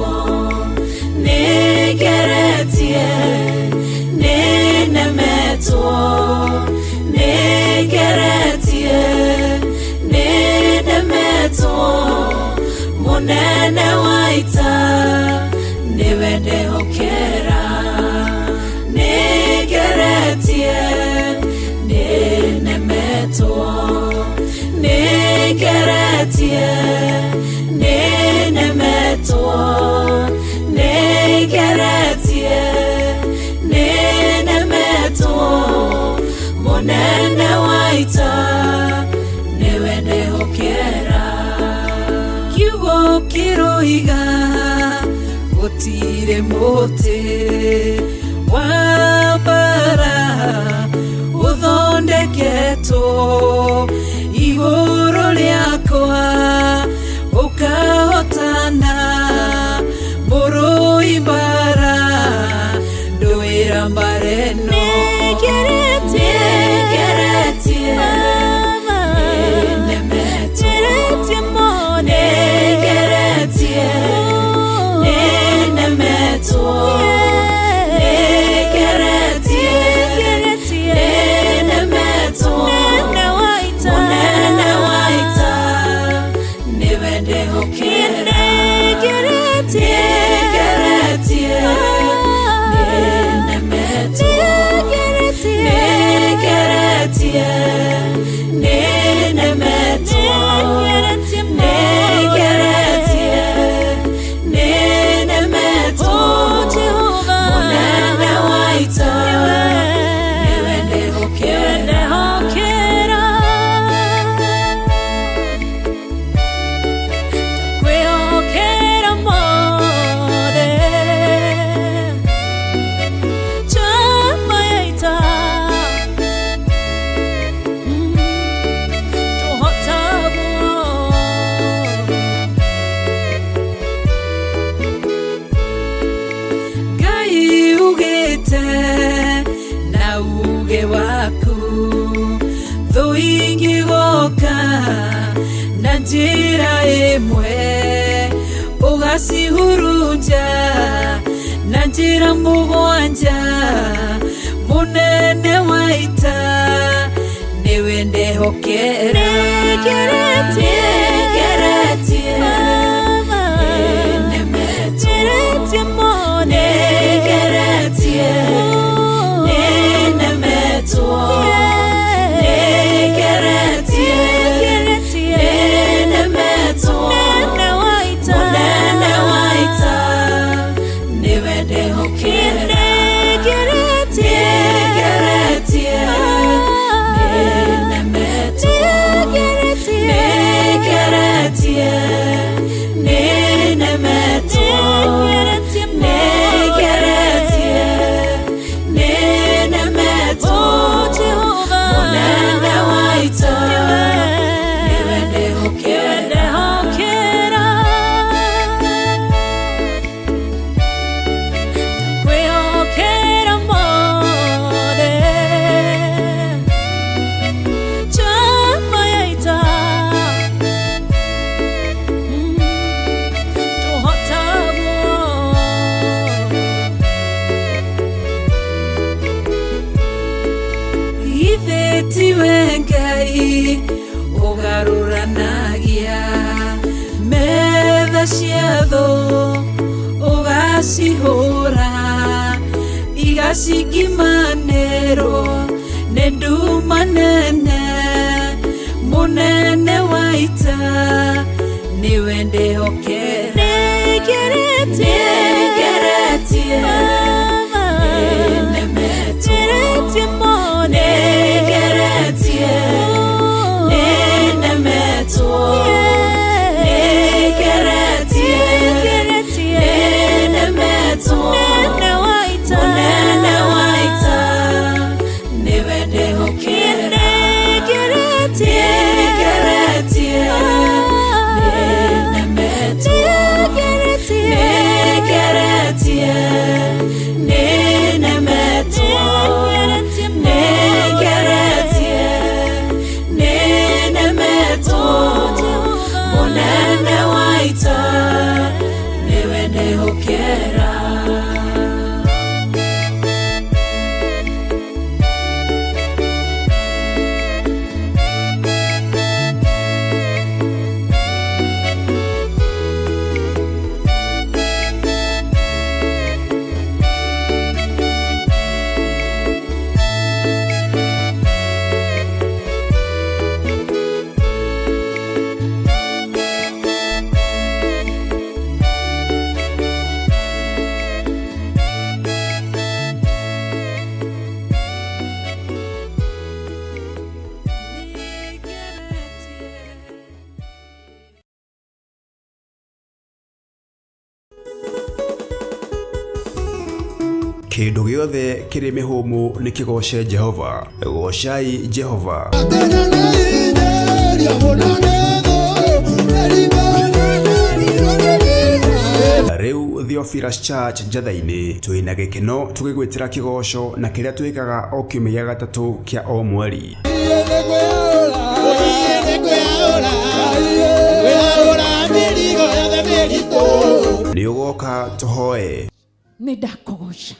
G: nĩngeretie, nĩnemetwo, nĩngeretie, nĩnemetwo, mũnene wa ita nĩwe ndehokera. Nĩngeretie, nĩnemetwo, nĩngeretie, nĩnemetwo, nĩngeretie, nĩnemetwo, mũnene wa ita nĩwe ndehokera. Kiugo kĩroiga gũtirĩ mũtĩ wa mbara ũthondeketwo igũrũ rĩakwa ũkahotana, mũrũi mbara ndũĩra mbara ĩno. Nĩngeretie, nĩnemetwo, nĩngeretie, nĩnemetwo, nĩngeretie, nĩnemetwo, mũnene Ũgacioka na njĩra ĩmwe, ũgacihurunja na njĩra mũgwanja. Mũnene wa ita nĩwe ndehokera. Nĩngeretie, nĩnemetwo. Nĩngeretie, nĩnemetwo. Nĩngeretie, nĩnemetwo. Mũnene wa ita nĩwe ndehokera. Nĩngeretie, nĩnemetwo. Nĩngeretie, nĩnemetwo. Nĩngeretie, nĩnemetwo. Mũnene wa ita nĩwe ndehokera.
H: Kwĩhokera mothe chama ya ita tũhotagwo.
G: Ithe tiwe Ngai ũgarũranagia metha cia thũ, ũgacihũra igacingimanĩrwo nĩ nduma nene. Mũnene wa ita nĩwe ndehokera. Nĩngeretie, nĩnemetwo. Nĩngeretie, nĩnemetwo. Nĩngeretie, nĩnemetwo. Mũnene wa ita nĩwe ndehokera. Nĩngeretie, nĩnemetwo. Nĩngeretie, nĩnemetwo. Nĩngeretie, nĩnemetwo. Mũnene wa ita nĩwe ndehokera.
A: Kĩndũ gĩothe kĩrĩ mĩhũmũ nĩ kĩgooce Jehova. Goocai Jehova. Rĩu Theophilus Church Njatha-inĩ twĩna gĩkeno tũgĩgwĩtĩra kĩgoco na kĩrĩa twĩkaga o kiumia gĩa gatatũ kĩa o mweri. Nĩ ũgoka tũhoe.
B: Nĩ ndakũgoca,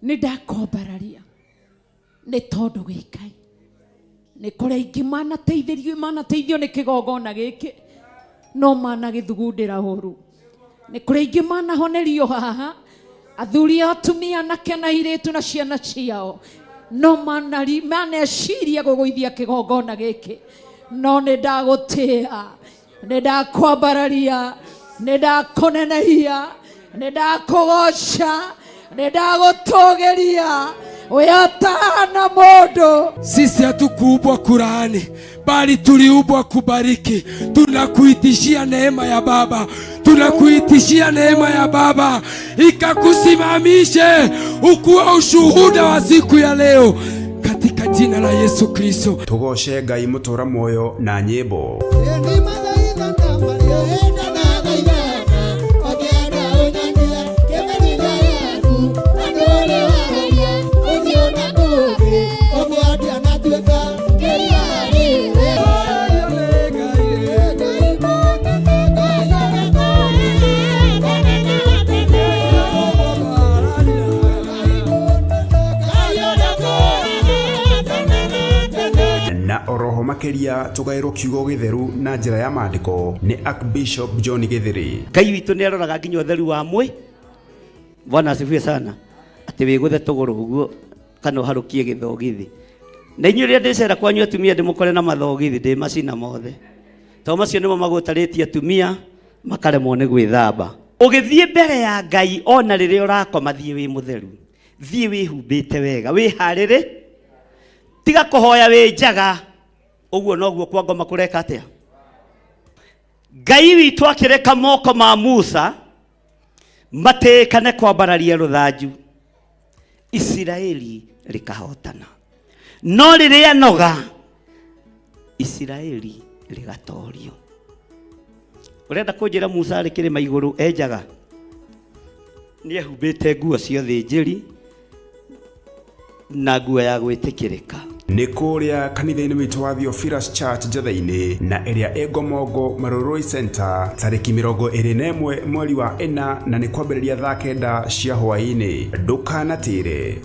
B: nĩ ndakwambararia, nĩ tondũ wĩ Ngai. Nĩ kũrĩ aingĩ manateithĩrio, manateithio nĩ kĩgongona gĩkĩ, no managĩthugundĩra ũru. Nĩ kũrĩ aingĩ manahonerio haha, athuri a atumia, anake na airĩtu na ciana ciao, no maneciria gũgũithia kĩgongona gĩkĩ. No nĩ ndagũtĩa, nĩ ndakwambararia, nĩ ndakũnenehia, nĩ ndakũgoca, nĩ ndagũtũgĩria. Wĩatana mũndũ.
C: Sisi hatukuumbwa kulaani, bali tuliumbwa kubariki. Tunakuitishia neema ya Baba, tunakuitishia neema ya Baba ikakusimamishe ukuwe ushuhuda wa siku ya leo, katika jina la Yesu Kristo.
A: Tũgoce Ngai mũtũra muoyo na nyĩmbo. Ũhoro makĩria tũgaĩrwo kiugo gĩtheru na njĩra ya maandĩko nĩ Archbishop John Gĩthĩrĩ.
D: Ngai witũ nĩ aroraga nginya ũtheru wa mwĩ. Bwana asifiwe sana. Atĩ wĩgũthe tũgũrũ ũguo kana ũharũkie gĩthogithi. Na inyuĩ rĩrĩa ndĩcera kwanyu atumia ndĩmũkore na mathogithi ndĩmacina mothe. Tondũ macio nĩmo magũtarĩtie atumia makaremwo nĩ gwĩthamba. Ũgĩthiĩ mbere ya Ngai ona rĩrĩa ũrakoma thiĩ wĩ mũtheru. Thiĩ wĩhumbĩte wega, wĩharĩrĩ. Tiga kũhoya wĩ njaga. Ũguo noguo kwa ngoma kũreka atĩa? Ngai witũ akĩreka moko ma Musa matĩĩkane kwambararia rũthanju, Isiraeli rĩkahotana. No rĩrĩa noga, Isiraeli rĩgatorio. Ũrenda kũnjĩra Musa arĩ kĩrĩma igũrũ enjaga? Nĩ ehumbĩte nguo cia ũthĩnjĩri na nguo ya gwĩtĩkĩrĩka.
A: Nĩ kũrĩa kanitha-inĩ witũ wa Theophilus Church Njetha-inĩ na ĩrĩa ĩ Ngomongo Marurui Center tarĩki 21 mweri wa ĩna na nĩ kwambĩrĩria thaa 9 cia hwaĩ-inĩ. Ndũkanatĩre.